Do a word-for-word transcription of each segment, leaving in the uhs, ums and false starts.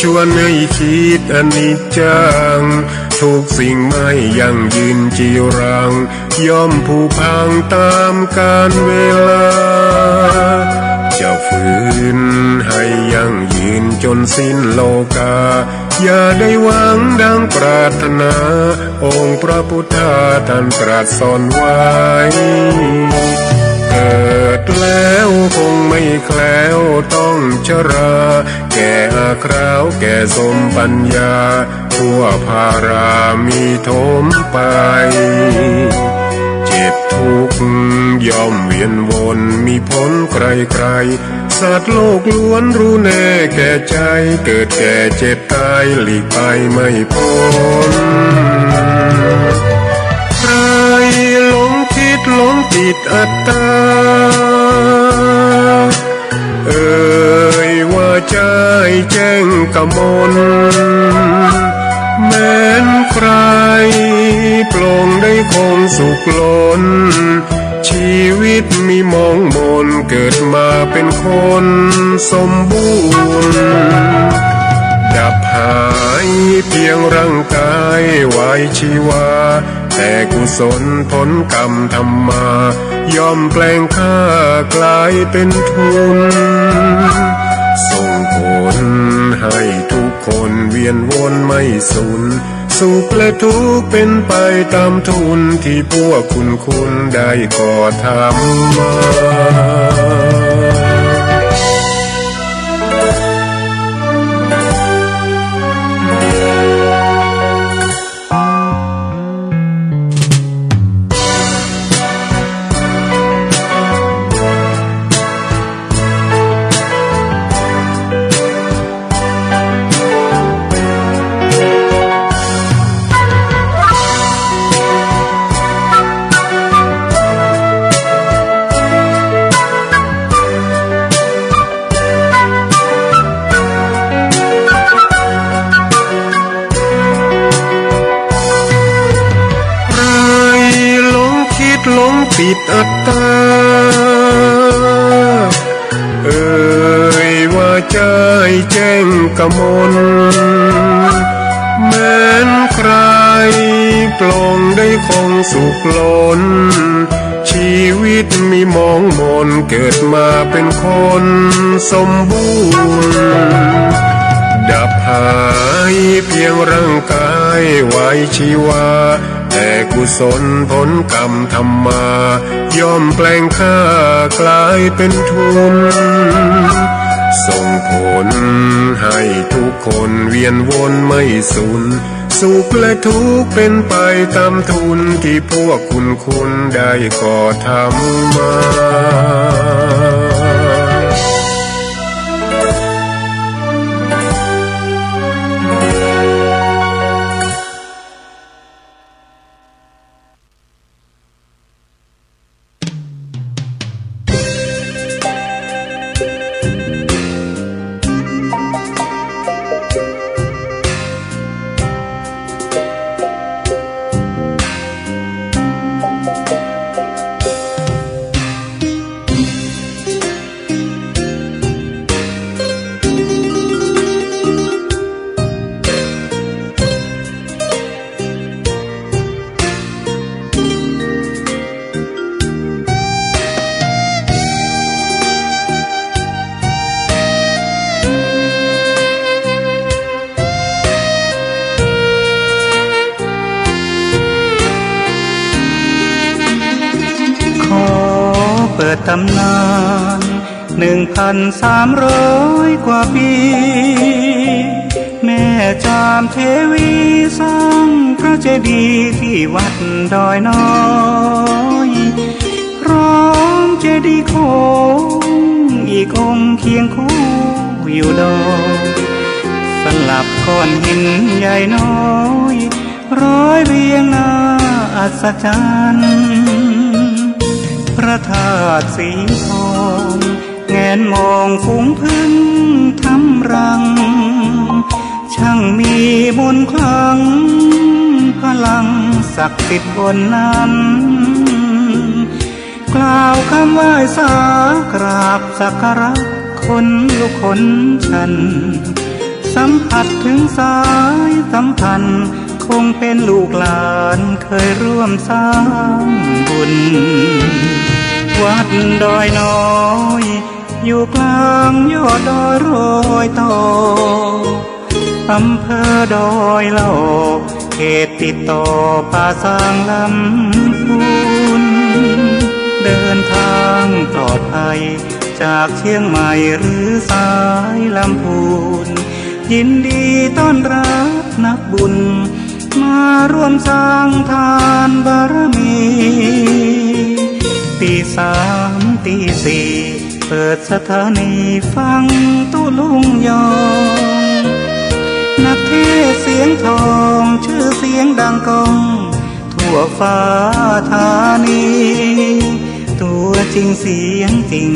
ชวนให้คิดอนิจจัง ทุกสิ่งไม่ยั่งยืนจีรัง ย่อมผุพังต๋ามกาลเวลา จะฝืนให้ยั่งยืนจ๋นสิ้นโลกา อย่าได้หวังดังปรารถนา องค์พระพุทธาท่านตรัสสอนไว้ เกิดแล้วคงไม่แคล้วต้องชรา แก่อาคราวแก่สมปัญญา ทั่วภารามีถมไป เจ็บทุกข์ย่อมเวียนวนมีผลใครๆ สัตว์โลกล้วนรู้แน่แก่ใจ เกิดแก่เจ็บตายหลีกไปไม่พ้น ใครหลงคิดหลงติดอัตตา เอ่ยว่าใจ้แจ้งกมล แม้นใครปลงได้คงสุขล้น ชีวิตมีหมองหมน เกิดมาเป็นคนสมบูรณ์ ดับหายเพียงร่างกายไว้ชีวา แต่กุศลผลกรรมทำมา ย่อมแปลงค่ากลายเป็นทุน ส่งผลให้ทุกคนเวียนวนไม่สูญ สุขและทุกข์เป็นไปต๋ามทุน ตี้พวกคุณคุณได้ก่อทำมา ใครหลงคิดหลงติดอัตตา เอ่ยว่าใจ้แจ้งกมล แม้นใครปลงได้คงสุขล้น ชีวิตมีหมองหมน เกิดมาเป็นคนสมบูรณ์ ดับหายเพียงร่างกายไว้ชีวา แต่กุศลผลกรรมทำมา ย่อมแปลงค่ากลายเป็นทุน ส่งผลให้ทุกคนเวียนวนไม่สูญ สุขและทุกข์เป็นไปต๋ามทุน ตี้พวกคุณคุณได้ก่อทำมาขอเปิดต๋ำนาน หนึ่งพันสามร้อยกว่าปี แม่จามเทวีสร้างพระเจดีย์ตี้วัดดอยน้อย พร้อมเจดีย์โค้งอีกองค์เคียงคู่อยู่ดอย สลับก้อนหินใหญ่น้อย ร้อยเรียงน่าอัศจรรย์ พระธาตุสีทอง แงนมองฝูงผึ้งทำรัง ช่างมีมนต์ขลัง พลังศักดิ์สิทธิ์ล้นนั้น กล่าวคำไหว้สากราบสักการะ ขนลุกขนชัน ส สัมผัสเถิงสายสัมพันธ์ คงเป๋นลูกหลานเคยร่วมสร้างบุญ วัดดอยน้อย อยู่กลางยอดดอยรอยต่อ อำเภอดอยหล่อ เขตติดต่อป่าซางลำพูน เดินทางปลอดภัย จากเชียงใหม่หรือสายลำพูน ยินดีต้อนรับนักบุญ มาร่วมสร้างทานบารมี ตีสามตีสี่ เปิดสถานีฟังตุ๊ลุงยอง นักเทศน์เสียงทอง ชื่อเสียงดังก้อง ทั่วฟ้าธานี ตัวจริงเสียงจริง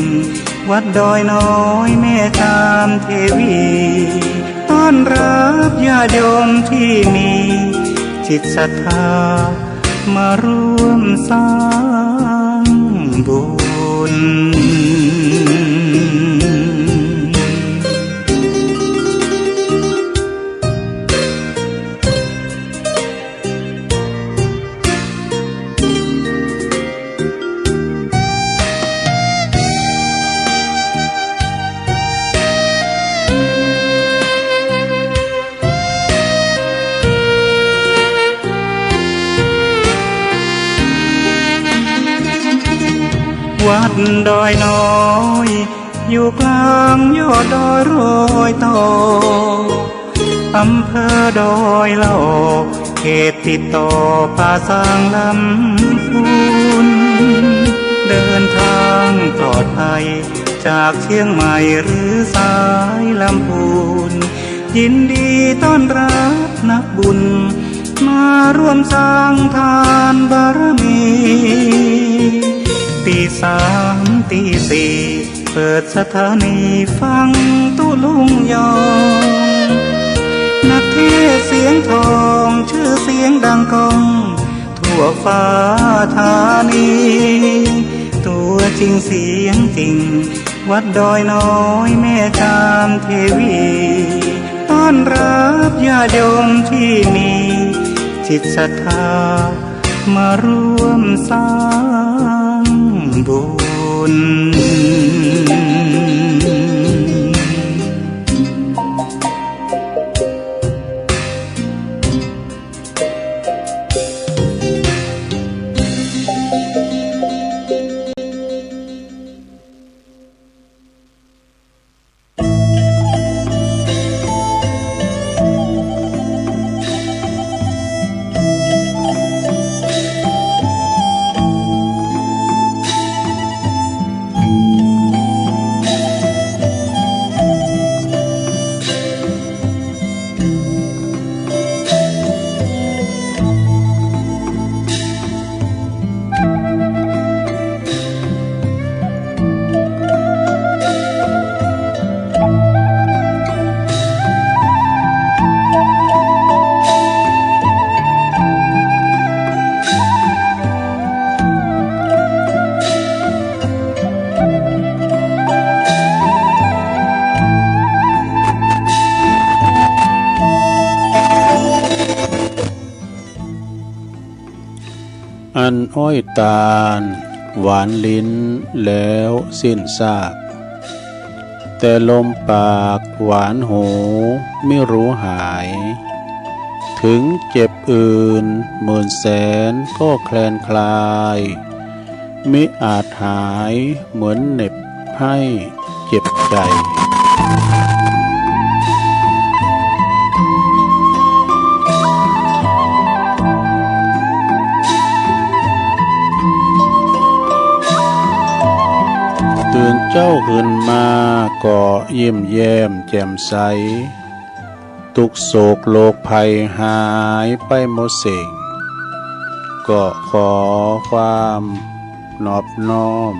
วัดดอยน้อยแม่จามเทวี ต้อนรับญาติโยมที่มีจิตศรัทธา มาร่วมสร้างบุญ วัดดอยน้อย อยู่กลางยอดดอยรอยต่อ อำเภอดอยหล่อ เขตติดต่อป่าซางลำพูน เดินทางปลอดภัย จากเชียงใหม่หรือสายลำพูน ยินดีต้อนรับนักบุญ มาร่วมสร้างทานบารมี ตีสามตีสี่ เปิดสถานีฟังตุ๊ลุงยอง นักเทศน์เสียงทอง ชื่อเสียงดังก้อง ทั่วฟ้าธานี ตัวจริงเสียงจริง วัดดอยน้อยแม่จามเทวี ต้อนรับญาติโยมที่มีจิตศรัทธา มาร่วมสร้างบุญ อันอ้อยตาลหวานลิ้นแล้วสิ้นซาก แต่ลมปากหวานหูมิรู้หาย ถึงเจ็บอื่นหมื่นแสนก็แคลนคลาย มิอาจหายเหมือนเหน็บ ให้เจ็บใจ ตื่นเจ๊าขึ้นมาก็ยิ้มแย้มแจ่มใส ทุกข์โศกโรคภัยหายไปหมดสิ้น ก็ขอความนอบน้อม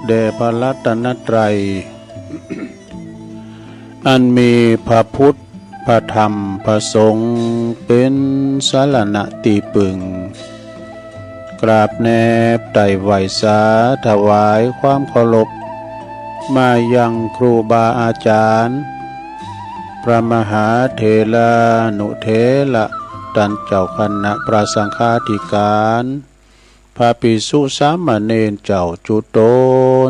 แด่พระรัตนตรัย อันมีพระพุทธ พระธรรม พระสงฆ์ เป๋นสรณะตี้ปึง กราบแนบไต่ไหว้สาถวายความเคารพ มายังครูบาอาจารย์ พระมหาเถรานุเถระ ต้านเจ้าคณะพระสังฆาธิการ พระภิกษุสามเณรเจ้าจุ๊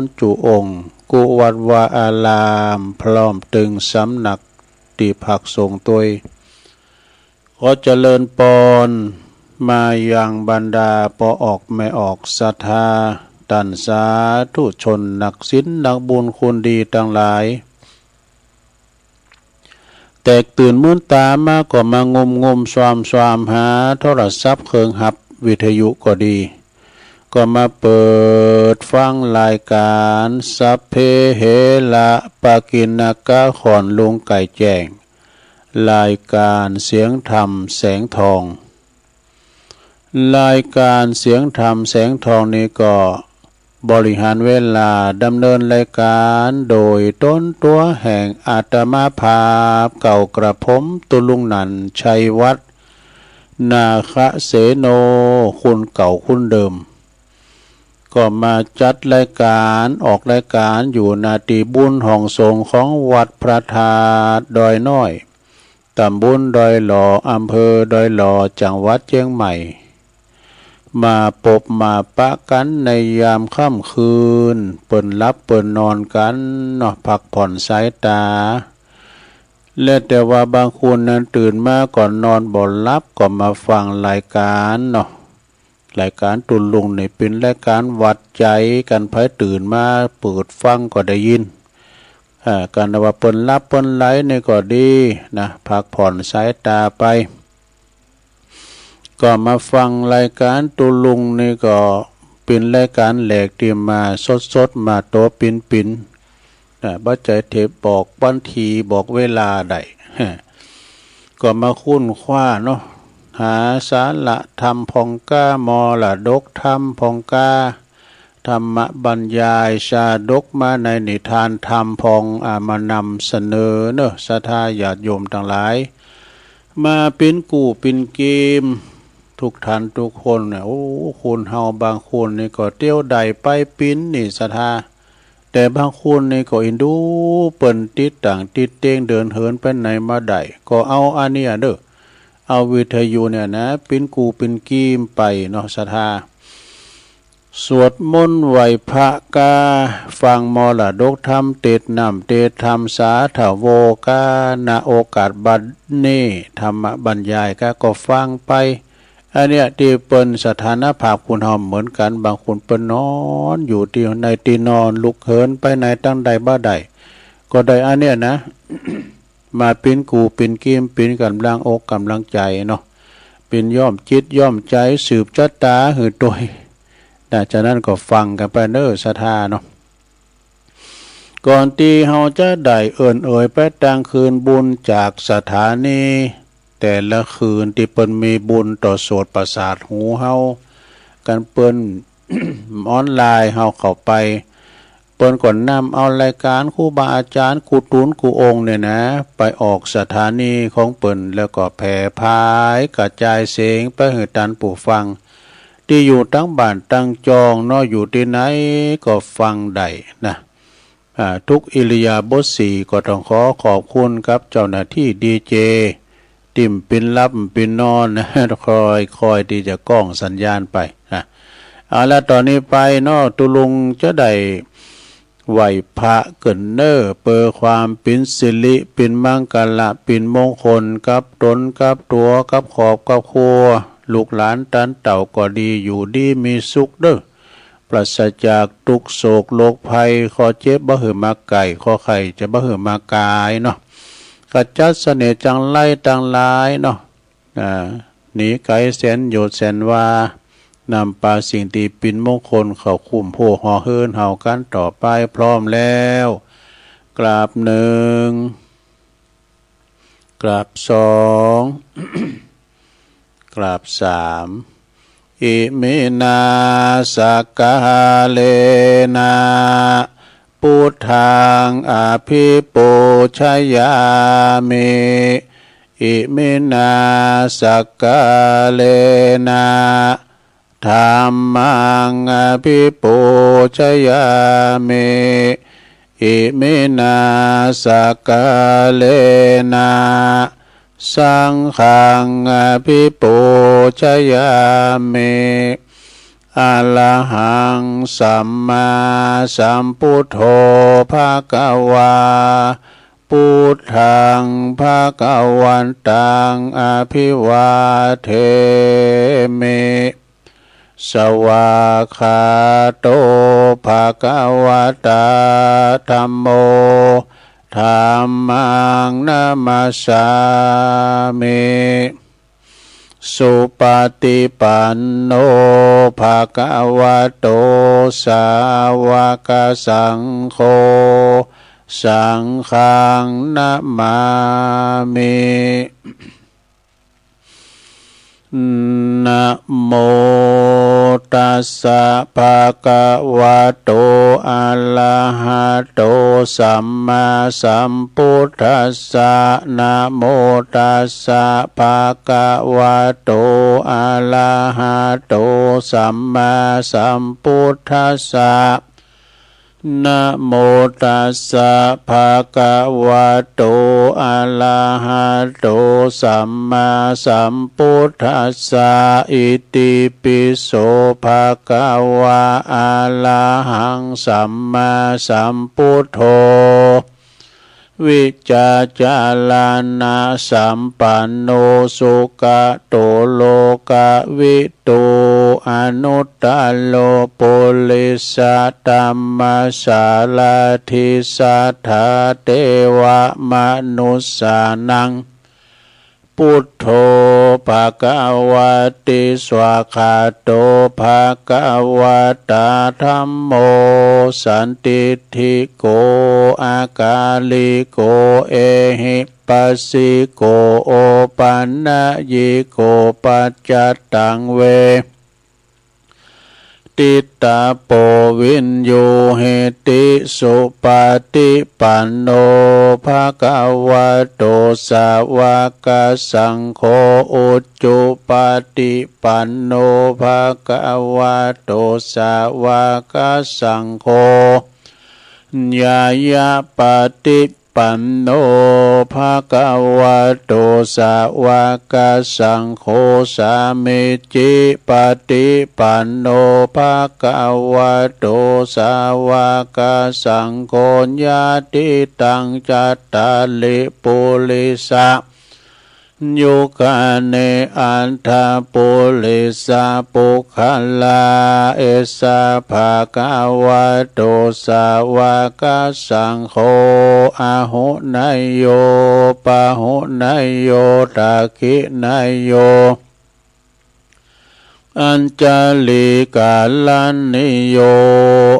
นจุองค์ กู้วัดวาอาราม พร้อมตึงสำนักตี้พักสงฆ์ตวย ขอเจริญปอน มายังบรรดาป้อออกแม่ออกศรัทธา ต้านสาธุชนนักศีลนักบุญคุณดีตังหลาย แตกตื่นมืนต๋ามาก็มางุมงุมซวามซวามหาโทรศัพท์เครื่องฮับวิทยุก็ดี ก็มาเปิดฟังรายก๋านสัพเพเหระปะกิณณกะ ขอนลุงไก่แจ้ง รายก๋านเสียงธรรมแสงทอง รายก๋านเสียงธรรมแสงทองนี้ก็บริหารเวลาดำเนินรายก๋านโดยต๋นตั๋วแห่งอาตมาภาพเก่ากระผมตุ๊ลุงหนันท์ ชัยวัฒน์ นาคเสโน คุณเก่าคุณเดิม ก็มาจัดรายก๋านออกรายก๋านอยู่ ณ ตี้บุญห้องสงฆ์ของวัดพระธาตุดอยน้อย ต๋ำบลดอยหล่อ อำเภอดอยหล่อ จังหวัดเจียงใหม่ มาปบมาปะกั๋นในยามค่ำคืน เปิ้นหลับเปิ้นนอนกั๋นเนาะ พักผ่อนสายต๋า และแต่ว่าบางคนนั้นตื่นมาก็นอนบ่หลับ ก็มาฟังรายก๋านเนาะ รายก๋านตุ๊ลุงนี่เป๋นรายก๋านหวัดใจ๋กั๋น ใผตื่นมาเปิดฟังก็ได้ยิน อ่า กั๋นว่าเปิ้นหลับเปิ้นไหลนี่ก็ดีนะ พักผ่อนสายต๋าไป ก็มาฟังรายก๋านตุ๊ลุงนี่ก็เป๋นรายก๋านแรกตี้มาสดๆ มาตั๋วปิ๋นๆ นะ บ่ใจ้เทปบอกวันตี้บอกเวลาได้ ก็มาค้นคว้าเนาะ หาสาระธรรมพ่องก้า มรดกธรรมพ่องก้า ธรรมบรรยายชาดกมาในนิทานธรรมพ่อง อ่า มานำเสนอเนาะ ศรัทธาญาติโยมตังหลาย มาเป๋นกู้เป๋นเกม ทุกท่านทุกคนเนี่ย โอ้ คนเฮาบางคนนี่ก็เตียวดายไปปิ๋นนี่ศรัทธา แต่บางคนนี่ก็อินดูเปิ้นติดต่างติดเตง เดินเหินไปไหนมาได้ ก็เอาอันเนี้ยเด้อ เอาวิทยุเนี่ยนะ เป๋นกู้เป๋นเกมไปเนาะศรัทธา สวดมนต์ไหว้พระก้า ฟังมรดกธรรม เตสน์น้ำเตสน์ธรรม สาธโวก้า ณ โอกาสบัดนี้ ธรรมบรรยายก้า ก็ฟังไป อันเนี้ยตี้เปิ้นสถานภาพคนเฮาเหมือนกั๋น บางคนเปิ้นนอนอยู่ตี้ในตี้นอน ลุกเหินไปไหนตังใดบ่ได้ ก็ได้อันเนี้ยนะ มาเป๋นกู้เป๋นเกม เป๋นก๋ำลังอกก๋ำลังใจ๋เนาะ เป๋นย้อมจิตย้อมใจ๋ สืบชะต๋าหื้อตวย นะ ฉะนั้นก็ฟังกั๋นไปเน้อศรัทธาเนาะ ก่อนตี้เฮาจะได้เอิ้นเอ่ยไปตางคืนบุญจากสถานี แต่ละคืนตี้เปิ้นมีบุญต่อโสตประสาทหูเฮา กันเปิ้น ออนไลน์เฮาเข้าไป เปิ้นก็นำเอารายก๋านครูบาอาจ๋ารย์กู้ตุ๊นกู้องค์เนี่ยนะ ไปออกสถานีของเปิ้น แล้วก็แผ่ผายกระจายเสียงไปหื้อต้านผู้ฟัง ตี้อยู่ตังบ้านตังจองเนาะ อยู่ตี้ไหนก็ฟังได้นะ อ่า ทุกอิริยาบถสี่ ก็ต้องขอขอบคุณกับเจ้าหน้าตี้ดีเจ ตี้บ่ปินหลับบ่ปินนอนนะ คอย คอยตี้จะก้องสัญญาณไปนะ เอาละ ต่อนี้ไปเนาะ ตุ๊ลุงจะได้ไหว้พระเกิ่นเน้อ เปื้อความเป๋นสิริเป๋นมังคละเป๋นมงคลกับตนกับตั๋วกับครอบกับครัว ลูกหลานต้านเต้าก็ดี อยู่ดีมีสุขเน้อ ปราศจากตุ๊กข์โศกโรคภัย ข้อเจ็บบ่หื้อมาใก้ ข้อไข้จะบ่หื้อมากายเนาะ ขจัดเสน่ห์จังไรตังหลายเนาะ อ่า หนีไก๋แสนโยชน์แสนวา นำปาสิ่งตี้เป๋นมงคลเข้าคุ้มโพธิ์ห่อเฮือนเฮากั๋นต่อไป พร้อมแล้ว กราบหนึ่ง กราบสอง กราบสาม อิมินาสักกาเลนะ พุทธังอภิปูชยามิ อิมินาสักกาเลนะ ธัมมังอภิปูชยามิ Iminā sakkārena saṅghaṃ abhipūjayāmi. Arahaṃ sammāsambuddho bhagavā, buddhaṃ bhagavantaṃ abhivādemi. Svākkhāto bhagavatā dhammo, dhammaṃ namassāmi. Supaṭipanno bhagavato sāvakasaṅgho, saṅghaṃ namāmi. Namo tassa bhagavato arahato sammāsambuddhassa. Namo tassa bhagavato arahato sammāsambuddhassa. Namo tassa bhagavato arahato sammāsambuddhassa. Itipi so bhagavā arahaṃ sammāsambuddho vijjācaraṇasampanno sugato lokavidū anuttaro purisadammasārathi satthā devamanussānaṃ buddho bhagavāti. Svākkhāto bhagavatā dhammo sandiṭṭhiko akāliko ehipassiko opanayiko paccattaṃ ve ditabbo viññūhīti. Supaṭipanno bhagavato sāvakasaṅgho, ujupaṭipanno bhagavato sāvakasaṅgho, ñāyapaṭi panno bhagavato sāvakasaṅgho, sāmīcipaṭipanno bhagavato sāvakasaṅgho, yadidaṃ cattāri purisa yugāni aṭṭha purisapuggalā, esa bhagavato sāvakasaṅgho, āhuneyyo pāhuneyyo dakkhiṇeyyo añjalikaraṇīyo,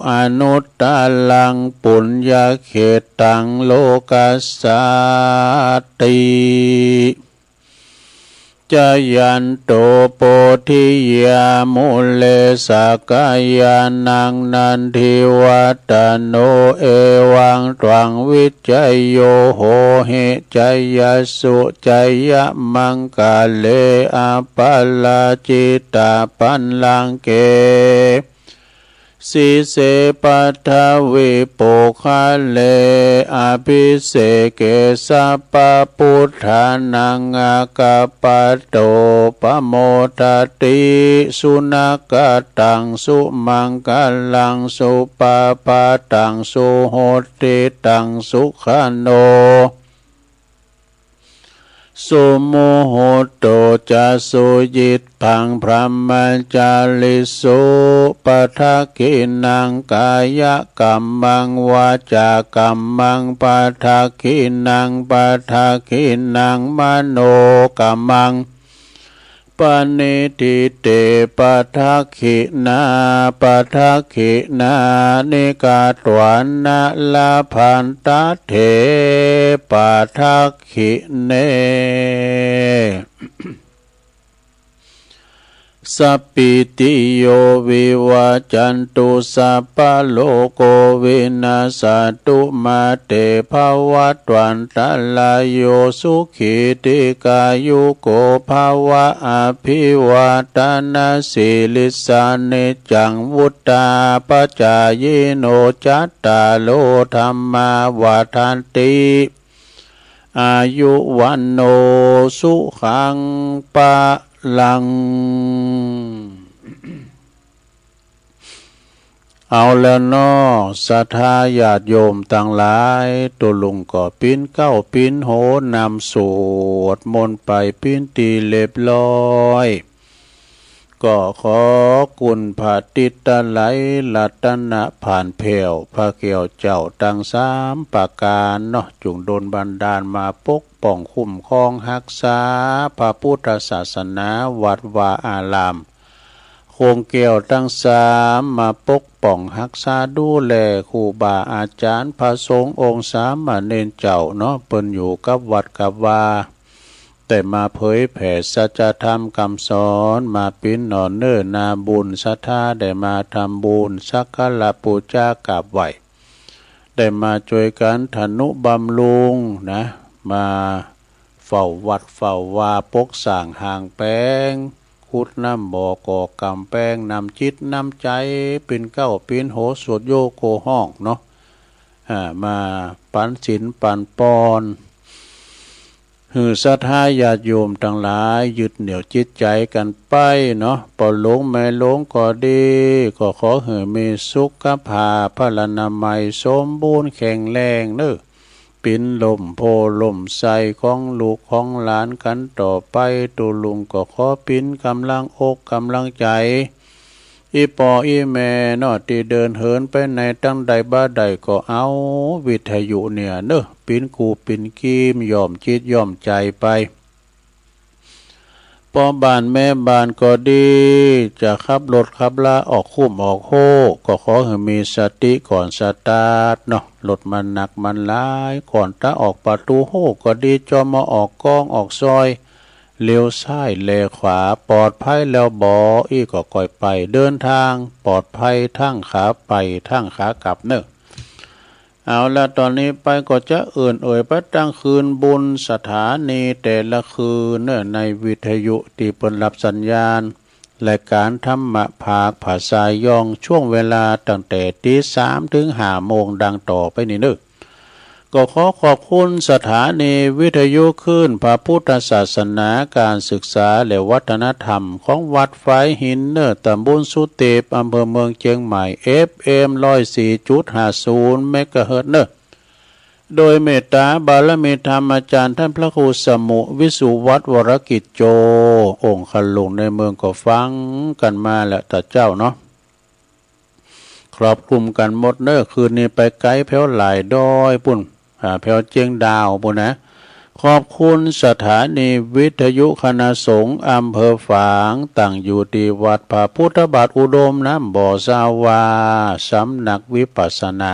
anuttaraṃ puññakkhettaṃ lokassāti. Jayanto bodhiyā mūle sakyānaṃ nandivaḍḍhano, evaṃ tvaṃ vijayo hohi jayassu jayamaṅgale, aparājitapallaṅke sīse paṭhavipokkhare, abhiseke sabbabuddhānaṃ aggappatto pamodati. Sunakkhattaṃ sumaṅgalaṃ supabhātaṃ suhuṭṭhitaṃ, sukhaṇo sumuhutto ca suyiṭṭhaṃ brahmacārisu, padakkhiṇaṃ kāyakammaṃ vācākammaṃ padakkhiṇaṃ, padakkhiṇaṃ manokammaṃ paṇidhī te padakkhiṇā, padakkhiṇāni katvāna labhantatthe padakkhiṇe. สัพพีติโยวิวัจจันตุ สัพพะโรโกวินัสสะตุ มาเตภวัตวันตะราโย สุขีทีฆายุโกภะวะ อะภิวาทะนะสีลิสสะ นิจจังวุฑฒาปะจายิโน จัตตาโรธัมมาวัฑฒันติ อายุวัณโณสุขังพะลัง เอาแล้วเนาะ ศรัทธาญาติโยมตังหลาย ตุ๊ลุงก็ปิ๊นเก๊าปิ๊นหัวนำสวดมนต์ไปปิ๊นตี้เรียบร้อย ก็ขอคุณพระติตะไลยรัตนะผ่านแผ้ว พระแก้วเจ้าตังสามประก๋านเนาะ จุ่งดลบันดาลมาปกป้องคุ้มครองฮักษาพระปุทธศาสนา วัดวาอาราม โขงแก้วตังสามมาปกป้องฮักษาดูแลครูบาอาจ๋ารย์พระสงฆ์องค์สามเณรเจ้าเนาะ เปิ้นอยู่กับวัดกับวา ได้มาเผยแผ่สัจธรรมกำสอน มาปิ๊นหน่อเน่อนาบุญ ศรัทธาได้มาทำบุญสักการะปู๋จากราบไหว้ ได้มาจ้วยกั๋นทนุบำรุงนะ มาเฝ้าวัดเฝ้าวา ปกสร้างห้างแป๋ง ขุดน้ำบ่อ ก่อกำแปง น้ำจิตน้ำใจ๋ ปิ๊นเก๊าปิ๊นหัว สวดโยโกฮ้องเนาะ อ่า มาปันศีลปันปอน หื้อศรัทธาญาติโยมตังหลายยึดเหนี่ยวจิตใจ๋กั๋นไปเนาะ ป้อหลวงแม่หลวงก็ดี ก็ขอหื้อมีสุขภาพพลานามัยสมบูรณ์แข็งแรงเนาะ ปิ๊นล่มโพธิ์ล่มไทรของลูกของหลานกั๋นต่อไป ตุ๊ลุงก็ขอปิ๊นก๋ำลังอกก๋ำลังใจ๋ อี่ป้ออี่แม่เนาะ ตี้เดินเหินไปไหนตังใดบ่าใดก็เอาวิทยุเนี่ยเนาะ ปิ๊นกู้ปิ๊นกีม ย้อมจิตย้อมใจ๋ไป ป้อบ้านแม่บ้านก็ดี จะขับรถขับลาออกคุ้มออกโฮก ก็ขอหื้อมีสติก่อนสตาร์ทเนาะ รถมันหนักมันหลาย ก่อนตะออกประตู๋โฮกก็ดี จอมอออกก๊องออกซอย เลี้ยวซ้ายแลขวา ปลอดภัยแล้วบ่ อี้ก็ก่อยไป เดินทางปลอดภัยทั้งขาไปทั้งขากลับเนาะ เอาละ ต๋อนนี้ไปก็จะเอิ้นเอ่ยไปตังคืนบุญสถานีแต่ละคืนเนาะ ในวิทยุตี้เปิ้นรับสัญญาณ รายก๋านธรรมะภาคภาษาย้อง ช่วงเวลาตั้งแต่ตี๋สามเถิงห้าโมงดังต่อไปนี้เนาะ ก็ขอขอบคุณสถานีวิทยุคลื่นพระพุทธศาสนา ก๋านศึกษาและวัฒนธรรมของวัดฝายหินเนาะ ตำบลสุเตป อำเภอเมืองเจียงใหม่ เอฟเอ็ม ร้อยสี่จุดห้าศูนย์ เมกะเฮิรตซ์เนาะ โดยเมตต๋าบารมีธรรมอาจารย์ท่านพระครูสมุห์ วิสุวัฒน์ วรกิจโจ องค์ขลุงในเมืองก็ฟังกั๋นมาแล้วตะเจ้าเนาะ ครอบคลุมกั๋นหมดเนาะ คืนนี้ไปไก๋แผวหลายดอยปู๊น อ่า แผวเจียงดาวปู๊นนะ ขอบคุณสถานีวิทยุคณะสงฆ์อำเภอฝาง ตั้งอยู่ตี้วัดพระพุทธบาทอุดมน้ำบ่อสาวา สำนักวิปัสสนา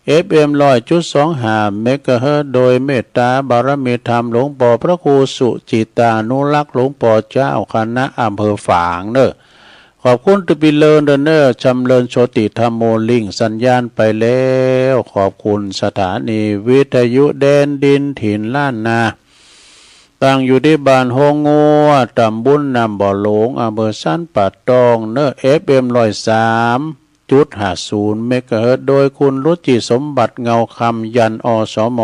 เอฟเอ็ม ร้อยจุดสองห้า เมกะเฮิรตซ์ โดยเมตต๋าบารมีธรรมหลวงป้อพระครูสุจิตตานุรักษ์ หลวงป้อเจ้าคณะอำเภอฝางเนาะ ขอบคุณตี้ปี้เลินเด้อเนาะ ชำเริญโชติธัมโม ลิงก์สัญญาณไปแล้ว ขอบคุณสถานีวิทยุแดนดินถิ่นล้านนา ตั้งอยู่ตี้บ้านโฮงัว ตำบลน้ำบ่อหลวง อำเภอสันป่าตองเนาะ เอฟเอ็ม ร้อยสามจุดห้าศูนย์ เมกะเฮิรตซ์ โดยคุณรุจิสมบัติ เงาคำ ยัน อสม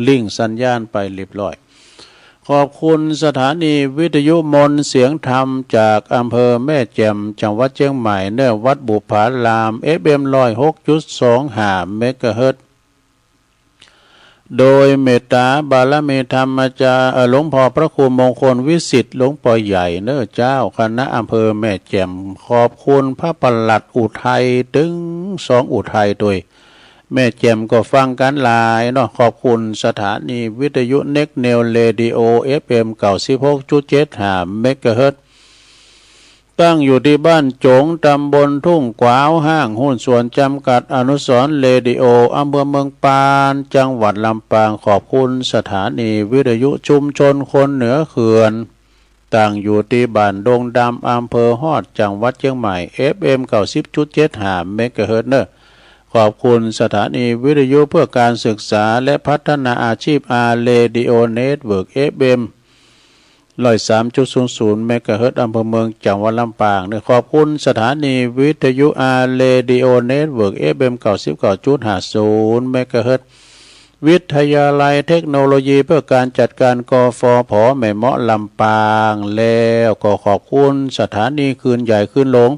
ลิงก์สัญญาณไปเรียบร้อย ขอบคุณสถานีวิทยุมนต์เสียงธรรมจากอำเภอแม่แจ่ม จังหวัดเจียงใหม่เนาะ วัดบุปผาราม เอฟเอ็ม ร้อยหกจุดสองห้า เมกะเฮิรตซ์ โดยเมตต๋าบารมีธรรมอาจารย์ เอ่อ หลวงป้อพระครูมงคลวิสิทธิ์ หลวงป้อใหญ่เนาะ เจ้าคณะอำเภอแม่แจ่ม ขอบคุณพระปลัดอุทัย ตึงสองอุทัยตวย แม่แจ่มก็ฟังกั๋นหลายเนาะ ขอบคุณสถานีวิทยุเน็กเนวเรดิโอ เอฟเอ็ม เก้าสิบหกจุดเจ็ดห้า เมกะเฮิรตซ์ ตั้งอยู่ตี้บ้านจง ตำบลทุ่งกวาว ห้างหุ้นส่วนจำกัดอนุสรณ์เรดิโอ อำเภอเมืองปาน จังหวัดลำปาง ขอบคุณสถานีวิทยุชุมชนคนเหนือเขื่อน ตั้งอยู่ตี้บ้านดงดำ อำเภอฮอด จังหวัดเจียงใหม่ เอฟเอ็ม เก้าสิบจุดเจ็ดห้า เมกะเฮิรตซ์เน่อ ขอบคุณสถานีวิทยุเพื่อการศึกษาและพัฒนาอาชีพ อาร์ เรดิโอ เน็ตเวิร์ก เอฟเอ็ม ร้อยสามจุดศูนย์ศูนย์ เมกะเฮิรตซ์ อำเภอเมือง จังหวัดลำปางเน่อ ขอบคุณสถานีวิทยุ อาร์ เรดิโอ เน็ตเวิร์ก เอฟเอ็ม เก้าสิบเก้าจุดห้าศูนย์ เมกะเฮิรตซ์ วิทยาลัยเทคโนโลยีเพื่อการจัดการ กฟผ แม่เมาะ ลำปาง แล้วก็ขอบคุณสถานีคลื่นใหญ่คลื่นหลวง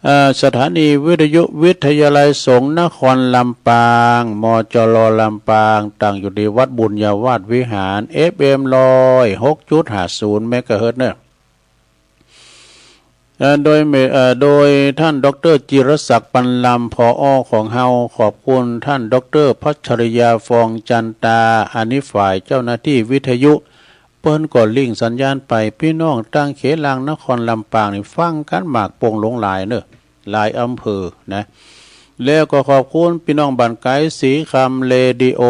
เอ่อ สถานีวิทยุวิทยาลัยสงฆ์นครลำปาง มจร ลำปาง ตั้งอยู่ตี้วัดบุญญาวาสวิหาร เอฟเอ็ม ร้อยหกจุดห้าศูนย์ เมกะเฮิรตซ์เน่อ เอ่อ โดยเม- เอ่อ โดยท่าน ด็อกเตอร์ จิรศักดิ์ ปันลำ ผอ ของเฮา ขอบคุณท่าน ด็อกเตอร์ พัชริยา ฟองจันตา อันนี้ฝ่ายเจ้าหน้าที่วิทยุ เปิ้นก็ลิงก์สัญญาณไป ปี้น้องตางเขตล่างนครลำปางนี่ฟังกั๋นมากโป่งหลวงหลายเน่อ หลายอำเภอนะ แล้วก็ขอบคุณปี้น้องบ้านไก๋ ศรีคำเรดิโอ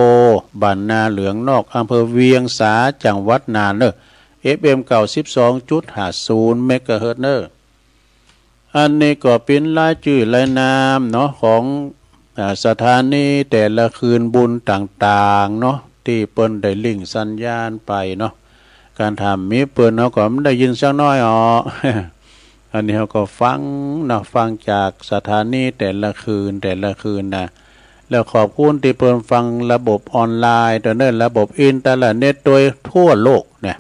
บ้านนาเหลืองนอก อำเภอเวียงสา จังหวัดน่านเน่อ เอฟเอ็ม เก้าสิบสองจุดห้าศูนย์ เมกะเฮิรตซ์เน่อ อันนี้ก็เป๋นรายจื้อรายนามเนาะ ของ อ่า สถานีแต่ละคืนบุญต่างๆ เนาะ ตี้เปิ้นได้ลิงก์สัญญาณไปเนาะ การถามมีเปิ้นเฮาก็บ่ได้ยินสักน้อยอ๋อ อันนี้เฮาก็ฟังเนาะ ฟังจากสถานีแต่ละคืน แต่ละคืนนะ แล้วขอบคุณตี้เปิ้นฟังระบบออนไลน์ ตวยเน่อ ระบบอินเทอร์เน็ต ตวยทั่วโลกนะ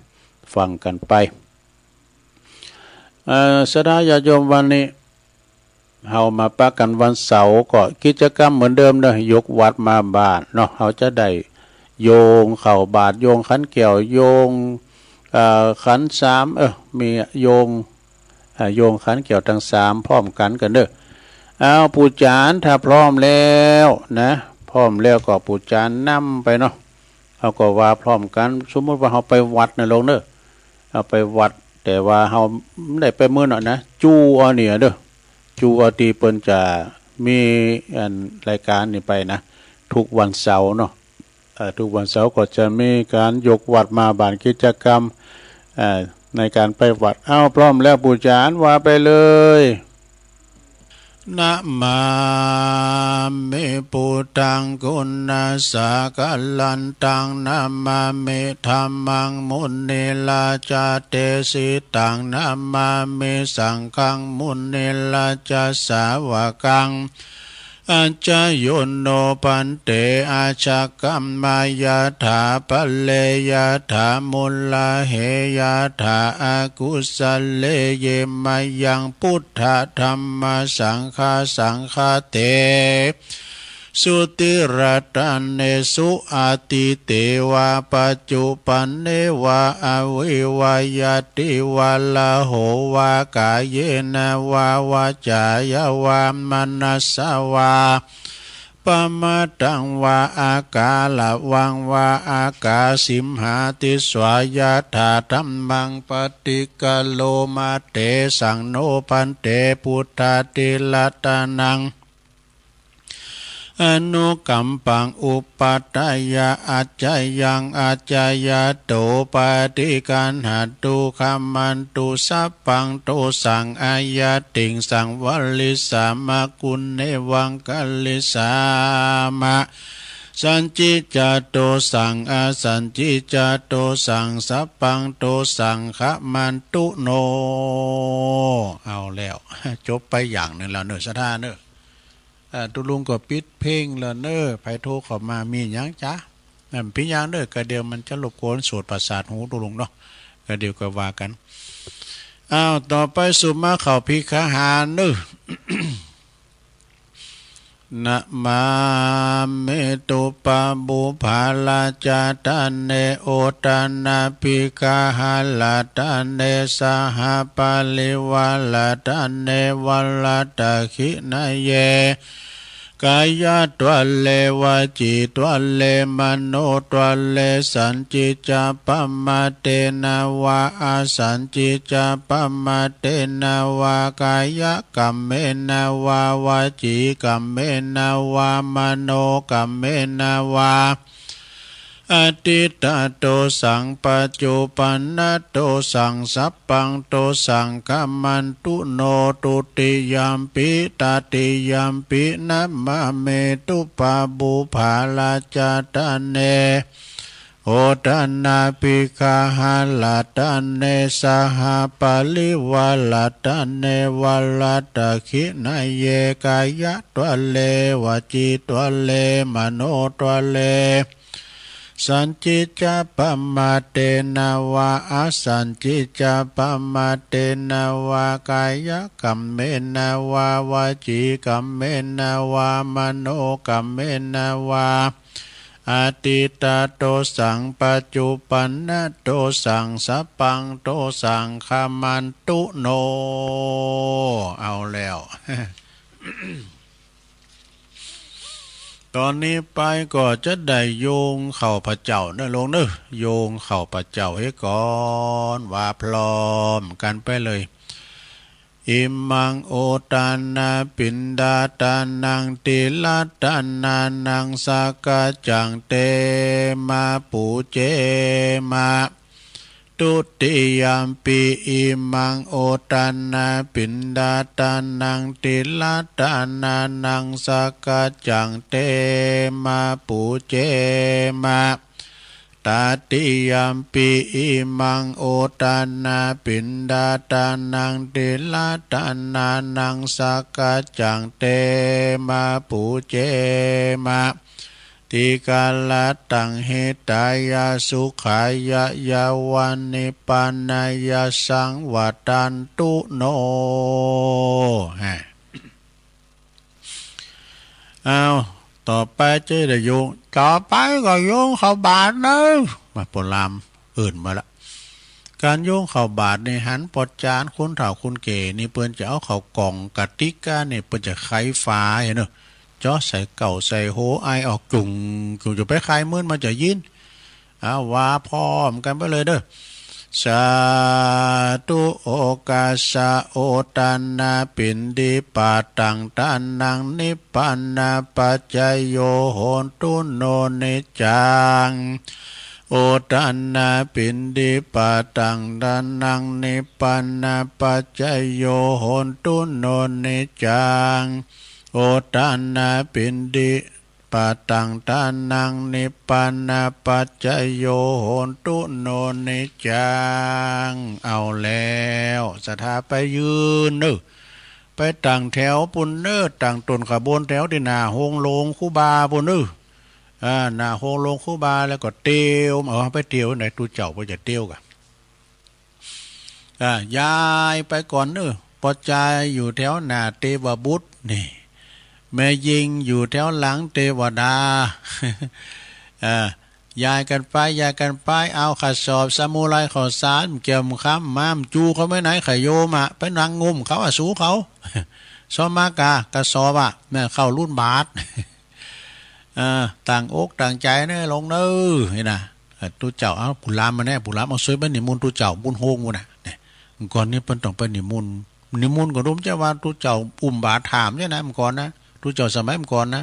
ฟังกั๋นไป เอ่อ ศรัทธาญาติโยม วันนี้เฮามาปะกั๋นวันเสาร์ ก็กิจกรรมเหมือนเดิมเน่อ ยกหวัตรมาบาตรเนาะ เฮาจะได้โยงข้าวบาตร โยงขันแก้ว โยง เอ่อ ขันสาม เออ มีโยง อ่า โยงขันแก้วตังสามพร้อมกั๋นก่อนเน่อ เอา ปู่จ๋ารย์ ถ้าพร้อมแล้วนะ พร้อมแล้วก็ปู่จ๋ารย์นำไปเนาะ เฮาก็ว่าพร้อมกั๋น สมมุติว่าเฮาไปวัดนะลูกเน่อ เฮาไปวัด แต่ว่าเฮาบ่ได้ไปมื้อนั้นนะ จูเอาเนี่ยเน่อ จูเอาตี้เปิ้นจะมีอันรายการนี้ไปนะ ทุกวันเสาร์เนาะ เอ่อ ทุกวันเสาร์ก็จะมีก๋านยกหวัตรมาบาตร กิจกรรม เอ่อ ในก๋านไปวัด เอา พร้อมแล้วปู่จ๋ารย์ว่าไปเลย Namāmi buddhaṃ guṇasāgarantaṃ, namāmi dhammaṃ munirājadesitaṃ, namāmi saṅghaṃ munirājasāvakaṃ. Ācāyo no bhante, ājakaṃ mā yathā pare yathā mūlahe yathā akusale, ye mayaṃ buddha dhamma saṅgha saṅghate sutirattane su, atīte vā paccuppane vā, ave vā ñātivā raho vā, kāyena vā vācāya vā manasā vā, pamāddaṃ vā akāraṃ vā akāsimhā, disvā yathā dhammaṃ paṭikkaroma. Tesaṃ no bhante buddhādiratanaṃ anukampaṃ upādāya, accayaṃ accayato paṭiggaṇhatu, khamantu sabbaṃ dosaṃ, aññattiṃ saṃvarissāma, guṇevaṃ karissāma. Sañcicca dosaṃ, asañcicca dosaṃ, sabbaṃ dosaṃ khamantu no. เอาแล้ว จบไปอย่างนึ่งแล้วเน่อ ศรัทธาเน่อ เอ่อ ตุ๊ลุงก็ปิดเพลงแล้วเน่อ ใผโทรเข้ามามีหยังจ๊ะ นั่นเปียงเน่อ กะเดี๋ยวมันจะรบกวนสวดประสาทหูตุ๊ลุงเนาะ กะเดี๋ยวก็ว่ากั๋น อ้าว ต่อไปสุมาเข้าภิกขาหารเน่อ Namāmi dubbhabbubbharatane uddhaṇabhikāharatane sahaparivāratane varadakkhiṇeyye kāyadvare vacīdvare manodvare sañcicca pamādena vā asañcicca pamādena vā kāyakammena vā vacīkammena vā manokammena vā อทิฏฐโตสัง ปัจจุปันนโตสัง สัพพังโตสัง ขมันตุโน ทุติยมปิ ตติยมปิ นะมะเม ตุปะปุพพะ รัจจตะเน โอทนาภิกขาหะ รัตเน สหปริวา รัตเน วรัตถะขิณะเย กายะทะเล วจีทะเล มโนทะเล สัญญิจจะปะมาเทนะวา อสัญญิจจะปะมาเทนะวา กายะกัมเมนะวา วจีกัมเมนะวา มโนกัมเมนะวา อทิฏฐโตสัง ปัจจุปันนโตสัง สัพพังโตสัง ขมันตุโน เอาแล้ว ต๋อนนี้ไปก็จะได้โยงเข้าพระเจ้าเน่อโลมเน่อ โยงเข้าพระเจ้าเหียก่อน ว่าพร้อมกั๋นไปเลย อิมัง โอทานาปิณฑาทานัง ติรถานานัง สักกัจจัง เท มะ ปูเจ มะ ทุติยมปิ อิมัง โอทานาปิณฑาทานัง ติรถานานัง สักกัจจัง เท มะ ปูเจ มะ ตติยมปิ อิมัง โอทานาปิณฑาทานัง ติรถานานัง สักกัจจัง เท มะ ปูเจ มะ ติกรัตตัง หิตายะ สุขายะ ยาวะ นิพพานายะ สังวัตตันตุโน ฮะ อ้าว ต่อไปจะได้โยง ต่อไปก็โยงเข้าบาตรเน่อ มา พราหมณ์เอิ้นมาละ ก๋านโยงเข้าบาตรนี่ หันป้อจาน คนเฒ่าคนแก่นี่ เปิ้นจะเอาเข้ากล่องกะติกก้านี่ เปิ้นจะไขฝาหั้นเน่อ เจาะใส่เก้าใส่โหว ไอออกจุ่งจุ่ง จะไปไข เมินมันจะยิน เอาว่าพร้อมกั๋นไปเลยเน่อ สาธุ โอกัสสะ โอทานาปิณฑิปาตัง ทานัง นิพพานาปัจจโย โหนตุโน นิจจัง โอทานาปิณฑิปาตัง ทานัง นิพพานาปัจจโย โหนตุโน นิจจัง โอทานาปิณฑิ ปาตัง ทานัง นิพพานาปัจจโย โหนตุโน นิจจัง เอาแล้ว ศรัทธาไปยืนเน่อ ไปตั้งแถวปู้นเน่อ ตั้งต้นขบวนแถวตี้หน้าโฮงโลงครูบาปู้นเน่อ อ่า หน้าโฮงโลงครูบา แล้วก็เตียว เอาไปเตียวไหน ตุ๊เจ้าเปิ้นจะเตียวก่า อ่า ยายไปก่อนเน่อ ป้อจายอยู่แถวหน้าเตวบุตรนี่ แม่ญิงอยู่แถวหลังเตวดา อ่า ยายกั๋นไป ยายกั๋นไป เอากระสอบสมุไรข้าวสาร เกี่ยวคำมา จูเขาไปไหน ขะโยมอะ ไปนั่งงุ่มเขาอะ สูเขา ซ้อมมากะ กระสอบอะ แม่เข้ารุ่นบาตร อ่า ตั้งอกตั้งใจ๋เน่อ โลมเน่อ นี่นะ เอ่อ ตุ๊เจ้า เอา ผู้ลำมาแน่ ผู้ลำ เอา ซ่วยไปนิมนต์ตุ๊เจ้าบุญโฮงปู้นน่ะ เนี่ย ก่อนนี้เปิ้นต้องไปนิมนต์ นิมนต์ก็รู้จะว่าตุ๊เจ้าอุ้มบาตรถามใจ้นะ เมื่อก่อนนะ ตุ๊เจ้าสมัยเมื่อก่อนนะ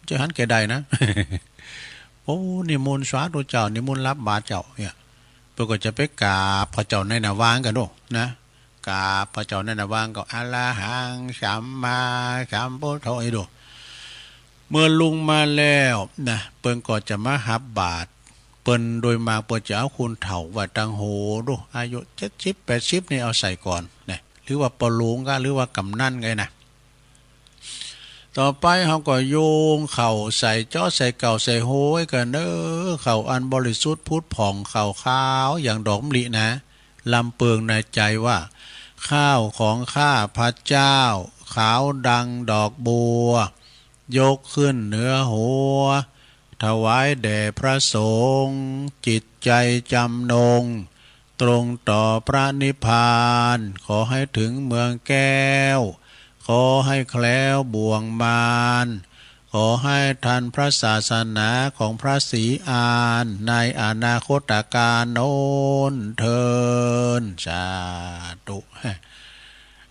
จะหันแก่ใดนะ โอ้ นิมนต์สาธุเจ้า นิมนต์รับบาตรเจ้า เนี่ย เปิ้นก็จะไปกราบพระเจ้าในหน้าว่างกั๋นโน่นนะ กราบพระเจ้าในหน้าว่างก็ อะระหัง สัมมาสัมพุทโธ อีโด เมื่อลุงมาแล้วนะ เปิ้นก็จะมาฮับบาตร เปิ้นโดยมากเปิ้นจะเอาคนเฒ่าไว้ตังหัวโด อายุเจ็ดสิบแปดสิบนี่เอาใส่ก่อนนะ หรือว่าป้อหลวงก็ หรือว่ากำนันก็ได้นะ ต่อไปเฮาก็โยงเข้าใส่เจ๊าะใส่เก้าใส่โฮยกั๋นเน่อ เข้าอันบริสุทธิ์ผุดผ่อง เข้าขาวอย่างดอกมะลินะ ลำเปิงในใจ๋ว่า ข้าวของข้าพเจ้า ขาวดังดอกบัว ยกขึ้นเหนือหัว ถวายแด่พระสงฆ์ จิตใจจำนง ตรงต่อพระนิพพาน ขอให้ถึงเมืองแก้ว ขอให้แคล้วบ่วงมาร ขอให้ทันพระศาสนาของพระศรีอาน ในอนาคตกาลโน้นเทอญ สาธุ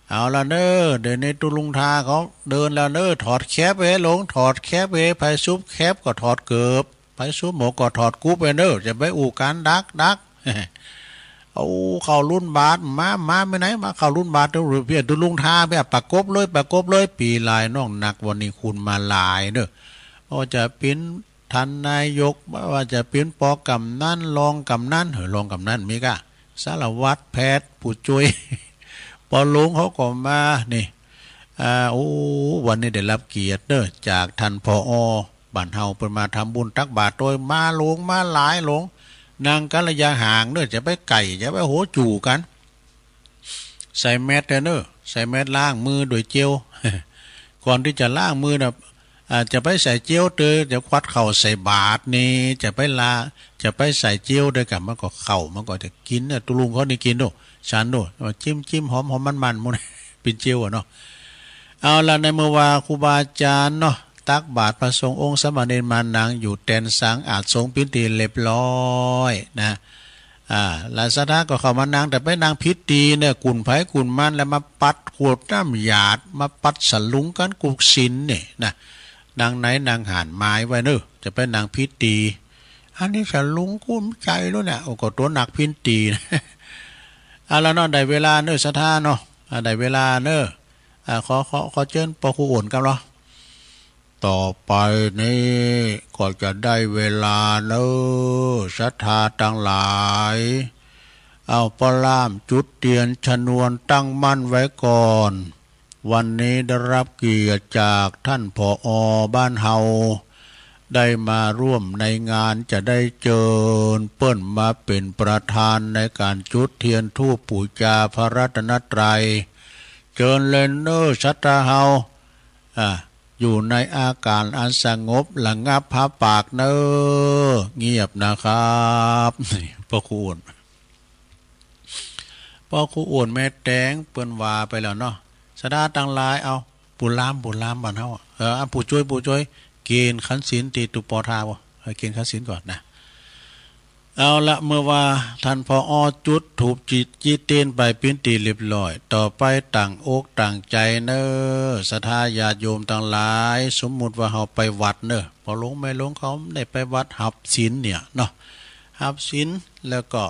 เอาละเน่อ เดี๋ยวนี้ตุ๊ลุงทาเขาเดินแล้วเน่อ ถอดแคปเว้ย ลง ถอดแคปเว้ย ใผซุบแคปก็ถอดเกิบ ไปสุดหมวกก็ถอดกุ๊บไปเน่อ จะไปอู้ก๋านดักดัก เอาเข้ารุนบาตรมา มาไปไหน มาเข้ารุนบาตร เดี๋ยวเปียกตุ๊ลุงทาเปียก ประกบเลย ประกบเลย ปี๋หลายน้องนัก วันนี้คนมาหลายเน่อ บ่ว่าจะเป๋นท่านนายก บ่ว่าจะเป๋นปอกำนัน รองกำนัน เฮ้อ รองกำนันมีก้า สารวัตร แพทย์ ผู้จ้วย ปอหลวงเขาก็มา นี่ อ่า โอ้ วันนี้ได้รับเกียรติเน่อ จากท่าน ผอ. บ้านเฮาเปิ้นมาทำบุญตักบาตรโตย มาหลวง มาหลายหลวง นั่งกัลยาหารเน่อ จะไปใก้ จะไปโหจู๋กั๋น ใส่แมสเน่อ ใส่แมส ล้างมือด้วยเจล ก่อนตี้จะล้างมือน่ะ อ่า จะไปใส่เจลเตย จะควัดเข้าใส่บาตรนี่ จะไปละ จะไปใส่เจลเตยก่า มันก็เข้า มันก็จะกิ๋นน่ะ ตุ๊ลุงเขานี่กิ๋นโด ฉันโด จิ้มๆ หอมๆ มันๆ หมด เป๋นเจลอะเนาะ เอาละ ในเมื่อว่าครูบาอาจารย์เนาะ ตักบาตร พระสงฆ์องค์สามเณรมานั่งอยู่แตนสัง อาสน์สงฆ์เป๋นตี้เรียบร้อยนะ อ่า แล้วศรัทธาก็เข้ามานั่ง แต่ไปนั่งผิดตี้เน่อ กุ่นใผกุ่นมัน แล้วมาปัดขวดน้ำหยาด มาปัดสะหลุงกั๋นกู้สินนี่นะ นั่งไหนนั่งหั้น หมายไว้เน่อ จะไปนั่งผิดตี้ อันนี้สะหลุงกุ้มใจ๋แล้วเนี่ย โอ้ ก็ตั๋วหนักผิดตี้นะ เอาละเนาะ ได้เวลาเน่อ ศรัทธาเนาะ อ่า ได้เวลาเน่อ อ่า ขอ ขอ ขอเจิญป้อครูอ้วนกำลอ ต่อไปนี้ก็จะได้เวลาเน่อ ศรัทธาตังหลาย เอาป้อล่ามจุดเตียนชนวนตั้งมั่นไว้ก่อน วันนี้ได้รับเกียรติจากท่าน ผอ. บ้านเฮา ได้มาร่วมในงาน จะได้เจิญเปิ้นมาเป๋นประธานในก๋านจุดเตียนธูปปู๋จาพระรัตนตรัย เจิญเลยเน่อ ศรัทธาเฮา อ่า อยู่ในอาก๋านอันสงบระงับ ผาปากเน่อ เงียบนะครับ นี่ ป้อครูอ้วน ป้อครูอ้วนแม่แตงเปิ้นว่าไปแล้วเนาะ ศรัทธาตังหลาย เอา ปู่ล่าม ปู่ล่ามบ้านเฮาอะ เออ อ่ะ ปู่จ้วย ปู่จ้วย เก๋ณฑ์ขันศีลตี้ตุ๊ปปอทาบ่ เออ เก๋ณฑ์ขันศีลก่อนนะ เอาละ เมื่อว่าท่าน ผอ. จุดธูปจิต จิตเตียนไปเป๋นตี้เรียบร้อย ต่อไปตั้งอกตั้งใจ๋เน่อ ศรัทธาญาติโยมตังหลาย สมมุติว่าเฮาไปวัดเน่อ ป้อหลวงแม่หลวงเขาได้ไปวัดฮับศีลเนี่ยเนาะ ฮับศีลแล้วก็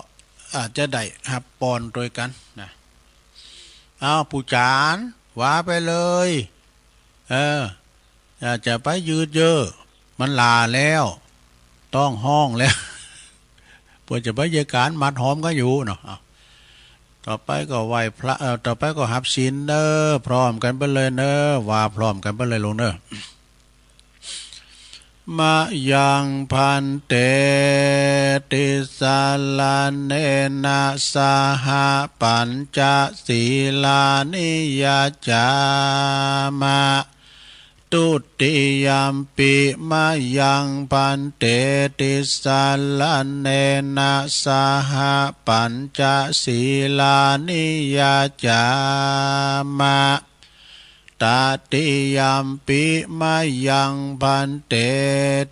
อาจจะได้ฮับปอนโตยกั๋นนะ เอา ปู่จ๋ารย์ ว่าไปเลย เออ อย่าจะไปยืดเยื้อ มันหล่าแล้ว ต้องฮ้องแล้ว เปื้อจะไปเยียะก๋านหมัดหอมกั๋นอยู่เนาะ เอา ต่อไปก็ไหว้พระ เอ่อ ต่อไปก็ฮับศีลเน่อ พร้อมกั๋นไปเลยเน่อ ว่าพร้อมกั๋นไปเลยลูกเน่อ มะยัง ภันเต ติสสะระเณนะ สะหะ ปัญจะ สีลานิ ยัจฉามะ ทุติยัมปิ มะยัง ภันเต ติสสะระเณนะ สะหะ ปัญจะ สีลานิ ยัจฉามะ ตติยัมปิ มะยัง ภันเต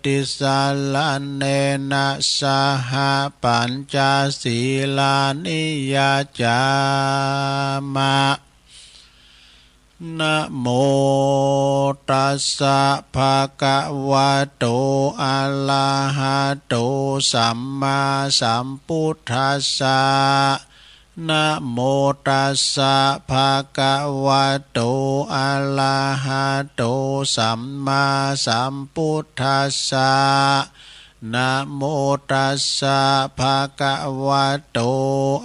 ติสสะระเณนะ สะหะ ปัญจะ สีลานิ ยัจฉามะ นะโมตัสสะ ภะคะวะโต อะระหะโต สัมมาสัมพุทธัสสะ นะโมตัสสะ ภะคะวะโต อะระหะโต สัมมาสัมพุทธัสสะ นะโมตัสสะ ภะคะวะโต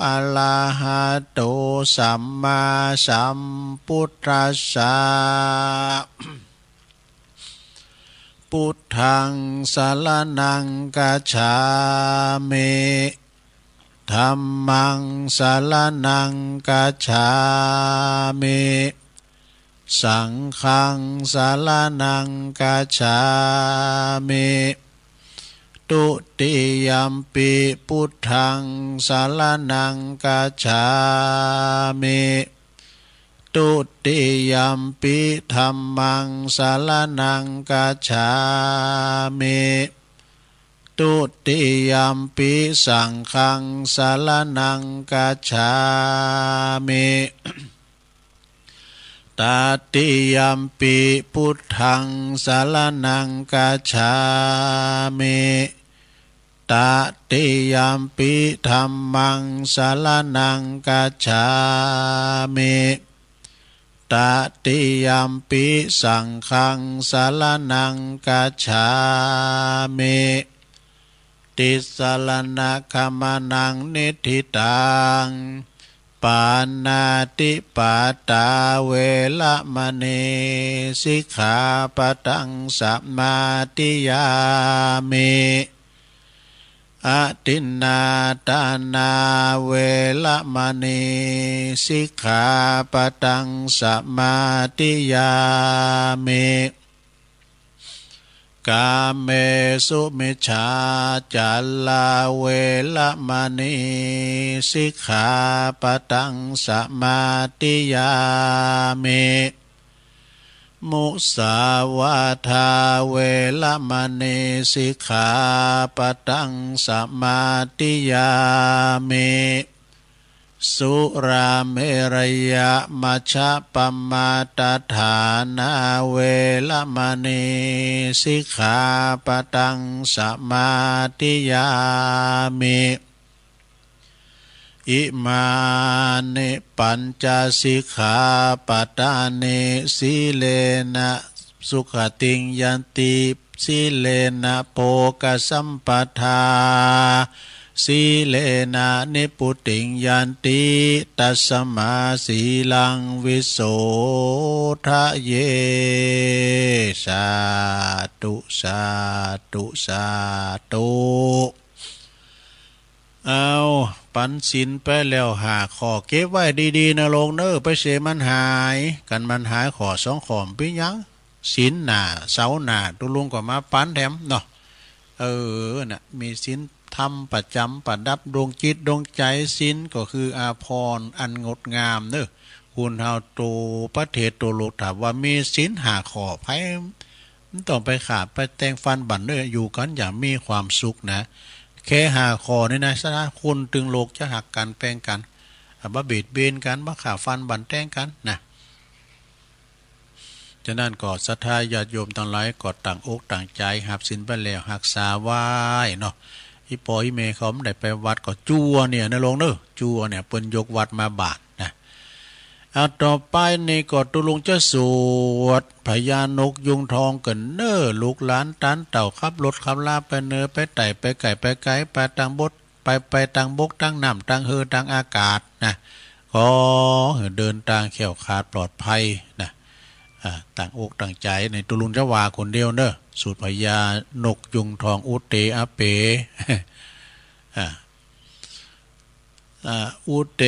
อะระหะโต สัมมาสัมพุทธัสสะ พุทธัง สะระณัง คัจฉามิ ธัมมัง สะระณัง คัจฉามิ สังฆัง สะระณัง คัจฉามิ ทุติยัมปิ พุทธัง สะระณัง คัจฉามิ ทุติยัมปิ ธัมมัง สะระณัง คัจฉามิ ทุติยัมปิ สังฆัง สะระณัง คัจฉามิ ตติยัมปิ พุทธัง สะระณัง คัจฉามิ ตติยัมปิ ธัมมัง สะระณัง คัจฉามิ ตติยัมปิ สังฆัง สะระณัง คัจฉามิ ติสะระณะขะมะนัง นิฏฐิตัง ปาณาติปาตา เวระมะณี สิกขาปะตัง สะมาธิยามิ อทินนาทานา เวระมะณี สิกขาปะตัง สะมาธิยามิ กาเมสุมิจฉาจารา เวระมะณี สิกขาปะตัง สะมาธิยามิ มุสาวาทา เวระมะณี สิกขาปะตัง สะมาธิยามิ สุราเมรยะมัชฌะปะมาทฐานา เวระมะณี สิกขาปะตัง สะมาธิยามิ อิมานิปัญจสิกขาปะทานิ สีเลนะสุขติงยันติ สีเลนะโภคสัมปะทา สีเลนะนิพพุติงยันติ ตัสมาสีลังวิโสทะเย สาธุ สาธุ สาธุ เอา ปั๋นศีลไปแล้วห้าข้อ เก็บไว้ดีๆ นะโลงเน่อ ไปเสียมันหาย กั๋นมันหายข้อสองข้อ เป๋นหยัง ศีลหน้า เสาร์หน้า ตุ๊ลุงก็มาปั๋นแถมเนาะ เออ น่ะ มีศีลธรรมประจ๋ำประดับดวงจิตดวงใจ๋ ศีลก็คืออาภรณ์อันงดงามเน่อ คนเฮาโตประเทศโตโลก ถ้าว่ามีศีลห้าข้อ ใผ บ่ต้องไปฆ่า ไปแต่งฟันบั่นเน่อ อยู่กั๋นอย่างมีความสุขนะ แค่ห้าข้อนี้นะ สะท้าคนตึงโลกจะฮักกั๋นแปงกั๋น อ่ะ บ่เบียดเบียนกั๋น บ่ฆ่าฟันบั่นแต่งกั๋นนะ ฉะนั้นก็ศรัทธาญาติโยมตังหลายก็ตั้งอกตั้งใจ๋ฮับศีลไปแล้วฮักษาไว้เนาะ อี่ป้ออี่แม่เขาบ่ได้ไปวัดก็จั่วเนี่ยนะโลงเน่อ จั่วเนี่ย เปิ้นยกวัดมาบาตรนะ อ่ะ ต่อไปนี่ก็ตุ๊ลุงจะสวดพญานกยูงทองกั๋นเน่อ ลูกหลานต้านเต้าขับรถขับลาไปเหนือไปใต้ไปใก้ไปไก๋ ไปตางบก ไป ไปตางบกตางน้ำตางเฮือตางอากาศนะ ขอหื้อเดินตางแคล้วคลาดปลอดภัยนะ อ่า ตั้งอกตั้งใจ๋ นี่ตุ๊ลุงจะว่าคนเดียวเน่อ สวดพญานกยูงทอง อุเตอะเป อ่า อ่า อุเต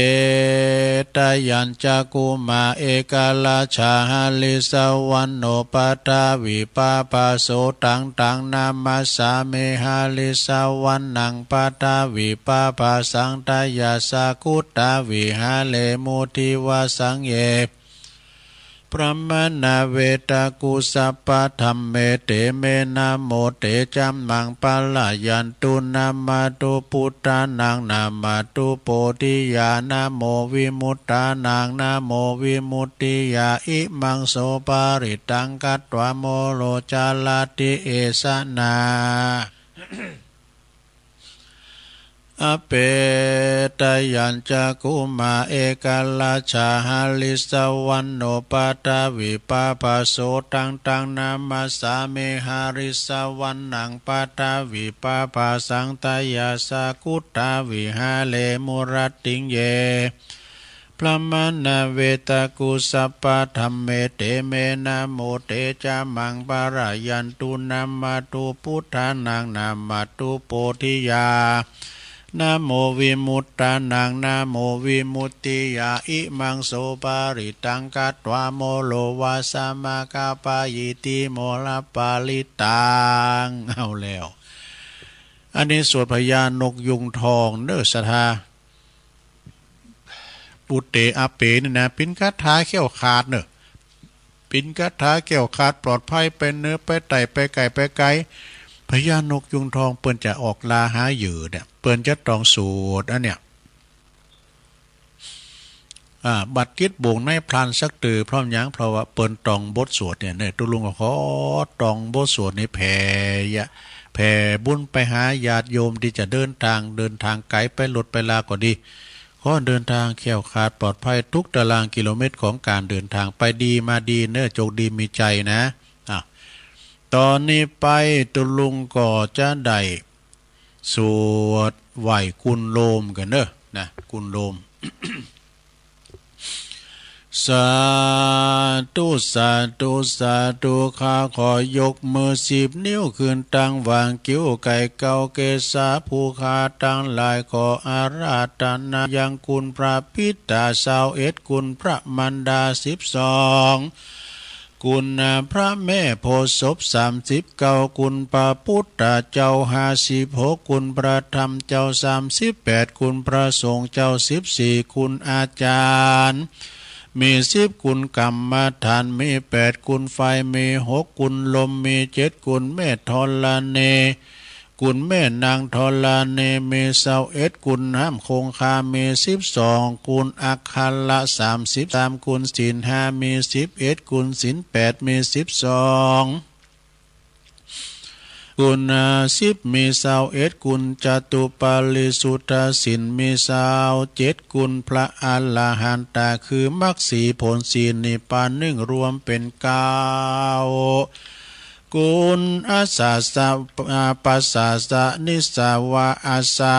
ตะยัญจะกุมะ เอกราชาหะริสะวัณโณ ปะทะวิปะปะโส ตัง ตัง นะมัสสามิ หะริสะวัณณัง ปะทะวิปะปะสัง ตะยัสสะ กุตตะวิหะเรมุ ทิวะสังเย พรหมานา เวตะกุ สัพพะธัมเม เต เม นะโม เต จะมัง ปะระยันตุ นะมะตุ ปุทธานัง นะมะตุ โพธิยา นะโม วิมุตตานัง นะโม วิมุตติยา อิมัง โส ปะริตตัง คัตวา โมโร จารัตติ เอสะ นา อะเป ตะยัญจะกุมะ เอกราชาหะริสะวัณโณ ปะทะวิปะปะโส ตัง ตัง นะมัสสามิ หะริสะวัณณัง ปะทะวิปะปะสัง ตะยัสสะ กุตตะวิหะเรมุ รัตติง เย พรหมานา เวตะกุ สัพพะธัมเม เต เม นะโม เต จะมัง ปะระยันตุ นะมะตุ ปุทธานัง นะมะตุ โพธิยา นะโม วิมุตตานัง นะโม วิมุตติยา อิมัง โส ปะริตตัง คัตวา โมโร วาสะ มะคะ ปะยิทธิ โมรปะริตตัง เอาแล้ว อันนี้สวดพญานกยูงทองเน่อ ศรัทธา อุเตอะเป นี่นะ เป๋นคาถาแคล้วคลาดเน่อ เป๋นคาถาแคล้วคลาดปลอดภัย ไปเหนือไปใต้ ไปใก้ไปไก๋ พญานกยูงทองเปิ้นจะออกล่าหาเหยื่อเนี่ย เปิ้นจะต้องสวดอันเนี่ย อ่า บัดกิจบ่งในพรานสักเตื้อ เพราะหยัง เพราะว่าเปิ้นต้องบทสวดเนี่ย เนี่ย ตุ๊ลุงก็ขอต้องบทสวดนี้แผ่ยะ แผ่บุญไปหาญาติโยมตี้จะเดินตาง เดินตางไก๋ไปรถไปราก็ดี ขอเดินตางแคล้วคลาดปลอดภัยทุกตารางกิโลเมตรของก๋านเดินตาง ไปดีมาดีเน่อ โจคดีมีชัยนะ อ่ะ ต๋อนนี้ไปตุ๊ลุงก็จะได้สวดไหว้กุลโลมกั๋นเน่อ นะ กุลโลม สาธุ สาธุ สาธุ ข้าขอยกมือสิบนิ้วขึ้นตั้งหว่างคิ้วไก่เก้าเกศา ผู้ข้าตังหลายขออาราธนายังคุณพระปิตาซาวเอ็ด คุณพระมารดาสิบสอง คุณพระแม่โพธิ์ศพสามสิบเก้า คุณพระพุทธเจ้าห้าสิบหก คุณพระธรรมเจ้าสามสิบแปด คุณพระสงฆ์เจ้าสิบสี่ คุณอาจารย์มีสิบ คุณกรรมฐานมีแปด คุณไฟมีหก คุณลมมีเจ็ด คุณแม่ธรณี คุณแม่นางธรณีมีซาวเอ็ด คุณน้ำคงคามีสิบสอง คุณอัคระสามสิบสาม คุณศีลห้ามีสิบเอ็ด คุณศีลแปดมีสิบสอง คุณสิบมีซาวเอ็ด คุณจตุปาริสุทธศีลมีซาวเจ็ด คุณพระอรหันตะคือมรรคสี่ผลสี่นิพพานหนึ่ง รวมเป๋นเก้า คุณอาสาสะ อาปัสสาสะนิสสาวะอาสะ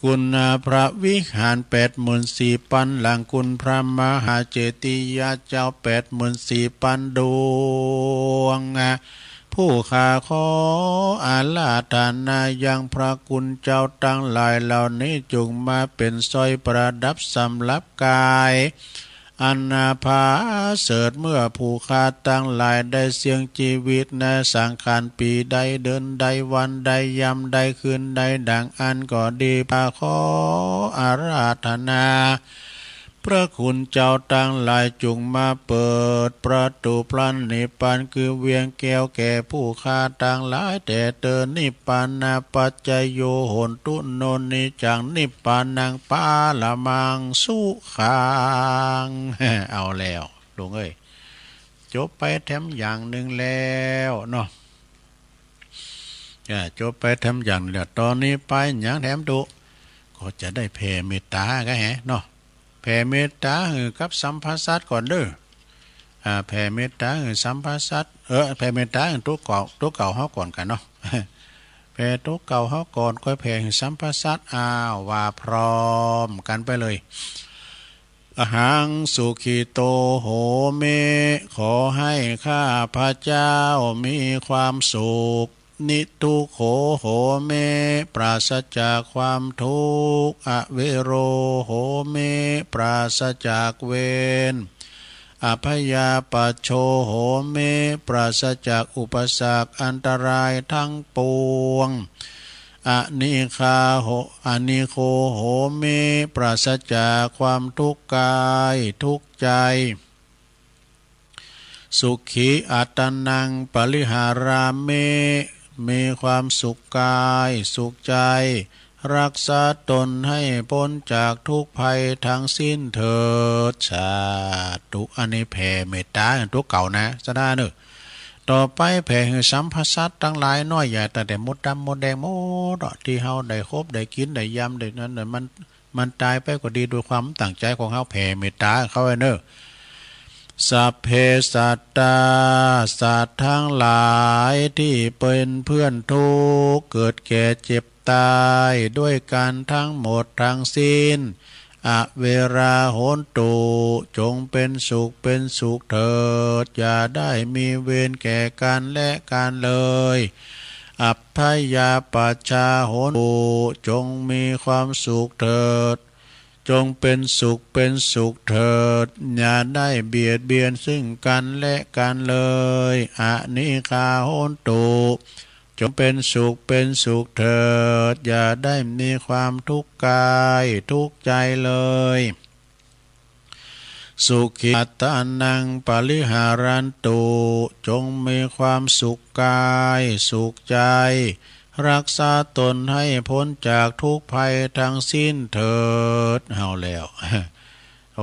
คุณพระวิหารแปดหมื่นสี่ปันหลัง คุณพระมหาเจติยะเจ้าแปดหมื่นสี่ปันดวง ผู้ข้าขออาราธนายังพระคุณเจ้าตังหลายเหล่านี้ จุ่งมาเป๋นสร้อยประดับสำหรับก๋าย อันผาเสริฐ เมื่อผู้ข้าตังหลายได้เสี่ยงจีวิตในสังขารปีใดเดือนใดวันใดยามใดคืนใดดังอั้นก็ดี ข้าขออาราธนา พระคุณเจ้าตังหลายจุ่งมาเปิดประตู๋พระนิพพานคือเวียงแก้วแก่ผู้ข้าตังหลายเต๋อ นิพพานะปัจจโย โหนตุ โน นิจจัง นิพพานัง ปรมัง สุขัง เอาแล้ว ลุงเอ้ย จบไปแถมอย่างนึ่งแล้วเนาะ อ่า จบไปแถมอย่างนึ่งแล้ว ต๋อนนี้ไปหยังแถมตุ๊ ก็จะได้แผ่เมตต๋ากั๋นแหมเนาะ แผ่เมตต๋าหื้อกับสัมภสัตว์ก่อนเน่อ อ่า แผ่เมตต๋าหื้อสัมภสัตว์ เออ แผ่เมตต๋าหื้อตุ๊เก่า ตุ๊เก่าเฮาก่อนกั๋นเนาะ แผ่ตุ๊เก่าเฮาก่อน ค่อยแผ่หื้อสัมภสัตว์ อ้าว ว่าพร้อมกั๋นไปเลย อหังสุขิโตโหมิ ขอให้ข้าพเจ้ามีความสุข นิทุกโขโหมิ ปราศจากความทุกข์ อเวโรโหมิ ปราศจากเวร อพยาปัชโชโหมิ ปราศจากอุปสรรคอันตรายทั้งปวง อนิคาโห อนิโคโหมิ ปราศจากความทุกข์กายทุกข์ใจ สุขีอัตตานังปริหารามิ มีความสุขกายสุขใจ รักษาตนให้พ้นจากทุกข์ภัยทั้งสิ้นเถิด สาธุ อันนี้แผ่เมตต๋าตุ๊เก่านะ สะดาเน่อ ต่อไปแผ่หื้อสัมภสัตว์ตังหลายน้อยใหญ่ ตั้งแต่มดดำมดแดงหมดเนาะ ตี้เฮาได้คบได้กิ๋นได้ยำได้นั้นน่ะ มัน มันต๋ายไปก็ดี โดยความตั้งใจ๋ของเฮาแผ่เมตต๋าเข้าไว้เน่อ สัพเพสัตตา สัตว์ทั้งหลายตี้เป๋นเปื้อนทุกข์ เกิดแก่เจ็บต๋าย ด้วยกั๋นทั้งหมดทั้งสิ้น อเวราโหนตุ จงเป๋นสุขเป๋นสุขเถิด อย่าได้มีเวรแก่กั๋นและกั๋นเลย อัพพยาปัชชาโหนตุ จงมีความสุขเถิด จงเป๋นสุขเป๋นสุขเถิด อย่าได้เบียดเบียนซึ่งกั๋นและกั๋นเลย อนิคาโหนตุ จงเป๋นสุขเป๋นสุขเถิด อย่าได้มีความทุกข์กายทุกข์ใจเลย สุขีอัตตานังปริหารันตุ จงมีความสุขกายสุขใจ รักษาตนให้พ้นจากทุกข์ภัยทั้งสิ้นเถิด เอาแล้ว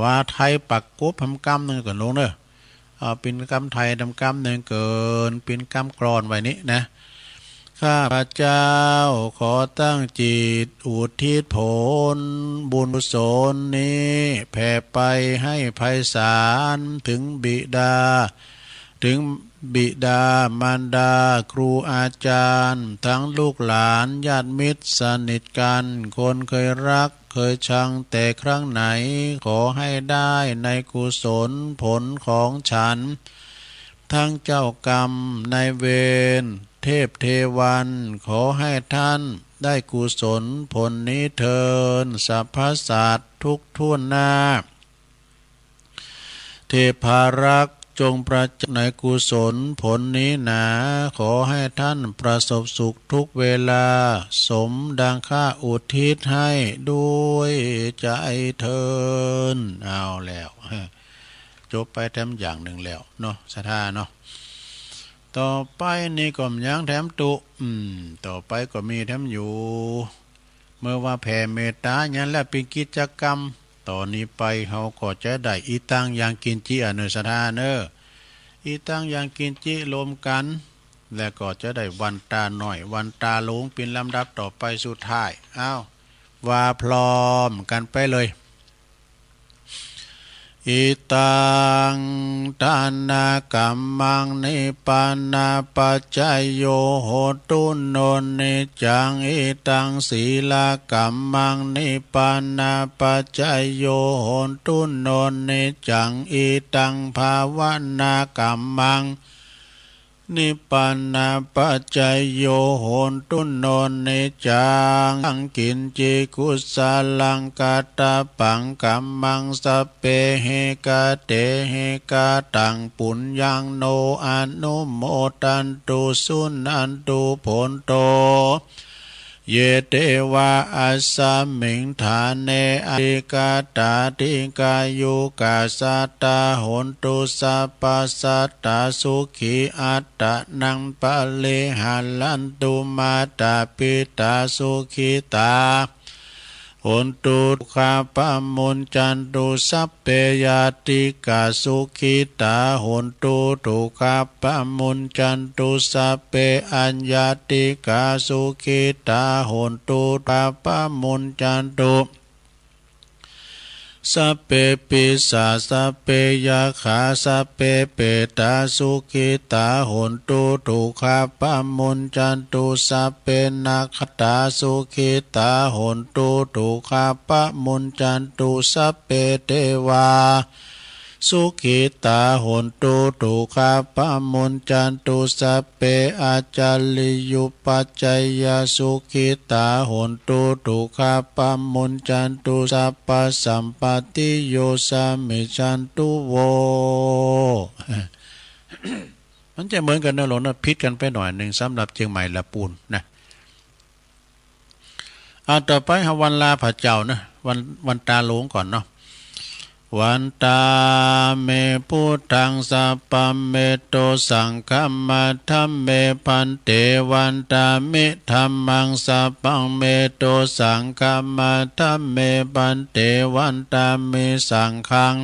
ว่าไทยปักกบหำกำนึ่งก่อนลุงเน่อ เอาเป๋นกำไทยหำกำนึ่งเกิน เป๋นกำกลอนไว้นี้นะ ข้าพเจ้าขอตั้งจิตอุทิศผลบุญกุศลนี้แผ่ไปให้ไพศาลถึงบิดา ถึงบิดามารดา ครูอาจารย์ ทั้งลูกหลาน ญาติมิตรสนิทกัน คนเคยรักเคยชังแต่ครั้งไหน ขอให้ได้ในกุศลผลของฉัน ทั้งเจ้ากรรมนายเวร เทพเทวัน ขอให้ท่านได้กุศลผลนี้เทอญ สรรพสัตว์ทุกทั่วหน้า เทพารักษ์จงประจักษ์ในกุศลผลนี้หนา ขอให้ท่านประสบสุขทุกเวลา สมดังข้าอุทิศให้ด้วยใจเทอญ เอาแล้ว จบไปแถมอย่างนึ่งแล้วเนาะ ศรัทธาเนาะ ต่อไปนี่ก็ยังแถมตุ๊ อืม ต่อไปก็มีแถมอยู่ เมื่อว่าแผ่เมตต๋าอย่างนั้นแล้วเป๋นกิจกรรม ต่อนี้ไปเฮาก็จะได้ อิตัง ยัง กิญจิ อะเนอ ศรัทธาเนอ อิตัง ยัง กิญจิ รวมกั๋น แล้วก็จะได้วันต๋าน้อย วันต๋าหลวงเป๋นลำดับต่อไปสุดท้าย อ้าว ว่าพร้อมกั๋นไปเลย อิตัง ทานะกัมมัง นิพพานะปัจจโย โหตุ โน นิจจัง อิตัง สีละกัมมัง นิพพานะปัจจโย โหตุ โน นิจจัง อิตัง ภาวนากัมมัง นิพพานะปัจจโย โหตุ โน นิจจัง ยัง กิญจิ กุศลัง กัตตะปัง กัมมัง สัพเพ หิ กะเต หิ กะตัง ปุญญัง โน อะนุโม ทันตุ สุนันตุ โผนโต เย เตวา อัสสะมิง ฐาเน อธิกาตา ดีฆายุกา สัตตา โหนตุ สัพพะสัตตา สุขี อัตตานัง ปะริหารันตุ มาตา ปิตา สุขิตา โหนตุ ทุกขาปะมุญจันตุ สัพเพ ญาติกา สุขิตา โหนตุ ทุกขาปะมุญจันตุ สัพเพ อัญญาติกา สุขิตา โหนตุ ทุกขาปะมุญจันตุ สัพเพ ปิสา สัพเพ ยักขา สัพเพ เปตา สุขิตา โหนตุ ทุกขาปะมุญจันตุ สัพเพ นักขัตตา สุขิตา โหนตุ ทุกขาปะมุญจันตุ สัพเพ เตวา สุขิตา โหนตุ ทุกขาปะมุญจันตุ สัพเพ อัจจาริยุปัจจายา สุขิตา โหนตุ ทุกขาปะมุญจันตุ สัพพะสัมปตติโย สามิชชันตุ โว มันจะเหมือนกั๋นเนอะ หลวงเนอะ ผิดกั๋นไปหน่อยนึ่ง สำหรับเจียงใหม่ละปูนนะ อ่ะ ต่อไปเฮาวันลาพระเจ้านะ วัน วันต๋าหลวงก่อนเนาะ วันตามิ พุทธัง สัพพะเม โต สังฆัมมา ธัมเม ภันเต วันตามิ ธัมมัง สัพพะเม โต สังฆัมมา ธัมเม ภันเต วันตามิ สังฆัง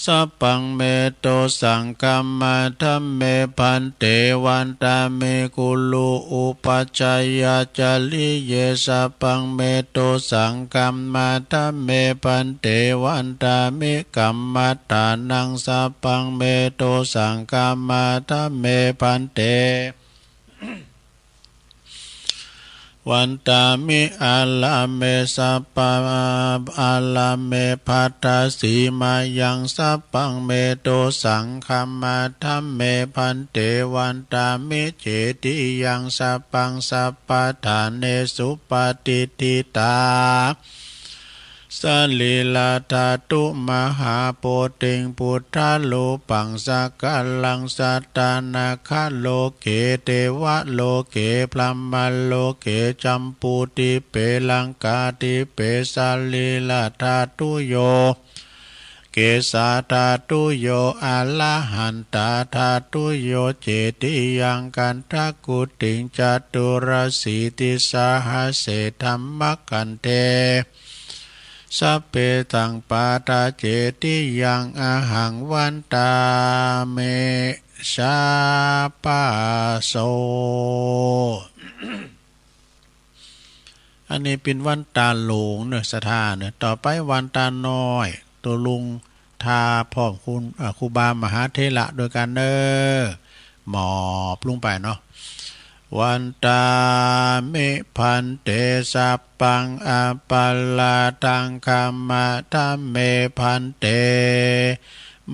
สัพพะเม โต สังฆัมมา ธัมเม ภันเต วันตามิ กุรุ อุปัจจายาจาริเย สัพพะเม โต สังฆัมมา ธัมเม ภันเต วันตามิ กัมมัฏฐานัง สัพพะเม โต สังฆัมมา ธัมเม ภันเต วันตามิ อาราเม สัพพะ อาราเม ภัตถาสีมายัง สัพพะเม โต สังฆัมมา ธัมเม ภันเต วันตามิ เจติยัง สัพพัง สัพพะฐาเนสุ ปะติฏฐิตา สะรีระธาตุ มหาโพธิง พุทธารูปัง สักกะรัง สัตตา นาคาโลเก เตวะโลเก พรหมะโลเก จัมปูทิเป ลังกาทิเป สะรีระธาตุโย เกสาธาตุโย อะระหันตาธาตุโย เจติยัง คันธะกุฏิง จตุรสีติสหัสเส ธัมมะคันเท สัพเพ สัพพัทธา เจติยัง อะหัง วันตามิ สาปะโส นี่เป๋นวันต๋าหลวงเน่อ ศรัทธาเน่อ ต่อไปวันต๋าน้อย ตุ๊ลุงทาพร้อมคุณ เอ่อ ครูบามหาเถระโดยกั๋นเน่อ หมอบลงไปเนาะ วันตามิภันเต สัพพังอัปปะราธังขะมะทะเมภันเต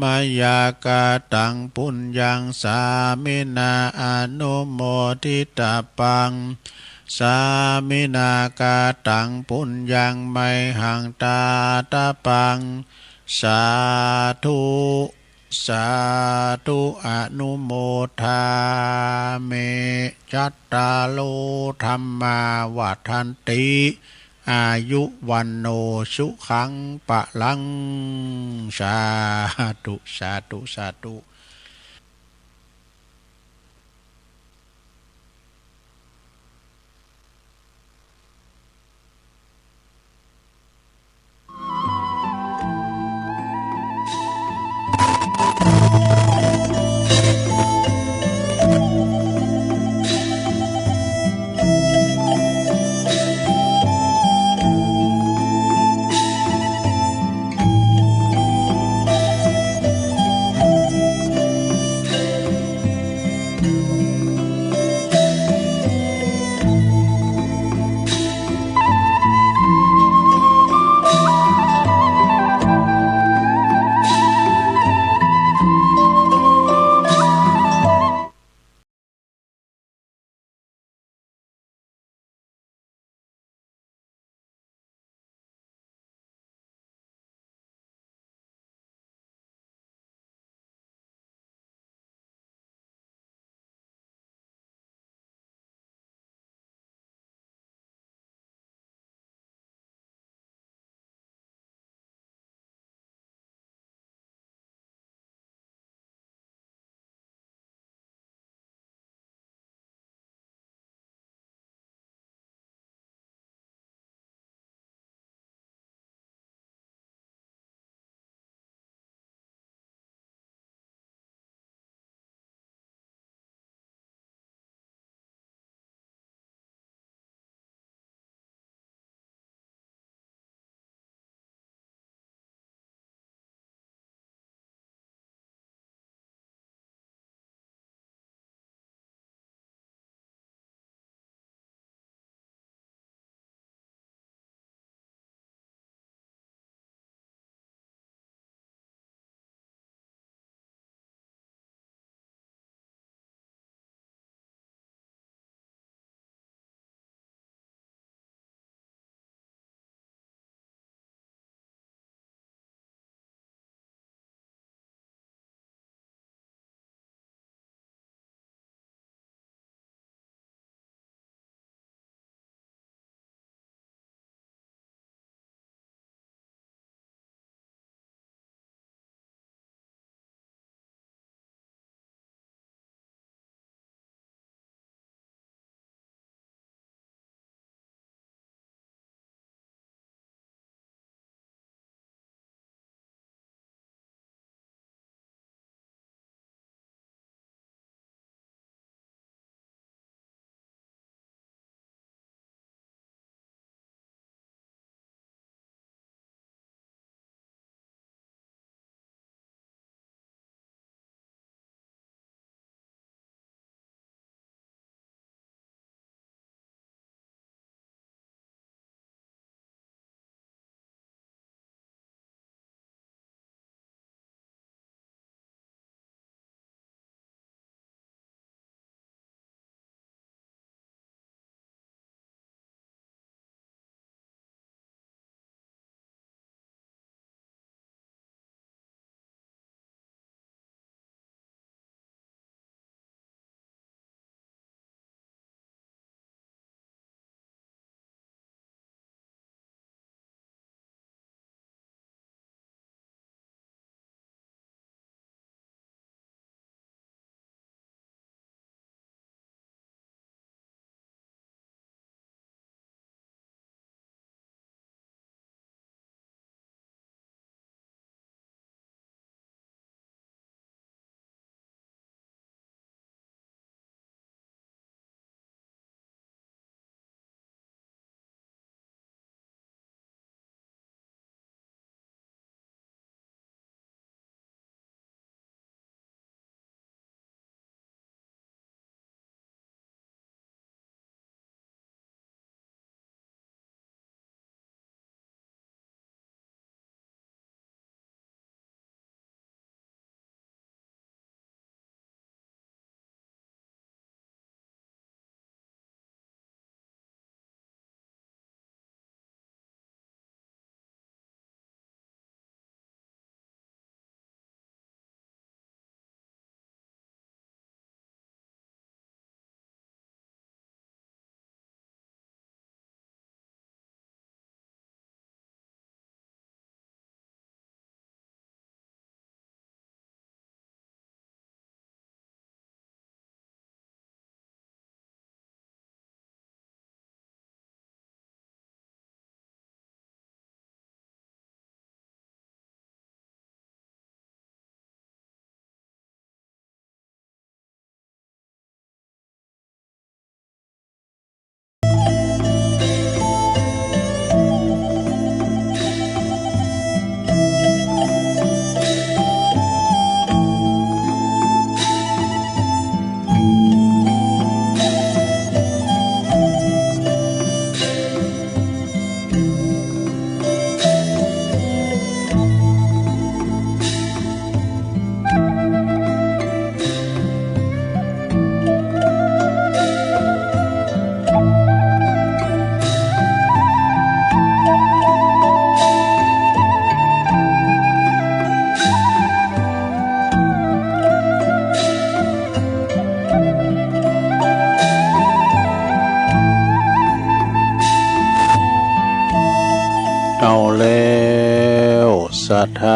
มะยา กาตัง ปุญญัง สามินา อนุโมทิตาปัง สามินา กาตัง ปุญญัง มะยหัง ตาตาปัง สาธุ สาธุ อนุโมทามิ จัตตาโร ธัมมา วัฑฒันติ อายุ วัณโณ สุขัง พะลัง สาธุ สาธุ สาธุ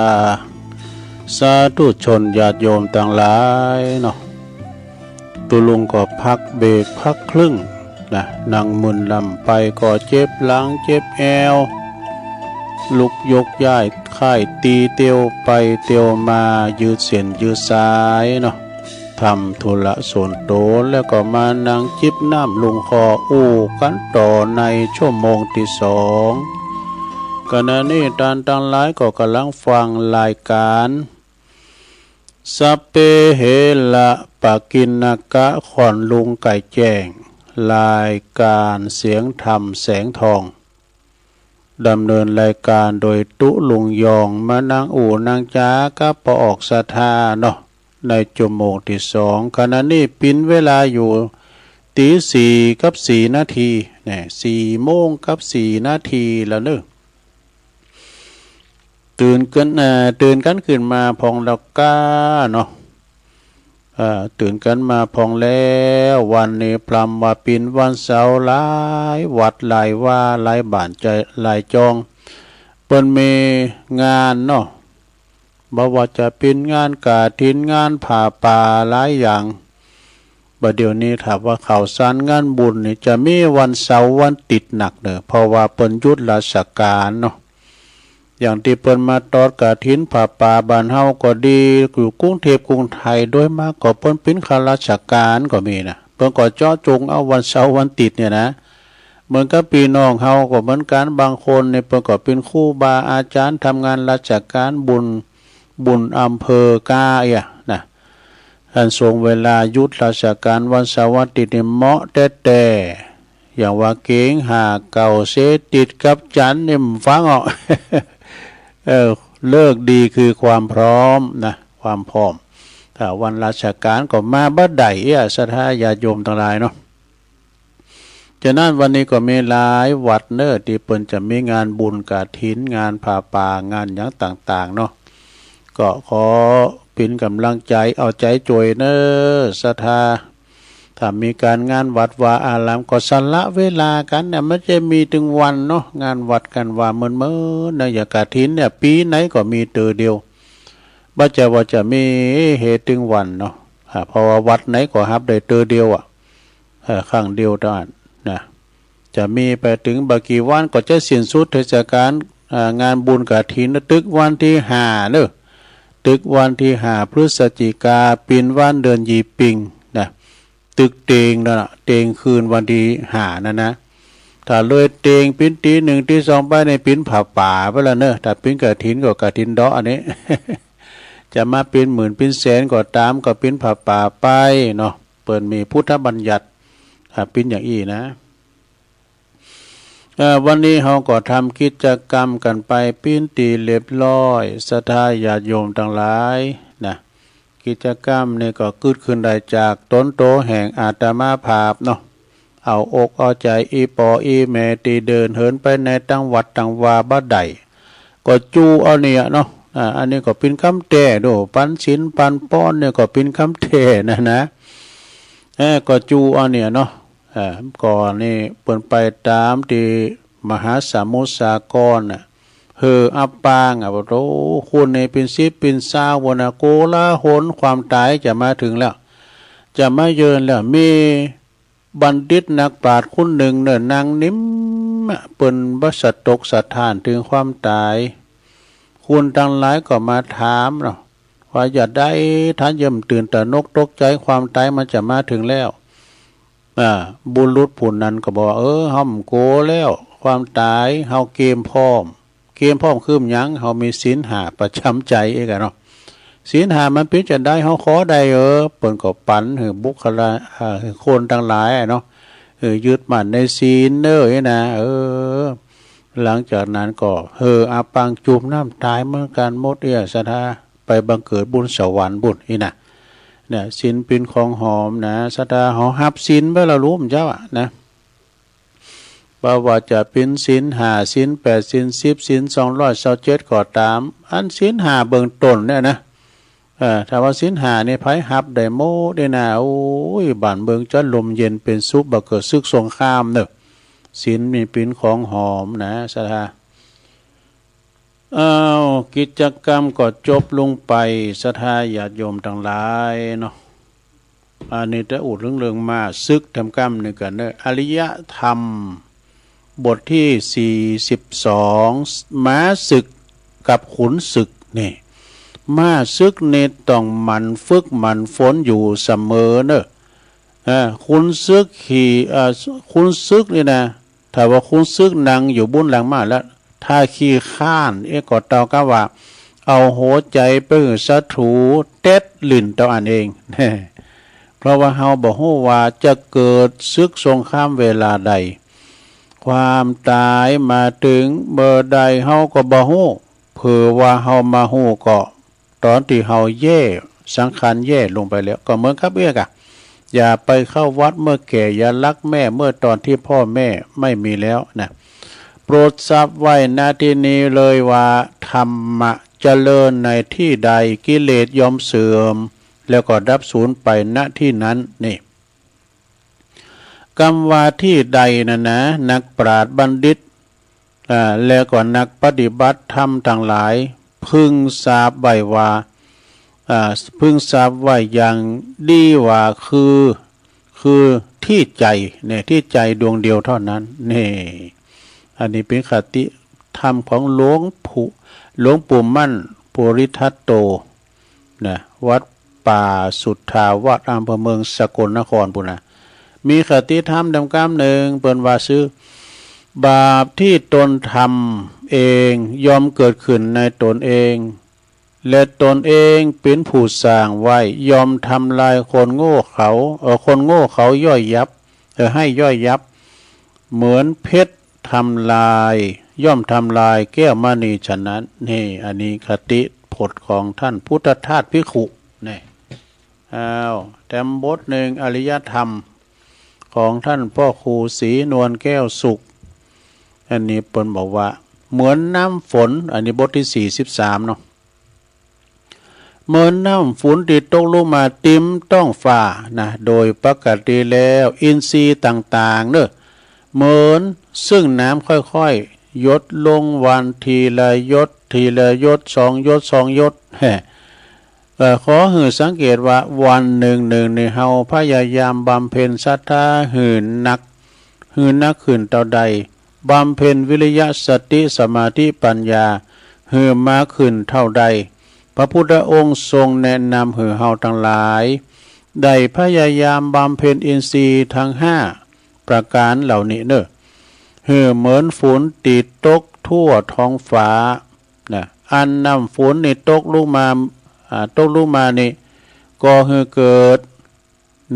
า สาธุชนญาติโยมตังหลายเนาะ ตุ๊ลุงก็พักเบรกพักครึ่งนะ นั่งมึนลำไปก็เจ็บหลังเจ็บแอว ลุกยกย้ายค่ายตีเตียวไปเตียวมา ยืดเส้นยืดสายเนาะ ทำธุระส่วนตั๋วแล้วก็มานั่งจิบน้ำลงคออู้กั๋นต่อในชั่วโมงตี้สอง ขณะนี้ต้านตังหลายก็ก่ำลังฟังรายก๋าน สัพเพเหระปะกิณณกะ ขวัญลุงไก่แจ้ง รายก๋านเสียงธรรมแสงทอง ดำเนินรายก๋านโดยตุ๊ลุงยอง มานั่งอู้นั่งจ๋ากับป้อออกศรัทธาเนาะ ในชั่วโมงตี้สอง ขณะนี้ปิ๋นเวลาอยู่ตี๋สี่กับสี่นาที เนี่ย สี่โมงกับสี่นาทีแล้วเนาะ ตื่นกั๋น เอ่อ ตื่นกั๋นขึ้นมาพ่องแล้วก้าเนาะ เอ่อ ตื่นกั๋นมาพ่องแล้ว วันนี้พร่ำว่าปิ๋นวันเสาร์ หลายวัดหลายวาหลายบ้านจะหลายจอง เปิ้นมีงานเนาะ บ่ว่าจะเป๋นงานกฐิน งานผ้าป่าหลายอย่าง บ่าเดี่ยวนี้ถ้าว่าข่าวสารงานบุญนี่จะมีวันเสาร์วันติ๊ดนักเน่อ เพราะว่าเปิ้นหยุดราชก๋านเนาะ อย่างตี้เปิ้นมาตอดกฐินผ้าป่าบ้านเฮาก็ดี อยู่กรุงเทพฯกรุงไทย โดยมากก็เปิ้นเป๋นข้าราชก๋านก็มีนะ เปิ้นก็เจาะจงเอาวันเสาร์วันติ๊ดเนี่ยนะ เหมือนกับปี้น้องเฮาก็เหมือนกั๋น บางคนนี่เปิ้นก็เป๋นครูบาอาจ๋ารย์ ทำงานราชก๋าน บุญ บุญอำเภอก้าเอี้ยนะ อันสงเวลาหยุดราชก๋านวันเสาร์วันติ๊ดนี่เหมาะแต๊ๆ อย่างว่าเก๋งห้าเก้าเสยร์ ติ๊ดกับจันทร์นี่บ่ฟังอ้อ เออ ฤกษ์ดีคือความพร้อมนะ ความพร้อม ถ้าวันราชก๋านก็มาบ่ได้เอี้ย ศรัทธาญาติโยมตังหลายเนาะ ฉะนั้นวันนี้ก็มีหลายวัดเน่อ ตี้เปิ้นจะมีงานบุญกฐิน งานผ้าป่า งานหยังต่างๆ เนาะ ก็ขอเป๋นก๋ำลังใจ๋ เอาใจ๋จ้วยเน่อ ศรัทธา ถ้ามีก๋านงานวัดวาอารามก็สละเวลากั๋นเนี่ย มันจะมีตึงวันเนาะ งานวัดกั๋นว่าเมินๆ นะ อย่างกฐินเนี่ย ปี๋ไหนก็มีเตื้อเดียว บ่ใจ้ว่าจะมีหื้อตึงวันเนาะ อ่า เพราะว่าวัดไหนก็ฮับได้เตื้อเดียวอะ เอ่อ ครั้งเดียวเต้าอั้นนะ จะมีไปตึงบ่กี่วันก็จะสิ้นสุดเทศกาล อ่า งานบุญกฐิน ตึกวันตี้ห้าเน่อ ตึกวันตี้ห้าพฤศจิกา เป๋นวันเดือนยี่ปิงนะ ตึกเต็งนั่นน่ะ เต็งคืนวันตี้ห้านั่นนะ ถ้าเลยเต็งเป๋นตีหนึ่งตีสองไปนี่เป๋นผ้าป่าไปแล้วเน่อ ถ้าเป๋นกฐินก็กฐินเดาะอันนี้ จะมาเป๋นหมื่นเป๋นแสนก็ต๋าม ก็เป๋นผ้าป่าไปเนาะ เปิ้นมีพุทธบัญญัติ อ่า เป๋นอย่างอี้นะ เอ่อ วันนี้เฮาก็ทำกิจกรรมกั๋นไปเป๋นตี้เรียบร้อย ศรัทธาญาติโยมตังหลายนะ กิจกรรมนี่ก็เกิดขึ้นได้จากต๋นโตแห่งอาตมาภาพเนาะ เอาอกเอาใจ๋อี่ป้ออี่แม่ตี้เดินเหินไปในตังวัดตังวาบ่ได้ ก็จูเอาเนี่ยเนาะ อ่า อันนี้ก็เป๋นกำแต้โด ปันศีลปันปอนเนี่ยก็เป๋นกำแต้นะนะ เออ ก็จูเอาเนี่ยเนาะ เออ ก่อนนี่เปิ้นไปต๋ามตี้มหาสมุทรสาครน่ะ เฮออับปางอะ โอ้โห คนนี่เป๋นสิบเป๋นซาวโน่นน่ะ โกลาหล ความต๋ายจะมาเถิงแล้ว จะมาเยือนแล้ว มี บัณฑิตนักปราชญ์คนนึ่งเน่อ นั่งนิ่มอะ เปิ้นบ่สะตกสะท้านเถิงความต๋าย คนตังหลายก็มาถามเนาะ ว่าจะใด ต้านเยิ่มตื่นตระหนกตกใจ๋ ความต๋ายมันจะมาเถิงแล้ว อ่า บุรุษผู้นั้นก็บอกว่า เออ เฮาบ่โกแล้ว ความต๋าย เฮาเกรียมพร้อม เกรียมพร้อมคือหยัง เฮามีศีลห้าประจ๋ำใจ๋เองอะเนาะ ศีลห้ามันเป๋นจะใด เฮาขอได้เออ เปิ้นก็ปั๋นหื้อบุคคละ อ่า หื้อคนตังหลายอะเนาะ เออ ยึดมั่นในศีลเน่อนี่นะ เออ หลังจากนั้นก็เฮออับปางจุ่มน้ำต๋ายเหมือนกั๋นหมดเอี้ย ศรัทธา ไปบังเกิดบุญสวรรค์บุญนี่นะ เนี่ย ศีลเป๋นของหอมนะ ศรัทธา เฮาฮับศีลไปแล้ว ฮู้บ่เจ้าอะนะ บ่ว่าจะเป๋นศีลห้า ศีลแปด ศีลสิบ ศีลสองร้อยซาวเจ็ดก็ต๋าม อันศีลห้าเบื้องต้นเนี่ยนะ เอ่อ ถ้าว่าศีลห้านี่ใผฮับได้หมดนี่นะ โอ้ย บ้านเมืองจะร่มเย็นเป๋นสุข บ่เกิดศึกสงครามเน่อ ศีลนี่เป๋นของหอมนะ ศรัทธา อ้าว กิจกรรมก็จบลงไป ศรัทธาญาติโยมตังหลายเนาะ อันนี้จะอู้เถิงเรื่องม้าศึกแถมกำนึ่งกั๋นเน่อ อริยธรรม บทตี้สี่สิบสอง ม้าศึกกับขุนศึกนี่ ม้าศึกนี่ต้องหมั่นฝึกหมั่นฝนอยู่เสมอเน่อ อ่า ขุนศึกขี่ อ่า ขุนศึกนี่นะ ถ้าว่าขุนศึกนั่งอยู่บุนหลังม้าแล้ว ถ้าขี้คร้าน เอ๊ะ ก็เต้ากะว่า เอาหัวใจ๋ไปหื้อศัตรูเต็ดลิ้นเต้าอั้นเอง เพราะว่าเฮาบ่ฮู้ว่าจะเกิดศึกสงครามเวลาใด ความต๋ายมาเถิงเมื่อใดเฮาก็บ่ฮู้ เผื่อว่าเฮามาฮู้ก็ ต๋อนตี้เฮาแย่ สังขารแย่ลงไปแล้ว ก็เหมือนกับเอื้อกอะ อย่าไปเข้าวัดเมื่อแก่ อย่ารักแม่เมื่อต๋อนตี้พ่อแม่ไม่มีแล้วนะ โปรดทราบไว้ ณ ตี้นี้เลยว่า ธรรมะเจริญในตี้ใด กิเลสย่อมเสื่อม แล้วก็ดับสูญไป ณ ตี้นั้น นี่ กำว่าตี้ใดนั้นนะ นักปราชญ์บัณฑิต อ่า แล้วก็นักปฏิบัติธรรมตังหลาย พึงทราบไว้ว่า อ่า พึงทราบไว้อย่างดีว่า คือ คือตี้ใจ๋เนี่ย ตี้ใจ๋ดวงเดียวเต้านั้น นี่ อันนี้เป๋นคติธรรมของหลวงปู่ หลวงปู่มั่น ภูริทัตโต นะ วัดป่าสุทธาวาส อำเภอเมืองสกลนครปู้นนะ มีคติธรรมแถมกำนึ่ง เปิ้นว่าซื่อ บาปตี้ตนทำเองย่อมเกิดขึ้นในตนเอง และตนเองเป๋นผู้สร้างไว้ ย่อมทำลายคนโง่เขา เอ่อ คนโง่เขาย่อยยับ เอ่อ ให้ย่อยยับ เหมือนเพชรทำลาย ย่อมทำลายแก้วมณีฉะนั้น นี่ อันนี้คติพจน์ของท่านพุทธทาสภิกขุ นี่ อ้าว แถมบทนึ่ง อริยธรรม ของท่านพ่อครูศรีนวลแก้วสุข อันนี้เปิ้นบอกว่า เหมือนน้ำฝน อันนี้บทตี้สี่สิบสามเนาะ เหมือนน้ำฝนตี้ตกลงมาเต็มท้องฟ้านะ โดยปกติแล้วอินทรีย์ต่างๆ เน่อ เหมือนซึ่งน้ำค่อยๆ หยดลงวันทีละหยด ทีละหยด สองหยด สองหยด แฮ่ เอ่อ ขอหื้อสังเกตว่าวันนึ่งๆ นี่เฮาพยายามบำเพ็ญศรัทธาหื้อหนัก หื้อหนักขึ้นเต้าใด บำเพ็ญวิริยะ สติ สมาธิ ปัญญา หื้อมากขึ้นเต้าใด พระพุทธองค์ทรงแนะนำหื้อเฮาตังหลาย ได้พยายามบำเพ็ญอินทรีย์ทั้งห้าประก๋านเหล่านี้เน่อ หื้อเหมือนฝนตี้ตกทั่วท้องฟ้านะ อันน้ำฝนนี่ตกลงมา อ่า ตกลงมานี่ ก่อหื้อเกิด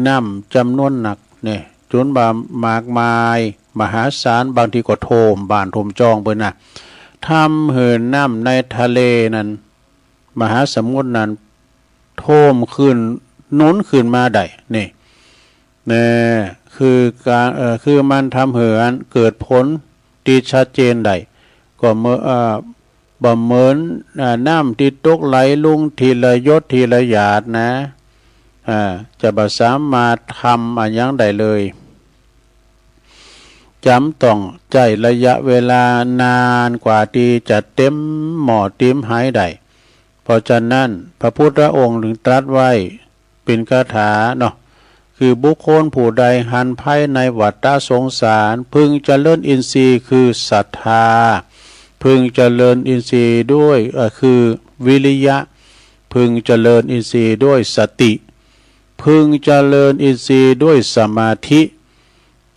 น้ำจ๋ำนวนนักเนี่ย จ๋นบ่ามากมาย มหาศาล บางทีก็ท่วมบ้านท่วมจองเปิ้นนะ ทำหื้อน้ำในทะเลนั้น มหาสมุทรนั้น ท่วมขึ้น หนุนขึ้นมาได้ นี่ แน่ คือก๋าน เอ่อ คือมันทำหื้ออันเกิดผลตี้ชัดเจนได้ ก็เมื่อ เอ่อ บ่เหมือน อ่า น้ำตี้ตกไหลลงทีละหยดทีละหยาดนะ อ่า จะบ่สามารถทำอะหยังได้เลย จ๋ำต้องใจ๊ระยะเวลานานกว่าตี้จะเต็มหม้อเต็มไหได้ เพราะฉะนั้นพระพุทธองค์จึงตรัสไว้เป๋นคาถาเนาะ คือบุคคลผู้ใดหันภัยในวัฏฏะสงสาร พึงเจริญอินทรีย์คือศรัทธา พึงเจริญอินทรีย์ด้วย เอ่อ คือวิริยะ พึงเจริญอินทรีย์ด้วยสติ พึงเจริญอินทรีย์ด้วยสมาธิ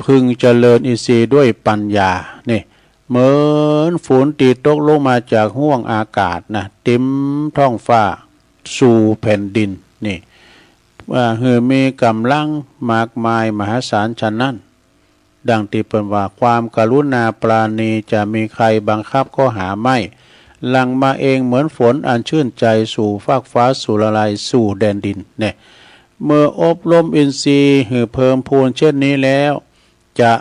พึงเจริญอินทรีย์ด้วยปัญญา นี่ เหมือนฝนตี้ตกลงมาจากห้วงอากาศนะ เต็มท้องฟ้า สู่แผ่นดิน นี่ อ่า หื้อมีก๋ำลังมากมายมหาศาลฉะนั้น ดังตี้เปิ้นว่า ความกรุณาปราณีจะมีใครบังคับก็หาไม่ หลั่งมาเองเหมือนฝนอันชื่นใจสู่ฟากฟ้า สู่ละลายสู่แดนดิน เนี่ย เมื่ออบรมอินทรีย์หื้อเพิ่มพูนเช่นนี้แล้ว จะ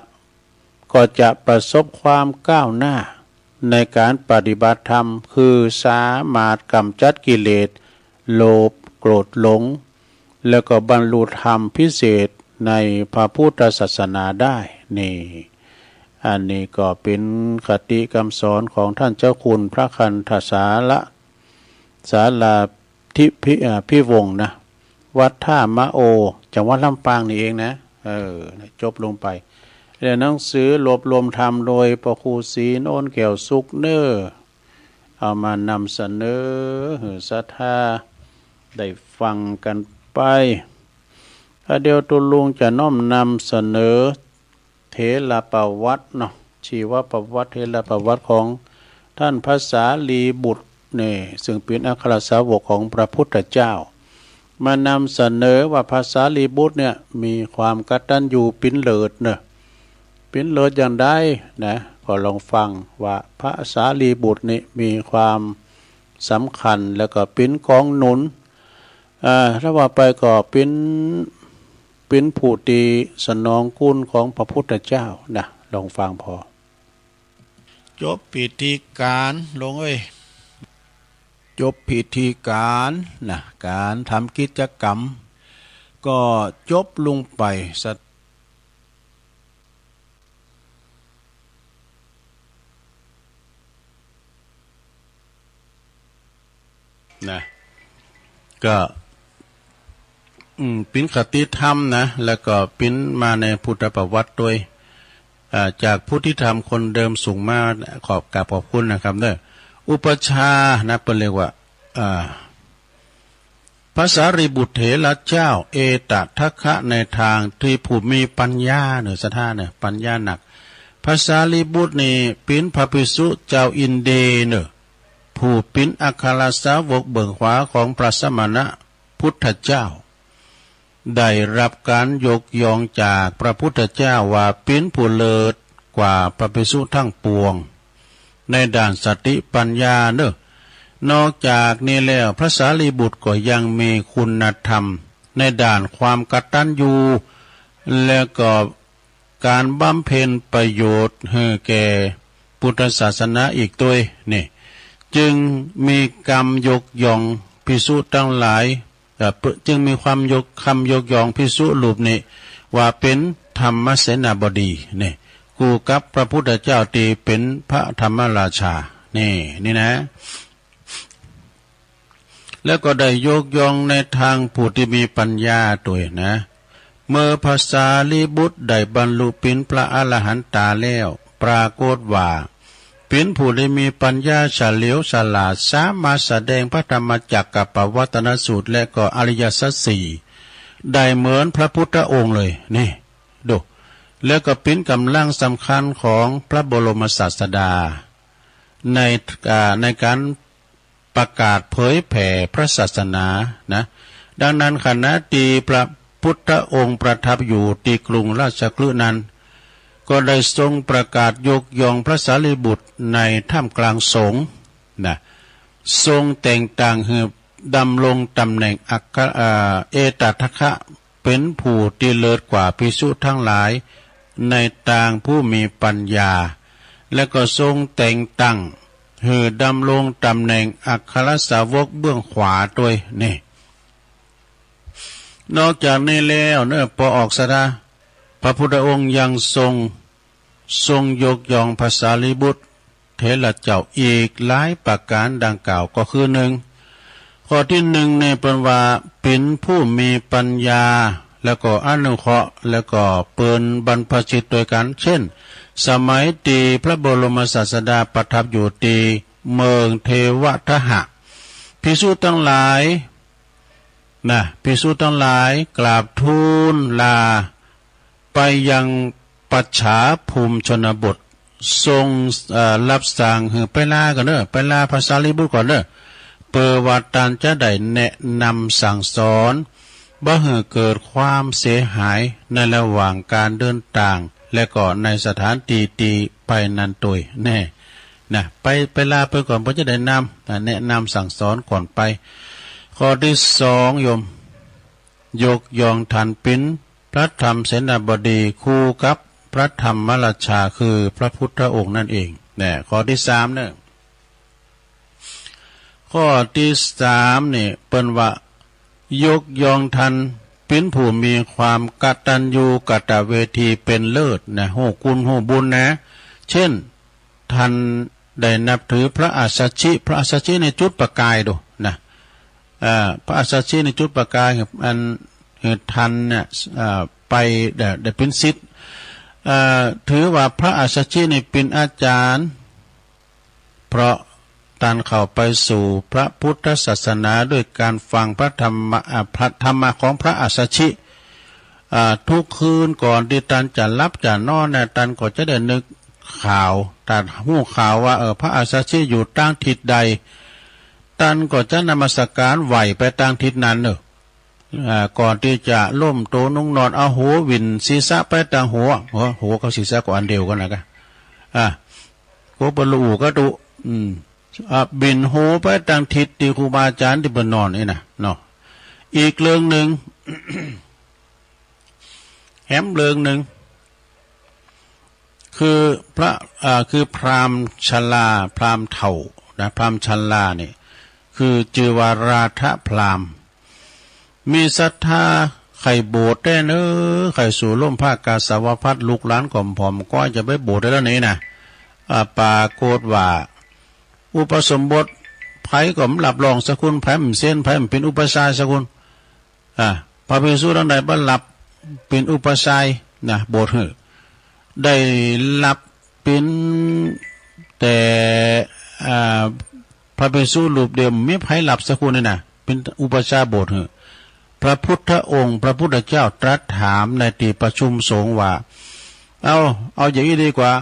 ก็จะประสบความก้าวหน้าในก๋านปฏิบัติธรรม คือสามารถก๋ำจัดกิเลส โลภ โกรธ หลง แล้วก็บรรลุธรรมพิเศษในพระพุทธศาสนาได้ นี่ อันนี้ก็เป๋นคติกำสอนของต้านเจ้าคุณพระคันธสาระ สาราธิพิ อ่า พิวงศ์นะ วัดท่ามะโอ จังหวัดลำปางนี่เองนะ เออ จบลงไป แล้วหนังสือรวบรวมธรรมโดยพระครูศรีโนนแก้วสุขเน่อ เอามานำเสนอหื้อศรัทธาได้ฟังกั๋นไป อ่ะ เดี๋ยวตุ๊ลุงจะน้อมนำเสนอ เถรประวัติเนาะ ชีวประวัติ เถรประวัติของต้านพระสารีบุตรเนี่ย ซึ่งเป๋นอัครสาวกของพระพุทธเจ้า มานำเสนอว่าพระสารีบุตรเนี่ยมีความกตัญญูปินเลิศเนาะ ปินเลิศอย่างใดนะ ก็ลองฟังว่าพระสารีบุตรนี่มีความสำคัญ แล้วก็เป๋นกองหนุน อ่า ถ้าว่าไปก็เป๋น เป๋นผู้ตี้สนองคุณของพระพุทธเจ้านะ ลองฟังผ่อ จบพิธีก๋าน โยมเอ้ย จบพิธีก๋านนะ ก๋านทำกิจกรรม ก็จบลงไปสัก นะ ก็ อืม เป๋นคติธรรมนะ แล้วก็เป๋นมาในพุทธประวัติตวย อ่า จากผู้ตี้ทำคนเดิมส่งมา ขอบ กราบขอบคุณนะครับเน่อ อุปัชฌาย์นะ เปิ้นเรียกว่า อ่า พระสารีบุตรเถระเจ้า เอตทัคคะในตางตี้ผู้มีปัญญาเน่อ ศรัทธาเน่อ ปัญญานัก พระสารีบุตรนี่เป๋นพระภิกษุจาวอินเดียเน่อ ผู้เป๋นอัครสาวกเบื้องขวาของพระสมณะพุทธเจ้า ได้ฮับก๋านยกย่องจากพระพุทธเจ้าว่าเป๋นผู้เลิศกว่าพระภิกษุตังปวง ในด้านสติปัญญาเน่อ นอกจากนี้แล้วพระสารีบุตรก็ยังมีคุณธรรมในด้านความกตัญญู และก็ก๋านบำเพ็ญประโยชน์หื้อแก่พุทธศาสนาอีกตวยนี่ จึงมีกำยกย่องภิกษุตังหลาย เอ่อ เปิ้น จึงมีความยก กำยกย่องภิกษุรูปนี้ว่าเป๋นธรรมเสนาบดีนี่ คู่กับพระพุทธเจ้าตี้เป๋นพระธรรมราชา นี่ นี่นะ แล้วก็ได้ยกย่องในตางผู้ตี้มีปัญญาตวยนะ เมื่อพระสารีบุตรได้บรรลุเป๋นพระอรหันตาแล้ว ปรากฏว่าเป๋นผู้ตี้มีปัญญาเฉลียวฉลาด สามารถแสดงพระธรรมจักกัปปวัตตนสูตร และก็อริยสัจสี่ได้เหมือนพระพุทธองค์เลย นี่ ดู แล้วก็เป๋นก๋ำลังสำคัญของพระบรมศาสดา ใน อ่า ในก๋านประกาศเผยแผ่พระศาสนานะ ดังนั้นขณะตี้พระพุทธองค์ประทับอยู่ตี้กรุงราชคฤห์นั้น ก็ได้ทรงประกาศยกย่องพระสารีบุตรในท่ามกลางสงฆ์นะ ทรงแต่งตั้งหื้อดำรงตำแหน่งอัคร อ่า เอตทัคคะ เป๋นผู้ตี้เลิศกว่าภิกษุตังหลายในตางผู้มีปัญญา และก็ทรงแต่งตั้งหื้อดำรงตำแหน่งอัครสาวกเบื้องขวาตวยนี่ นอกจากนี้แล้วเน่อ ปอออกศาสดา พระพุทธองค์ยังทรง ทรงยกย่องพระสารีบุตรเถระเจ้าอีกหลายประก๋านดังกล่าว ก็คือ นึ่ง ข้อตี้นึ่งนี่เปิ้นว่าเป๋นผู้มีปัญญา แล้วก็อนุเคราะห์ แล้วก็เป๋นบรรพชิตตวยกั๋น เช่น สมัยตี้พระบรมศาสดาประทับอยู่ตี้เมืองเทวทหะ ภิกษุตังหลาย นะ ภิกษุตังหลายกราบทูลลาไปยังปัจฉาภูมิชนบท ทรง เอ่อ ฮับสั่งหื้อไปลาก่อนเน่อ ไปลาพระสารีบุตรก่อนเน่อ เปื้อว่าต้านจะได้แนะนำสั่งสอน บ่หื้อเกิดความเสียหายในระหว่างก๋านเดินตาง และก็ในสถานตี้ตี้ไปนั้นตวยแน่ นะ ไป ไปลาเปิ้นก่อน เปิ้นจะได้นำ นะ แนะนำสั่งสอนก่อนไป ข้อตี้สอง โยม ยกย่องต้านเป๋นพระธรรมเสนาบดีคู่กับพระธรรมราชา คือพระพุทธองค์นั้นเอง นะ ข้อตี้สามเน่อ ข้อตี้สามนี่เปิ้นว่า ยกย่องต้านเป๋นผู้มีความกตัญญูกตเวทีเป๋นเลิศนะ ฮู้คุณฮู้บุญนะ เจ้น ต้านได้นับถือพระอัสสชิ พระอัสสชินี่จุดประกายดูนะ เอ่อ พระอัสสชินี่จุดประกาย อัน คือต้านเนี่ย เอ่อ ไปได้ ได้เป๋นศิษย์ เอ่อ ถือว่าพระอัสสชินี่เป๋นอาจ๋ารย์ เพราะต้านเข้าไปสู่พระพุทธศาสนาด้วยก๋านฟังพระธรรมะ อ่า พระธรรมะของพระอัสสชิ อ่า กู้คืนก่อนตี้ต้านจะหลับจะนอนเนี่ย ต้านก็จะได้นึกข่าว ต้านฮู้ข่าวว่า เออ พระอัสสชิอยู่ตางทิศใด ต้านก็จะนมัสก๋านไหว้ไปตางทิศนั้นเน่อ อ่า ก่อนตี้จะล้มโตลงนอน เอาหัวบิ่นศีรษะไปตางหัว หัว หัวกับศีรษะก็อันเดียวกั๋นนะกะ อ่า ก็บ่ฮู้กั๋นตุ๊ อืม อ่า บิ่นหัวไปตางทิศตี้ครูบาอาจ๋ารย์ตี้เปิ้นนอนนี่นะเนาะ อีกเรื่องนึ่ง แหมเรื่องนึ่ง คือพระ อ่า คือพราหมณ์ชรา พราหมณ์เฒ่านะ พราหมณ์ชรานี่ คือจื้อว่าราธพราหมณ์ มีศรัทธาใค่บวชแต๊เน่อ ใค่สู่ร่มผ้ากาสาวพัสตร์ ลูกหลานก็ผ่อมก๊อยจะไปบวชได้แล้วนี่นะ อ่า ปรากฏว่า อุปสมบท ใผก็บ่รับรองสักคน ใผบ่เซ็น ใผบ่เป๋นอุปัชฌาย์สักคน อ่า พระภิกษุตังหลายบ่รับเป๋นอุปัชฌาย์นะ บวชหื้อ ได้รับเป๋นแต่ อ่า พระภิกษุรูปเดียว บ่มีใผรับสักคนนี่นะ เป๋นอุปัชฌาย์บวชหื้อ พระพุทธองค์ พระพุทธเจ้าตรัสถามในตี้ประชุมสงฆ์ว่า เอา เอาอย่างนี้ดีกว่า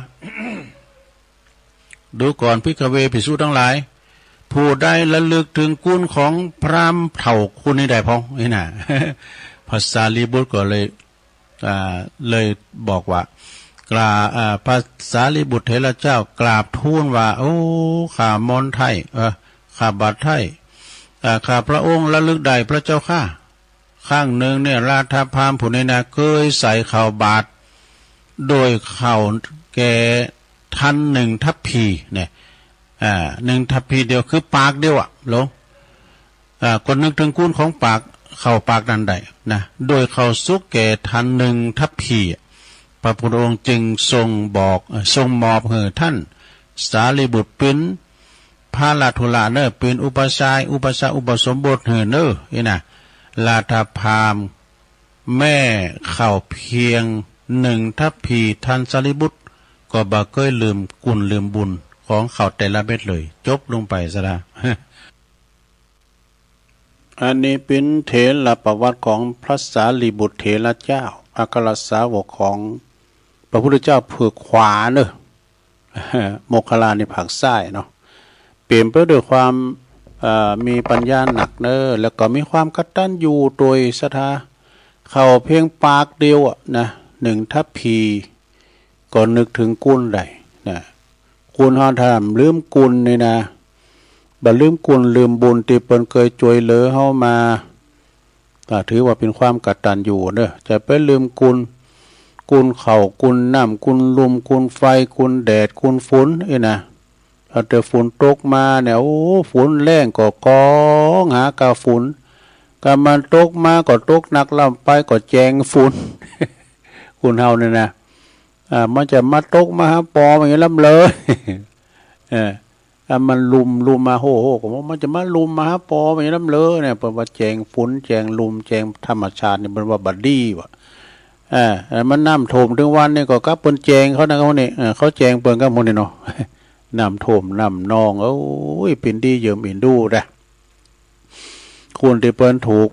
ดูก่อนภิกขเว ภิกษุตังหลาย ผู้ใดระลึกเถิงกุณของพราหมณ์เฒ่าคนนี้ได้พ่อง นี่นะ พระสารีบุตรก็เลย อ่า เลยบอกว่า กราบ อ่า พระสารีบุตรเถระเจ้ากราบทูลว่า โอ้ ข้าหม่อมไท้ เออ ข้าบาทไท้ อ่า ข้าพระองค์ระลึกได้พระเจ้าข้า ครั้งนึ่งเนี่ย ราธพราหมณ์ผู้นี้นะ เกยใส่ข้าวบาตร โดยข้าวแก่ทัณฑ์นึ่งทัพพีเนี่ย อ่า นึ่งทัพพีเดียว คือปากเดียวอะ หลวง อ่า ก็นึกเถิงกุณของปาก ข้าวปากนั้นได้นะ โดยข้าวสุกแก่ทัณฑ์นึ่งทัพพี พระพุทธองค์จึงทรงบอก เอ่อ ทรงมอบหื้อท่านสารีบุตรเป๋น พระราหุละเน่อ เป๋นอุปัชฌาย์ อุปัชฌาย์ อุปสมบทหื้อเน่อ นี่นะ ราธพราหมณ์แม้ข้าวเพียงนึ่งทัพพี ท่านสารีบุตรก็บ่เกยลืมกุณลืมบุญของข้าวแต่ละเม็ดเลย จบลงไปซะละ อันนี้เป๋นเถรประวัติของพระสารีบุตรเถระเจ้า อัครสาวกของพระพุทธเจ้าเพื้องขวาเน่อ โมคคัลลานี่ภาคซ้ายเนาะ เป๋นไปด้วยความ เอ่อ มีปัญญานักเน่อ แล้วก็มีความกตัญญูโตยศรัทธา ข้าวเพียงปากเดียวอะนะ นึ่งทัพพี ก็นึกเถิงกุณได้นะ คนเฮาถ้าลืมกุณนี่นะ บ่ลืมกุณลืมบุญตี้เปิ้นเกยจ้วยเหลือเฮามา ก็ถือว่าเป๋นความกตัญญูเน่อ จะไปลืมกุณ กุณข้าว กุณน้ำ กุณลม กุณไฟ กุณแดด กุณฝน นี่นะ เอาแต่ฝนตกมาเนี่ย โอ้ ฝนแล้งก็ก้องหากาฝน กามันตกมาก็ตกหนักล้ำไปก็แจงฝน คนเฮาเนี่ยนะ อ่า มันจะมาตกมาหาปอมันอย่างนี้ล้ำเลย เออ อ่ะ มันลุม ลุมมาโฮโฮ ก็ว่ามันจะมาลุมมาหาปอมันอย่างนี้ล้ำเลยเนี่ย เปิ้นว่าแจงฝน แจงลม แจงธรรมชาตินี่ เปิ้นว่าบ่ดีว่ะ อ่า แล้วมันน้ำท่วมเถิงวันนี่ก็กับเปิ้นแจงเขานะ เขานี่ เออ เขาแจงเปิ้นกับหมู่นี่เนาะ น้ำท่วมน้ำนอง โอ้ย เป๋นตี้เยิมเอ็นดูดะ คนตี้เปิ้นถูก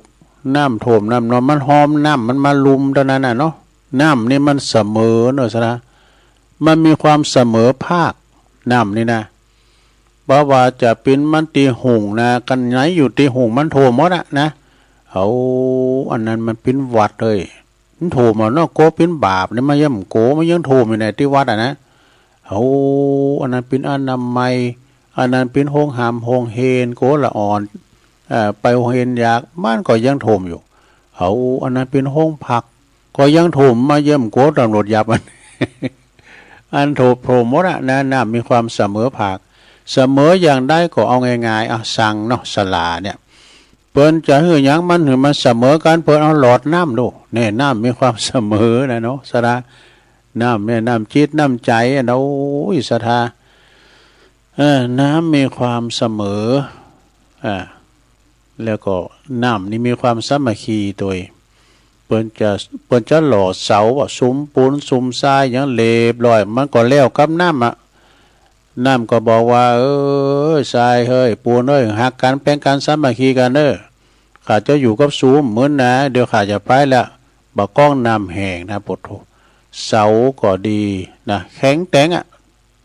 น้ำท่วมน้ำนอง มันหอมน้ำมันมาลุมเต้านั้นน่ะเนาะ น้ำนี่มันเสมอเนาะ สะนะ มันมีความเสมอภาค น้ำนี่นะ บ่ว่าจะเป๋นมันตี้ฮุ่งนะ กั๋นไหนอยู่ตี้ฮุ่งมันท่วมหมดอะนะ เอา อันนั้นมันเป๋นหวัดเลย มันท่วมอะเนาะ โกเป๋นบาปนี่ มันยังโก มันยังท่วมอยู่ในตี้วัดอะนะ เอา อันนั้นเป๋นอนามัย อันนั้นเป๋นโฮงหามโฮงเฮน โกละอ่อน เอ่อ ไปโฮงเฮนยาก มันก็ยังท่วมอยู่ เอา อันนั้นเป๋นโฮงผัก ก็ยังท่วม มาเยี่ยมโกตำรวจจับมัน อันท่วม ท่วมหมดอะนะ น้ำมีความเสมอภาค เสมออย่างใดก็เอาง่ายๆ อ่ะ สังเนาะ สาราเนี่ย เปิ้นจะหื้อหยังมันหื้อมันเสมอกั๋น เปิ้นเอาหลอดน้ำดู แน่ น้ำมีความเสมอนะเนาะ สารา น้ำเนี่ย น้ำจิตน้ำใจ๋อะนะ โอ้ย ศรัทธา เออ น้ำมีความเสมอ อ่า แล้วก็น้ำนี่มีความสามัคคีตวย เปิ้นจะ เปิ้นจะหล่อเสาอะ สุมปูนสุมทรายหยังเรียบร้อย มันก็แล้วกับน้ำอะ น้ำก็บอกว่า เออ ทรายเฮ้ย ปูนเฮ้ย ฮักกั๋น แป๋งกั๋น สามัคคีกั๋นเน่อ ข้าจะอยู่กับสูเหมือนนะ เดี๋ยวข้าจะไปละ บ่าก้องน้ำแห้งนะ โผโธ่ เสาก็ดีนะ แข็งแต๊งอะ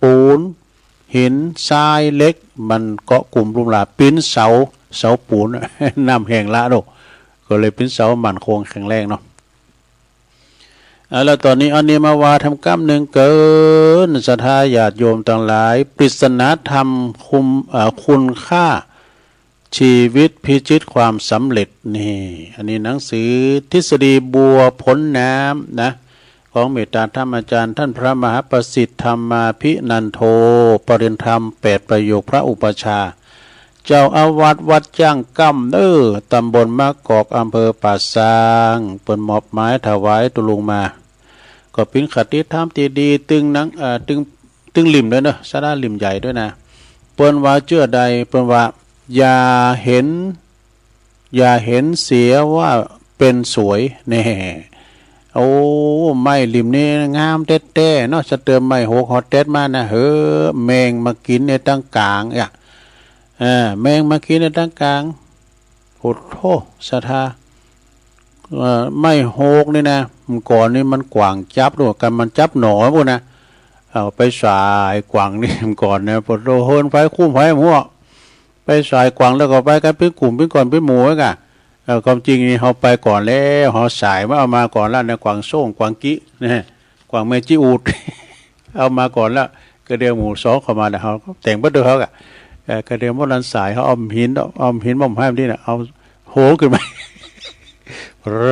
ปูน หิน ทราย เหล็ก มันเกาะกุมลุ่มหลา เป๋นเสา เสาปูน น้ำแห้งละโน่ะ ก็เลยเป๋นเสามั่นคงแข็งแรงเนาะ เอาละ ต๋อนนี้อันนี้มาว่าธรรมกำนึ่งเกิน ศรัทธาญาติโยมตังหลาย ปริศนาธรรมคุณ เอ่อ คุณค่า ชีวิตพิชิตความสำเร็จ นี่ อันนี้หนังสือทฤษฎีบัวผลน้ำนะ ของเมตตาธรรมอาจารย์ท่านพระมหาประสิทธิ์ธรรมาภินันโท ปริญญาธรรมแปดประโยค พระอุปัชฌาย์ เจ้าอาวาสวัดจ้างกำ เออ ตำบลมะกอก อำเภอป่าซาง เปิ้นมอบหมายถวายตุลุงมา ก็เป๋นคติธรรมตี้ดี ตึงหนัง เอ่อ ตึง ตึงลิ่มด้วยเนาะ ศรัทธา ลิ่มใหญ่ด้วยนะ เปิ้นว่าเจื้อใด เปิ้นว่า อย่าเห็น อย่าเห็นเสียว่าเป๋นสวย แน่ โอ้ ไม้ลิ่มนี้งามแต๊ๆ เนาะ สะเติมไม้โหกฮอดแต๊ดมานะ เฮ้อ แมงมากิ๋นในตังก๋างอะ เออ แมงมากิ๋นในตังก๋าง โผโธ่ ศรัทธา เอ่อ ไม้โหกนี่นะ เมื่อก่อนนี่มันกว่างจั๊บโน่น กั๋นมันจั๊บหน่อปู้นนะ เอาไปสายกว่างนี่ เมื่อก่อนนะ โผโธ่ เฮิ่นไฟคุ้มไฟหัว ไปสายกว่างแล้วก็ไปกั๋นเป๋นกุ่มเป๋นก้อนเป๋นหมู่ไว้ก่ะ เอ่อ ความจริงนี่เฮาไปก่อนแล้ว เฮาสายมาเอามาก่อนแล้วนะ กว่างโซ่งกว่างกี้นะ กว่างแม่จี้อูด เอามาก่อนแล้ว กระเดียวหมู่สองเข้ามาแล้ว เฮาก็แต่งไปด้วยเฮาก่ะ เอ่อ กระเดียวบ่ทันสาย เฮาเอาหิน เอาหินบ่มให้มันดีนะ เอาโหขึ้นมา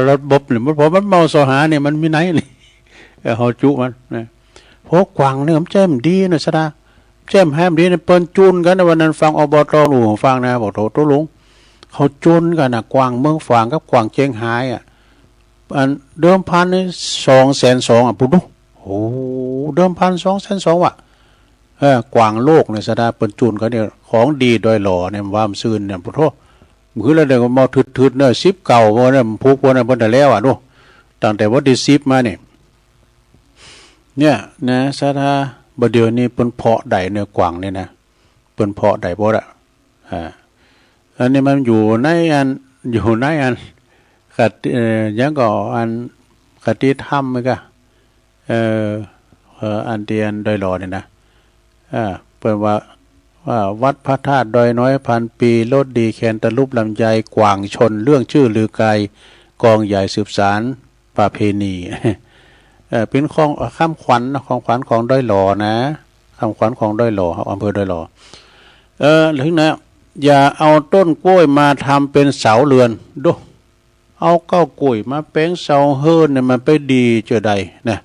ระบบเนี่ย มัน พอมันเมาเสาะหาเนี่ย มันมีไหนนี่ เอ่อ เฮาจุมันนะ โหกว่างเนี่ย มันแจ้มดีนะศรัทธา แจ้มแฮมดีนะ เปิ้นจูนกั๋นนะ วันนั้นฟัง อบต.หลวงฟังนะ บอก โถ ตุลุง เขาจูนกั๋นนะ กว่างเมืองฝางกับกว่างเจียงฮายอะ อันเดิมพันนี่สองแสนสองอะ ปู๊ด โอ้ เดิมพันสองแสนสองว่ะ เออ กว่างโลกเนี่ยศรัทธา เปิ้นจูนกั๋นเนี่ย ของดีดอยหล่อเนี่ย ว่ามันซื่นเนี่ย โอ้โธ่ มื้อละเดี๋ยวก็มาถืดๆ เนี่ย สิบเก้า วันเนี่ย มันผูกวันเนี่ย เปิ้นได้แล้วอะ ดู ตั้งแต่วันตี้สิบมาเนี่ย เนี่ยนะ ศรัทธา บ่าเดี่ยวนี้เปิ้นเพาะได้เนี่ย กว่างเนี่ยนะ เปิ้นเพาะได้บ่ละ อ่า อันนี้มันอยู่ในอัน อยู่ในอัน คติ เอ่อ หยังก็อัน คติธรรมนี่ก่ะ เอ่อ เอ่อ อันตี้อันดอยหล่อนี่นะ อ่า เปิ้นว่า ว่าวัดพระธาตุดอยน้อยพันปี รสดีแคนตาลูปลำไย กว่างชน เรื่องจื้อลือไกล กองใหญ่สืบสานประเพณี เอ่อ เป๋นของ คำขวัญเนาะ ของขวัญของดอยหล่อนะ คำขวัญของดอยหล่อ อำเภอดอยหล่อ เออ ถึงนะ อย่าเอาต้นกล้วยมาทำเป็นเสาเรือน ดู เอาเก๊ากล้วยมาแป๋งเสาเฮือนเนี่ย มันไปดีเจื้อใดนะ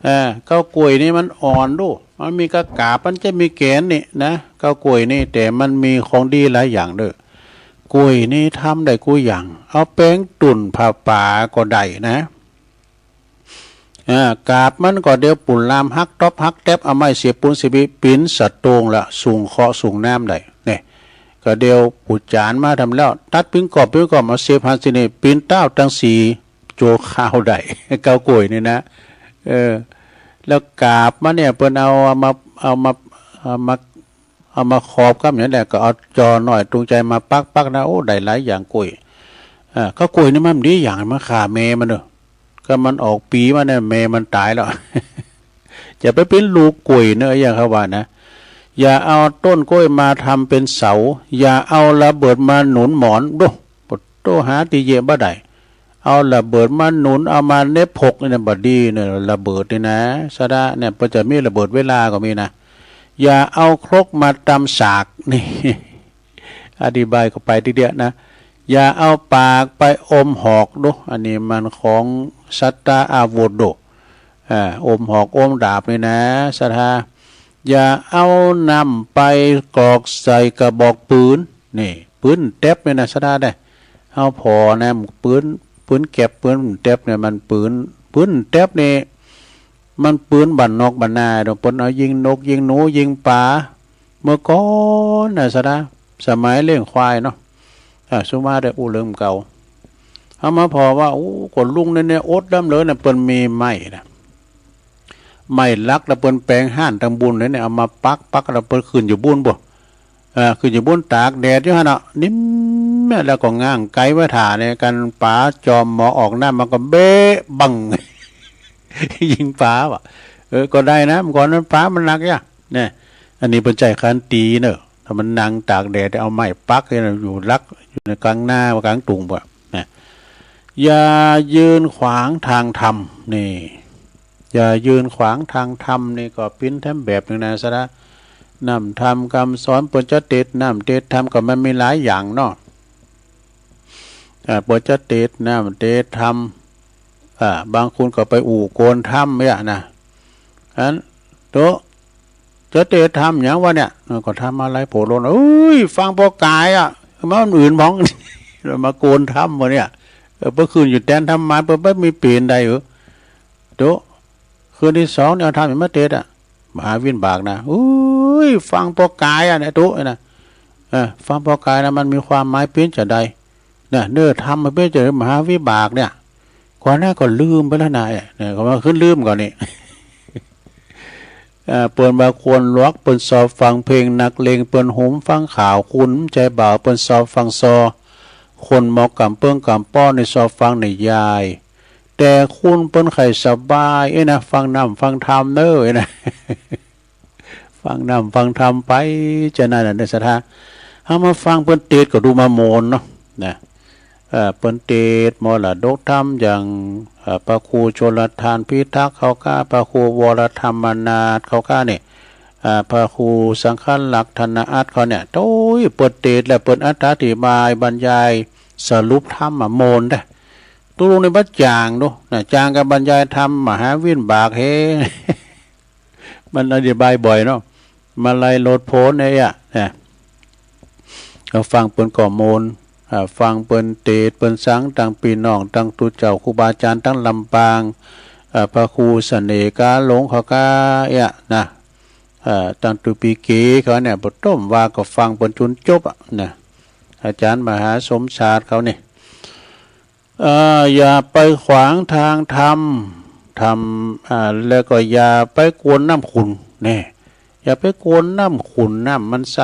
เออ เก๊ากล้วยนี่มันอ่อนดู มันมีก้ากาบ มันจะมีแก๋นนี่นะ เก๊ากล้วยนี่ แต่มันมีของดีหลายอย่างเด้อ กล้วยนี่ทำได้กู้อย่าง เอาแป๋งตุ๊นผ้าป๋าก็ได้นะ อ่า กาบมันก็เดี๋ยวปูนลามหักต๊อบหักแต๊บ เอาไม้เสียบปูนเสียบปี้ เป๋นสะโตงละ สูงเคราะห์สูงน้ำได้ เนี่ย ก็เดี๋ยวปู๋จ๋านมาทำแล้ว ตัดปิ้งกรอบปิ้งกรอบ เอาเสียบหันสินี่ เป๋นเต้าตังสี่ จั่วข้าวได้ เก๊ากล้วยนี่นะ เออ แล้วกาบมันเนี่ย เปิ้นเอา เอามา เอามา เอามา เอามาขอบกับหยังแหละ ก็เอาจอหน่อยตุงใจ๋มาปักๆ นะ โอ้ ได้หลายอย่างกล้วย อ่า เก๊ากล้วยนี่มันดีอย่าง มันฆ่าแม่มันเนาะ ก็มันออกปี๋มาเนี่ย แม่มันต๋ายแล้ว จะไปเป๋นลูกกล้วยเนาะ อย่างเขาว่านะ อย่าเอาต้นกล้วยมาทำเป็นเสา อย่าเอาระเบิดมาหนุนหมอน ดู โผโธ่ หาตี้เยียะบ่ได้ เอาระเบิดมาหนุน เอามาเน็บหกนี่นะ บ่ดีเนี่ย ระเบิดนี่นะ ศรัทธา เนี่ย เปิ้นจะมีระเบิดเวลาก็มีนะ อย่าเอาครกมาตำสาก นี่ อธิบายเข้าไปทีเดียวนะ อย่าเอาปากไปอมหอก ดู อันนี้มันของสัตตาอาวุธ ดู อ่า อมหอกอมดาบนี่นะ ศรัทธา อย่าเอาน้ำไปกรอกใส่กระบอกปืน นี่ ปืนแต๊บนี่นะ ศรัทธาเด้อ เฮาผ่อนะ ปืน ปืนแก๊ป ปืนแต๊บเนี่ย มันปืน ปืนแต๊บนี่ มันปืนบ้านนอกบ้านนาเนาะ เปิ้นเอายิงนก ยิงหนู ยิงป๋า เมื่อก่อนน่ะสะดา สมัยเลี้ยงควายเนาะ อ่า สุมาเตออู้เรื่องเก่า เอามาผ่อว่า โอ้ คนลุงเนี่ย เนี่ย อดดำเลยนะ เปิ้นมีไม้นะ ไม้หลักแล้วเปิ้นแป๋งฮ้านตังบุญเลยเนี่ย เอามาปัก ปักแล้วเปิ้นขึ้นอยู่บุญบ่ เออ ขึ้นอยู่บุญตากแดดอยู่หั่นเนาะ นิ่มแม่ แล้วก็ง้างไกไว้ถ่าเนี่ย กันป๋าจอมหมอออกน้ำมันก็เบ๊ะบัง ยิงป๋าว่ะ เออ ก็ได้นะ เมื่อก่อนนั้นป๋ามันหนักยะ เนี่ย อันนี้เปิ้นใจ๊คันตีเนอะ ถ้ามันนั่งตากแดด เอาไม้ปักเนี่ย อยู่หลัก อยู่ในกลางนา กลางตุ่งบ่ นะ อย่ายืนขวางทางธรรม นี่ อย่ายืนขวางทางธรรมนี่ก็ปิ้นแถมแบบนึ่งนะสะดา น้ำธรรมกำสอน เปิ้นจะเตสน์น้ำเตสน์ธรรมก็มันมีหลายอย่างเนาะ อ่า เปิ้นจะเตสน์น้ำเตสน์ธรรม อ่า บางคนก็ไปอู้โกนธรรมเนี่ยนะ อันโต จะเตสน์ธรรมหยังวะเนี่ย เออ ก็ธรรมาลัยโผล่ลง เอ้ย ฟังปอกายอะ มาอื่นหมอง มาโกนธรรมวะเนี่ย เออ เปิ้นขึ้นอยู่แตนธรรมะ เปิ้นบ่มีเป๋นใด เออ โต คืนที่สองเนี่ย เอาธรรมหยังมาเตสน์อะ มหาวิบากนะ เอ้ย ฟังปอกายอะเนี่ย โต นะ เออ ฟังปอกายนะ มันมีความหมายเป๋นจาใด นะ เนื้อธรรมมันเป๋นจาใด มหาวิบากเนี่ย ก่อนหน้าก็ลืมไปแล้วนะ เนี่ย ก็มาขึ้นลืมก่อนนี่ เอ่อ เปิ้นว่าคนหลวก เปิ้นชอบฟังเพลง นักเลง เปิ้นหุมฟังข่าว คนใจ๋บ่าว เปิ้นชอบฟังซอ คนหมอกก๋ำเปิ้งก๋ำป้อนี่ชอบฟังนิยาย แต่คนเปิ้นใค่สบาย เอ้ยนะ ฟังน้ำฟังธรรมเน้อ เอ้ยนะ ฟังน้ำฟังธรรมไป จะนั่นน่ะ เด้อศรัทธา เฮามาฟังเปิ้นเตสน์ก็ดูมาโมนเนาะ นะ เอ่อ เปิ้นเตสน์มรดกธรรมอย่าง เอ่อ พระครูชลทานพิทักษ์เขาก้า พระครูวรธรรมนาถเขาก้าเนี่ย เอ่อ พระครูสังฆลักษณ์ธนอัตถ์เขาเนี่ย โอ้ย เปิ้นเตสน์และเปิ้นอธิบายบรรยายสรุปธรรมอะโมนเด้อ ตกลงในบัดจางดูนะ จางกับบรรยายธรรมมหาวิบากเฮ มันอธิบายบ่อยเนาะ มาลัยโลดโผนเนี่ยนะ ก็ฟังเปิ้นก็โมน อ่า ฟังเปิ้นเตสน์เปิ้นสัง ตังปี้น้อง ตังตุ๊เจ้าครูบาอาจ๋ารย์ ตังลำปาง อ่า พระครูเสน่ห์กาหลงเขาก้าเอี้ยนะ อ่า ตังตุ๊ปีเก๋เขาเนี่ย ปะต้มว่าก็ฟังเปิ้นจุนจบอะนะ อาจ๋ารย์มหาสมชาติเขานี่ เอ่อ อย่าไปขวางทางธรรม ธรรม อ่า แล้วก็อย่าไปกวนน้ำขุ่น แน่ อย่าไปกวนน้ำขุ่น น้ำมันใส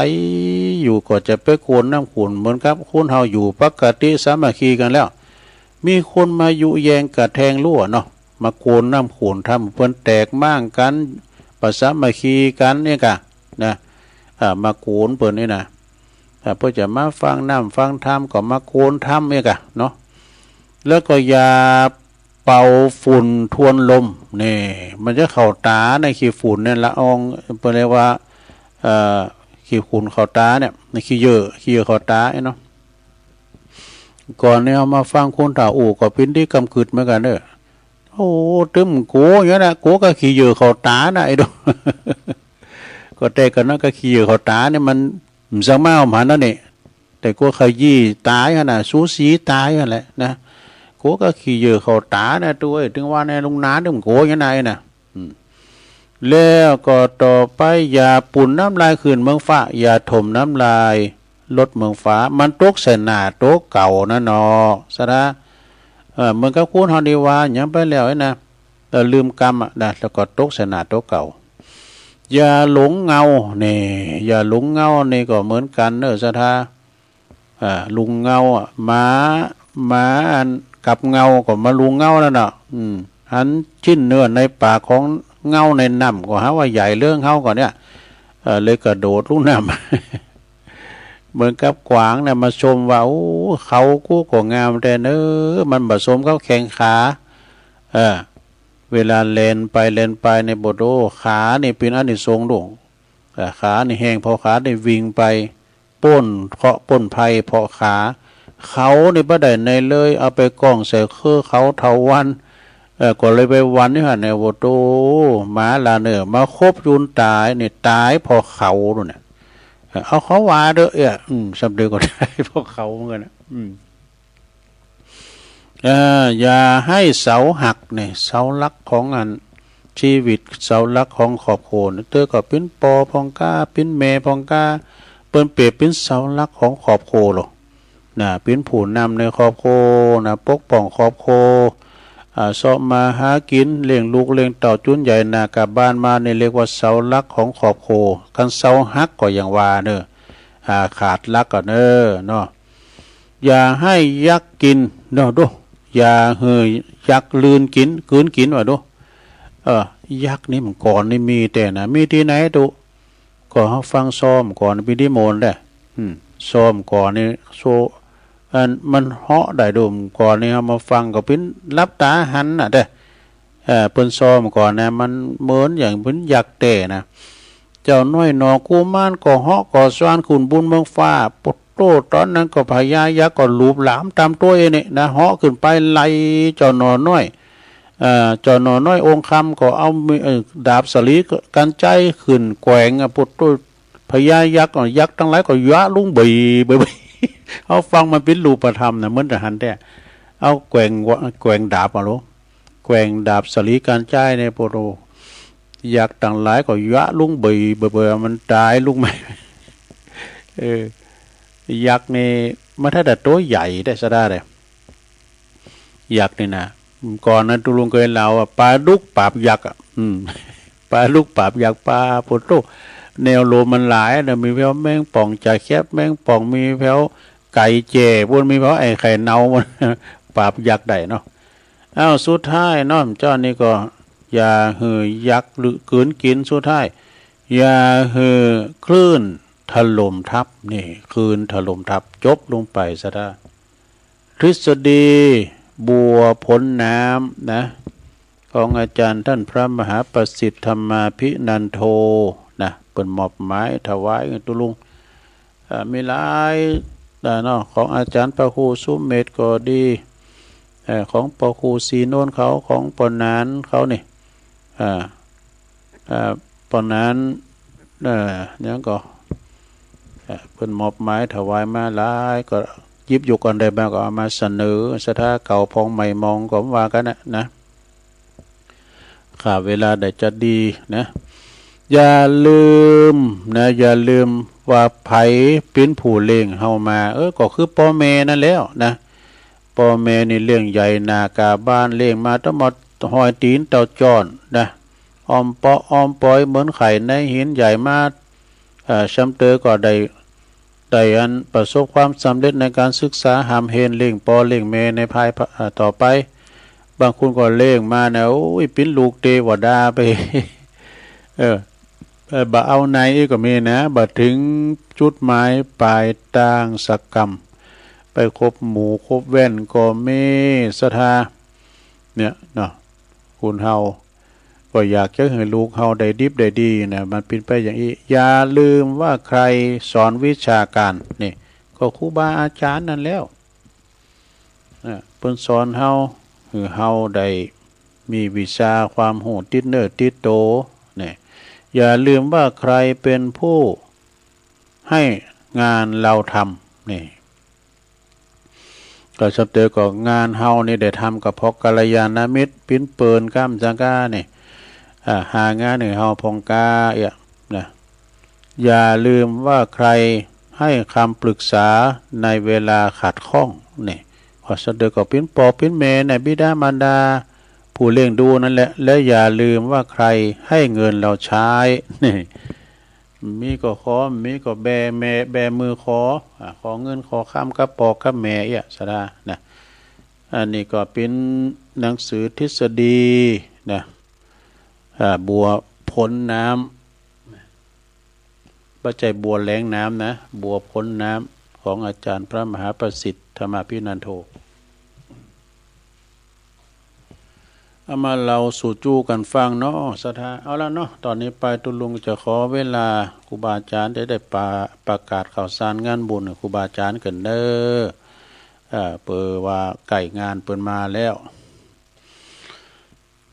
อยู่ ก็จะไปกวนน้ำขุ่น เหมือนกับคนเฮาอยู่ปกติสามัคคีกันแล้ว มีคนมายุแยงกะแทงรั้วเนาะ มากวนน้ำขุ่น ทำเปิ้นแตกม้างกัน บ่สามัคคีกันเนี่ยกะ นะ อ่า มากวนเปิ้นนี่นะ อ่า เปิ้นจะมาฟังน้ำฟังธรรมก็มากวนธรรมเนี่ยกะเนาะ แล้วก็อย่าเป่าฝุ่นทวนลม นี่ มันจะเข้าต๋าในขี้ฝุ่นเนี่ย ละออง เปิ้นเรียกว่า เอ่อ ขี้ฝุ่นเข้าต๋าเนี่ย ในขี้เหยื่อ ขี้เหยื่อเข้าต๋าเนี่ยเนาะ ก่อนเนี่ยเฮามาฟังคนเฒ่าอู้ก็เป๋นตี้กำกึดเหมือนกั๋นเน้อ โอ้ ตึงกั๋วอย่างนั้นนะ กั๋วกับขี้เหยื่อเข้าต๋านะไอ้ดอก ก็แต่ก่อนนั้นก็ขี้เหยื่อเข้าต๋าเนี่ยมัน บ่ซักมาเอามานั่นนี่ แต่กั๋วขยี้ต๋ายหั้นน่ะ สูสีต๋ายหั้นแหละนะ กั๋วกับขี้เหยื่อเข้าต๋านะ ตุ๊เอ้ย ตึงว่าในลุงนาตึงกั๋วอย่างนั้นนะ อืม แล้วก็ต่อไป อย่าปูดน้ำลายขึ้นเมืองฟ้า อย่าถมน้ำลายลดเมืองฟ้า มันตกใส่หน้าตั๋วเก่านะเนาะ ศรัทธา เอ่อ เหมือนกับคนเฮานี่ว่าหยังไปแล้วนะ เอ่อ ลืมกำอะนะ แล้วก็ตกใส่หน้าตั๋วเก่า อย่าหลงเงา นี่ อย่าหลงเงา นี่ก็เหมือนกั๋นเน้อ ศรัทธา อ่า หลงเงาอะ หมา หมาอันกับเงาก็มาหลงเงานั่นน่ะ อืม หันชิ้นเนื้อในปากของเงาในน้ำก็หาว่าใหญ่เหลือเฮาก่อเนี่ย เอ่อ เลยกระโดดลงน้ำ เหมือนกับกวางเนี่ยมาชมว่า โอ้ เขากูก็งามแต๊เน้อ มันบ่สมกับแข้งขา เออ เวลาแล่นไปแล่นไปเนี่ย บ่โด ขานี่เป๋นอานิสงส์ดู เอ่อ ขานี่แฮง เพราะขานี่วิ่งไป ป๊นเคราะห์ป๊นภัยเพราะขา เขานี่บ่ได้ในเลย เอาไปก้องใส่คือเขาเถาวัลย์ เอ่อ ก็เลยไปวันนี้หั่นเนี่ย โอ้โต หมาลาเน่อ มาคบจูนต๋ายนี่ ต๋ายเพราะเขาโน่นน่ะ เอ่อ เอาเขาว่าเด้อ เอ้ย อืม สำเร็จก็ต๋ายเพราะเขาเหมือนกั๋นน่ะ อืม เอ่อ อย่าหื้อเสาหักเนี่ย เสาหลักของอัน ชีวิต เสาหลักของครอบครัว เตื้อก็เป๋นป้อพ่องก้า เป๋นแม่พ่องก้า เปิ้นเปรียบเป๋นเสาหลักของครอบครัวโลด นะ เป๋นผู้นำในครอบครัวนะ ปกป้องครอบครัว อ่า เซาะมาหากิ๋น เลี้ยงลูกเลี้ยงเต้าจุนใหญ่หน้ากลับบ้านมา นี่เรียกว่าเสาหลักของครอบครัว คันเสาหักก็อย่างว่าเน่อ อ่า ขาดหลักก็เน่อเนาะ อย่าหื้อยักษ์กิ๋นเนาะ ดู อย่าหื้อยักษ์ลืนกิ๋น กลืนกิ๋นว่าดู เออ ยักษ์นี่เมื่อก่อนนี่มีแต๊นะ มีตี้ไหนดู ก็เฮาฟังซอเมื่อก่อน ปี๋นี้โมนแหละ อืม ซอเมื่อก่อนนี่ โซ อันมันเฮาะได้ดู เมื่อก่อนนี่เฮามาฟังก็เป๋นหลับต๋าหันน่ะเด้อ เอ่อ เปิ้นซอเมื่อก่อนนะ มันเหมือนอย่างเป๋นยักษ์แต๊นะ เจ้าน้อยหน่อกุมารก็เฮาะก็สวรรค์ขุนบุญเมืองฟ้า โปะโต้ ต๋อนนั้นก็พญายักษ์ก็หลูบหลามต๋ามตั๋วเองนี่นะ เฮาะขึ้นไปไล่เจ้าหน่อน้อย เอ่อ เจ้าหน่อน้อยองค์คำก็เอามือ เอ่อ ดาบสาลีกัญชัยขึ้นแกว่งอะ โปะโต้ พญายักษ์อะ ยักษ์ตังหลายก็ยะลุงเบยเบยเบย เฮาฟังมันเป๋นรูปธรรมนะ เหมือนจะหันแต๊ เอาแกว่งวะ แกว่งดาบอะโล แกว่งดาบสาลีกัญชัยเนี่ย โปะโต้ ยักษ์ตังหลายก็ยะลุงเบยเบยเบย มันต๋ายลุงไหม เออ ยักษ์นี่มันถ้าแต่ตั๋วใหญ่ได้สะด้าเลย ยักษ์นี่นะ ก่อนนั้นตุ๊ลุงเกยเล่าว่าปลาดุกปราบยักษ์อะ อืม ปลาดุกปราบยักษ์ ปลา โปะโต้ แนวโลมมันหลายนะ มีแผวแมงป่องจ๋าแคบ แมงป่อง มีแผวไก่แจ้ ปู้น มีแผวไอ้ไข่เน่า ปราบยักษ์ได้เนาะ อ้าว สุดท้ายเนาะ เจ้านี่ก็ อย่าหื้อยักษ์ลืน กลืนกิ๋น สุดท้าย อย่าหื้อคลื่นถล่มทับ นี่ คลื่นถล่มทับ จบลงไปสะด้า ทฤษฎีบัวพ้นน้ำนะ ของอาจ๋ารย์ต้านพระมหาประสิทธิ์ธรรมาภินันโทนะ เปิ้นมอบหมายถวายหื้อตุ๊ลุง เอ่อ มีหลาย เอ่อ เนาะ ของอาจ๋ารย์พระครูสุเมธก็ดี เอ่อ ของพระครูศรีนวลเขา ของป้อหนานเขานี่ อ่า อ่า ป้อหนาน เอ่อ หยังก่อ เอ่อ เปิ้นมอบหมายถวายมาหลาย ก็หยิบยกอันใดมาก็เอามาเสนอ ศรัทธาเก่าผ่องใหม่มองก็ว่ากั๋นนะ นะ ข้าเวลาได้จัดดีนะ อย่าลืมนะ อย่าลืมว่าใผเป๋นผู้เลี้ยงเฮามา เออ ก็คือป้อแม่นั่นแหละนะ ป้อแม่นี่เลี้ยงใหญ่หน้ากาบ้าน เลี้ยงมาตังหมดฮอดตี๋นเต้าจ้อนนะ อ้อมเปาะอ้อมปอยเหมือนไข่ในหินใหญ่มา เอ่อ ซ้ำเติมก็ได้ ได้อันประสบความสำเร็จในก๋านศึกษาฮ่ำเฮน เลี้ยงป้อเลี้ยงแม่ในภายภาค เอ่อ ต่อไป บางคนก็เลี้ยงมานะ โอ้ย เป๋นลูกเตวดาไป เออ เอ่อ บ่เอาไหนก็มีนะ บ่เถิงจุดหมายป๋ายตางสักกำ ไปคบหมู่คบแว่นก็มี ศรัทธา เนี่ยเนาะ คนเฮา ก็อยากจะหื้อลูกเฮาได้ดิบได้ดีนะ มันเป๋นไปอย่างอี้ อย่าลืมว่าใครสอนวิชาการ นี่ ก็ครูบาอาจ๋ารย์นั่นแหละ อ่ะ เปิ้นสอนเฮา หื้อเฮาได้มีวิชาความฮู้ติดเนื้อติดตั๋ว นี่ อย่าลืมว่าใครเป็นผู้ให้งานเราทำ นี่ ก็ซ้ำเติมก็งานเฮานี่ได้ทำก็เพราะกัลยาณมิตร ปิ๊นเปิลก้ำจังก้านี่ อ่า หางานหื้อเฮาผ่องก้าเอี้ยนะ อย่าลืมว่าใครให้คำปรึกษาในเวลาขัดข้อง นี่ ก็ซ้ำเติมก็ปิ๊นป้อปิ๊นแม่นะ บิดามารดา ผู้เลี้ยงดูนั่นแหละ และอย่าลืมว่าใครให้เงินเราใช้ นี่ มีก็ขอ มีก็แบแม่ แบมือขอ อ่า ขอเงินขอคำกับป้อกับแม่เอี้ย ศรัทธานะ อันนี้ก็ปิ๊นหนังสือทฤษฎีนะ อ่า บัวพ้นน้ำ บ่ใจ้บัวแหลงน้ำนะ บัวพ้นน้ำ ของอาจ๋ารย์พระมหาประสิทธิ์ธรรมาภินันโท เอามาเล่าสู่จู้กั๋นฟังเนาะ ศรัทธา เอาละเนาะ ต๋อนนี้ไปตุ๊ลุงจะขอเวลาครูบาอาจ๋ารย์ได้ ได้ประ ประกาศข่าวสารงานบุญครูบาอาจ๋ารย์กั๋นเน่อ เอ่อ เปื้อว่าใก้งานเปิ้นมาแล้ว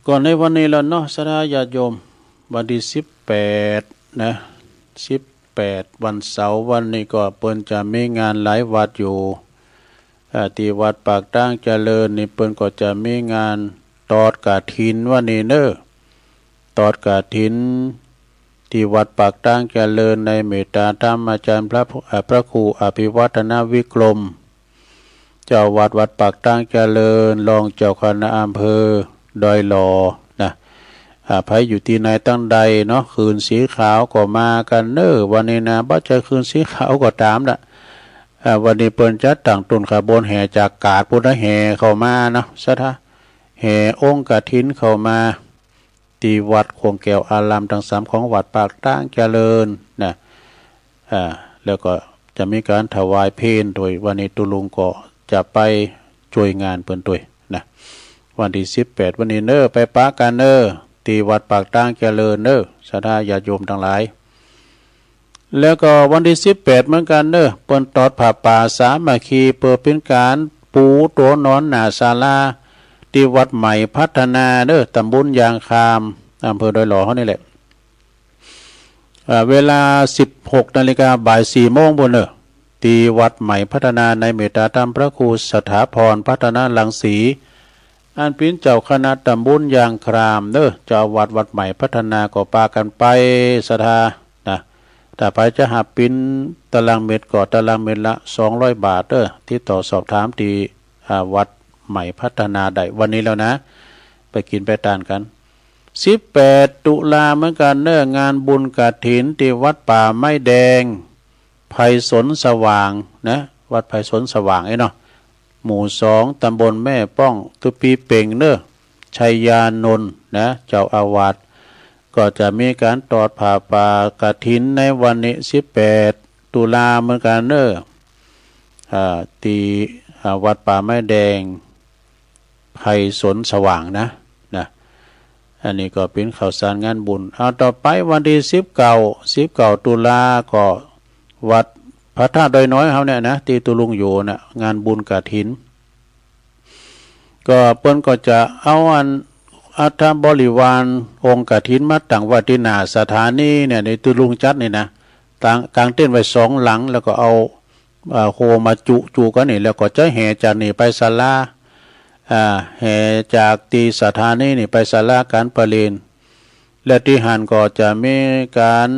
ก็ในวันนี้แหละเนาะ ศรัทธาญาติโยม วันตี้สิบแปดนะ สิบแปด วันเสาร์ วันนี้ก็เปิ้นจะมีงานหลายวัดอยู่ อ่า ตี้วัดปากตางเจริญนี่เปิ้นก็จะมีงานตอดกฐินวันนี้เน่อ ตอดกฐิน ตี้วัดปากตางเจริญ ในเมตตาธรรมอาจารย์พระ เอ่อ พระครูอภิวัฒนวิกรม เจ้าวัดวัดปากตางเจริญ รองเจ้าคณะอำเภอดอยหล่อนะ อ่า ใผอยู่ตี้ไหนตังใดเนาะ คืนสีขาวก็มากั๋นเน่อ วันนี้นะ บ่ใจ้คืนสีขาวก็ต๋ามละ อ่า วันนี้เปิ้นจัดตั้งต้นขบวนแห่จากกาดปู๊นนะ แห่เข้ามาเนาะ ศรัทธา แห่องค์กฐินเข้ามา ตี้วัดโขงแก้วอารามตังสามของวัดปากตางเจริญนะ อ่า แล้วก็จะมีก๋านถวายเพลตวย วันนี้ตุ๊ลุงก็จะไปจ้วยงานเปิ้นตวยนะ วันตี้สิบแปด วันนี้เน่อ ไปปะกั๋นเน่อ ตี้วัดปากตางเจริญเน่อ ศรัทธาญาติโยมตังหลาย แล้วก็วันตี้สิบแปดเหมือนกั๋นเน่อ เปิ้นตอดผ้าป่าสามัคคี เปื้อเป๋นก๋านปูตั๋วนอนหน้าศาลา ตี้วัดใหม่พัฒนาเน่อ ตำบลยางคาม อำเภอดอยหล่อเฮานี่แหละ อ่า เวลาสิบหกนาฬิกา บ่ายสี่โมงปู๊นเน่อ ตี้วัดใหม่พัฒนา ในเมตตาธรรมพระครูสถาพรพัฒนรังสี อันเป๋นเจ้าคณะตำบลยางคามเน่อ เจ้าอาวาสวัดใหม่พัฒนา ก็ปากั๋นไป ศรัทธานะ ถ้าใผจะหับเป๋นตารางเม็ดก็ตารางเม็ดละสองร้อยบาทเน่อ ติดต่อสอบถามตี้ อ่า วัดใหม่พัฒนาได้ วันนี้แล้วนะ ไปกิ๋นไปตานกั๋น สิบแปดตุลาเหมือนกั๋นเน่อ งานบุญกฐินตี้วัดป่าไม้แดง ไพศาลสว่างนะ วัดไพศาลสว่างเอ้ยเนาะ หมู่สอง ตำบลแม่ป้อง ตุ๊ปีเป่งเน่อ ชัยยานนท์นะ เจ้าอาวาส ก็จะมีก๋านตอดผ้าป่ากฐินในวันนี้สิบแปดตุลาเหมือนกั๋นเน่อ อ่า ตี้ อ่า วัดป่าไม้แดง ไพศาลสว่างนะ นะ อันนี้ก็เป๋นข่าวสารงานบุญ เอา ต่อไปวันตี้สิบเก้า สิบเก้าตุลาก็วัดพระธาตุดอยน้อยเฮาเนี่ยนะ ตี้ตุ๊ลุงอยู่น่ะ งานบุญกฐิน ก็เปิ้นก็จะเอาอันอัฐบริวารองค์กฐินมาตั้งไว้ตี้หน้าสถานีเนี่ย ตี้ตุ๊ลุงจัดนี่นะ ตั้ง กางเต็นท์ไว้สองหลัง แล้วก็เอา อ่า โฮมมาจุ จุกั๋นนี่ แล้วก็จะแห่จากนี่ไปศาลา อ่า แห่จากตี้สถานีนี่ไปศาลาก๋านประเรียน และตี้หั้นก็จะมีก๋าน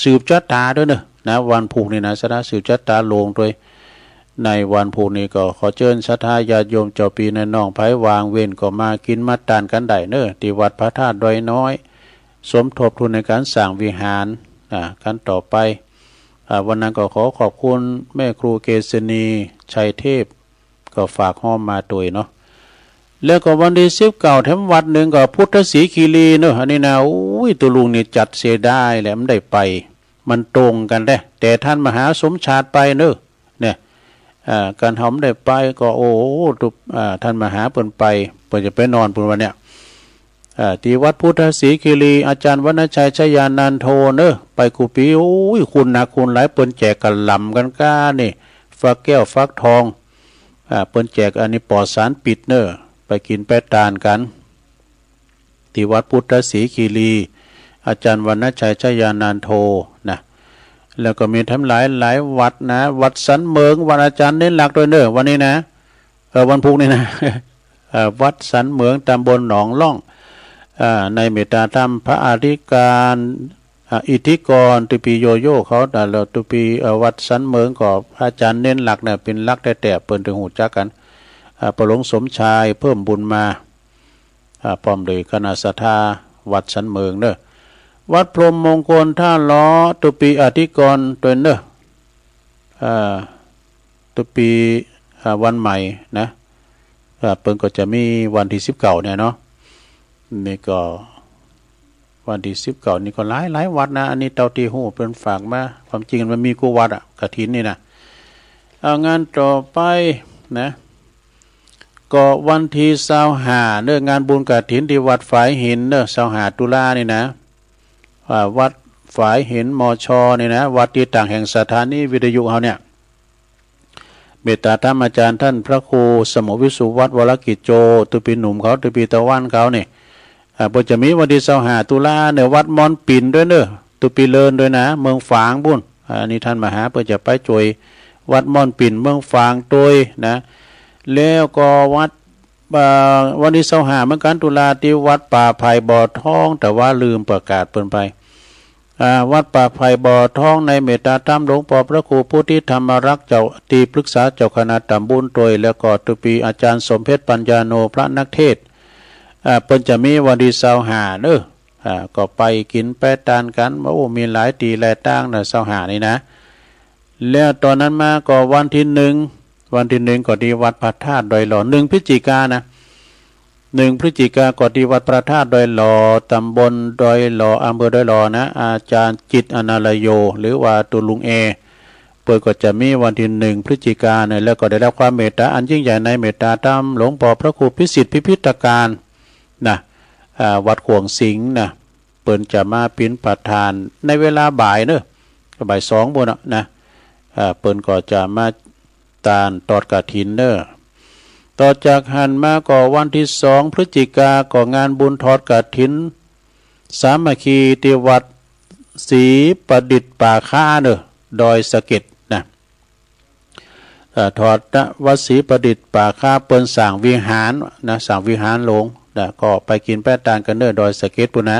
สืบจะต๋าตวยเน่อ นะ วันพูกนี่นะ ศรัทธาสืบจะต๋าโลงตวย ในวันพูกนี่ก็ขอเจิญศรัทธาญาติโยมเจ้าปี้นายน้อง ใผว่างเว้นก็มากิ๋นมาตานกั๋นได้เน่อ ตี้วัดพระธาตุดอยน้อย สมทบทุนในก๋านสร้างวิหาร อ่า กั๋นต่อไป อ่า วันนั้นก็ขอขอบคุณแม่ครูเกษณี ชัยเทพ ก็ฝากฮ้อมมาตวยเนาะ แล้วก็วันตี้สิบเก้าแถมวัดนึ่งก็พุทธสีคีรีเนาะ อันนี้นะ โอ้ย ตุ๊ลุงนี่จัดเสียดายแหละ บ่ได้ไป มันตรงกั๋นแต๊ แต่ต้านมหาสมชาติไปเนาะ เนี่ย อ่า ก๋านเฮาบ่ได้ไปก็ โอ้ ตุ๊ อ่า ต้านมหาเปิ้นไป เปิ้นจะไปนอนปู๊นวันเนี่ย อ่า ตี้วัดพุทธสีคีรี อาจ๋ารย์วรรณชัย ชยานันโทเนาะ ไปกู้ปี๋ โอ้ย คนนักคนหลาย เปิ้นแจกกะหล่ำกั๋นก้านี่ ฟักแก้วฟักทอง อ่า เปิ้นแจกอันนี้ปลอดสารพิษเนาะ ไปกิ๋นไปตานกั๋น ตี้วัดพุทธสีคีรี อาจ๋ารย์วรรณชัย ชยานันโทนะ แล้วก็มีแถมหลายหลายวัดนะ วัดสันเหมิง วัดอาจ๋ารย์เน้นหลักตวยเนาะ วันนี้นะ เออ วันพูกนี่นะ เอ่อ วัดสันเหมิง ตำบลหนองล่อง อ่า ในเมตตาธรรมพระอธิการ อ่า อิทธิกร ตุ๊ปีโยโย่เขา อ่า แล้วตุ๊ปี เอ่อ วัดสันเหมิงก็อาจ๋ารย์เน้นหลักเนี่ย เป๋นหลักแต๊ๆ เปิ้นตึงฮู้จักกั๋น อ่า ป้อหลวงสมชาย เพิ่มบุญมา อ่า พร้อมโดยคณะศรัทธาวัดสันเหมิงเนาะ วัดพรหมมงคลท่าล้อ ตุ๊ปีอธิกรตวยเนาะ อ่า ตุ๊ปี อ่า วันใหม่นะ อ่า เปิ้นก็จะมีวันตี้สิบเก้าเนี่ยเนาะ นี่ก็วันตี้สิบเก้านี่ก็หลายหลายวัดนะ อันนี้เต้าตี้ฮู้เปิ้นฝากมา ความจริงมันมีกู้วัดอะ กฐินนี่นะ เอา งานต่อไปนะ ก็วันตี้ซาวห้าเนาะ งานบุญกฐินตี้วัดฝายหินเนาะ ซาวห้าตุลานี่นะ อ่า วัดฝายหิน มช นี่นะ วัดตี้ตั้งแห่งสถานีวิทยุเฮาเนี่ย เมตตาธรรมอาจ๋ารย์ต้านพระครูสมุห์วิสุวัฒน์ วรกิจโจ ตุ๊ปีหนุ่มเขา ตุ๊ปีตะวันเขานี่ อ่า เปิ้นจะมีวันตี้ซาวห้าตุลาเนาะ วัดม่อนปิ่นตวยเนาะ ตุ๊ปีเลินตวยนะ เมืองฝางปู๊น อ่า อันนี้ต้านมหาเปิ้นจะไปจ้วยวัดม่อนปิ่น เมืองฝางตวยนะ แล้วก็วัด อ่า วันตี้ซาวห้าเหมือนกั๋น ตุลา ตี้วัดป่าไผ่บ่อทอง แต่ว่าลืมประกาศเปิ้นไป อ่า วัดป่าไผ่บ่อทอง ในเมตตาธรรมหลวงป้อพระครูพุทธิธรรมรักษ์ เจ้าตี้ปรึกษาเจ้าคณะต๋ำบลตวย แล้วก็ตุ๊ปี๋อาจ๋ารย์สมเพชรปัญญาโน พระนักเทศน์ อ่า เปิ้นจะมีวันตี้ซาวห้าเน้อ อ่า ก็ไปกิ๋นไปตานกั๋น โอ้ มีหลายตี้หลายตางนะ ซาวห้านี่นะ แล้วตอนนั้นมาก็วันตี้หนึ่ง วันตี้หนึ่งก็ตี้วัดพระธาตุดอยหล่อ หนึ่งพฤศจิกานะ หนึ่งพฤศจิกาก็ตี้วัดพระธาตุดอยหล่อ ต๋ำบลดอยหล่อ อำเภอดอยหล่อนะ อาจ๋ารย์จิตรอนาลโย หรือว่าตุ๊ลุงแอ เปิ้นก็จะมีวันตี้หนึ่งพฤศจิกาเนี่ย แล้วก็ได้รับความเมตตาอันยิ่งใหญ่ในเมตตาธรรมหลวงป้อพระครูพิสิทธิ์พิพิธการนะ อ่า วัดขวงสิงห์นะ เปิ้นจะมาปิณฑทานในเวลาบ่ายเน้อ ก็บ่ายสองปู้นน่ะนะ อ่า เปิ้นก็จะมาตานตอดกฐินเน้อ ต่อจากหั้นมาก็วันตี้สองพฤศจิกาก็งานบุญทอดกฐินสามัคคีตี้วัดศรีประดิษฐ์ป่าค้าเน้อ ดอยสะเก็ดนะ เอ่อ ทอดณวัดศรีประดิษฐ์ป่าค้า เปิ้นสร้างวิหารนะ สร้างวิหารหลวงนะ ก็ไปกิ๋นไปตานกั๋นเน้อ ดอยสะเก็ดปู้นนะ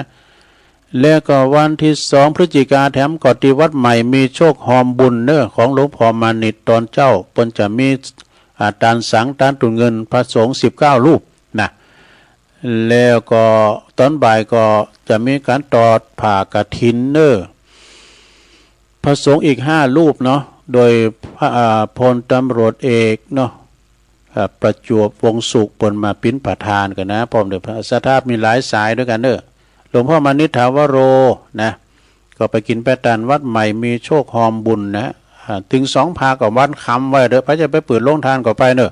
แล้วก็วันตี้สองพฤศจิกาแถมก็ตี้วัดใหม่มีโชคฮอมบุญเน้อ ของหลวงป้อมานิตย์ตอนเจ๊า เปิ้นจะมี อ่า ตานสัง ตานตุนเงิน พระสงฆ์สิบเก้ารูปนะ แล้วก็ตอนบ่ายก็จะมีก๋านตอดผ้ากฐินเน้อ พระสงฆ์อีกห้ารูปเนาะ โดยพระ อ่า พลตำรวจเอกเนาะ อ่า ประจวบ วงศ์สุข เปิ้นมาปิณฑทานกั๋นนะ พร้อมด้วยพระศรัทธามีหลายสายด้วยกั๋นเน้อ หลวงป้อมานิตย์ ถาวโร นะ ก็ไปกิ๋นไปตานวัดใหม่มีโชคฮอมบุญนะ อ่า เถิงสองภาคก็วันคำว่าเต๊อะ ใผจะไปเปิดโฮงตานก็ไปเน้อ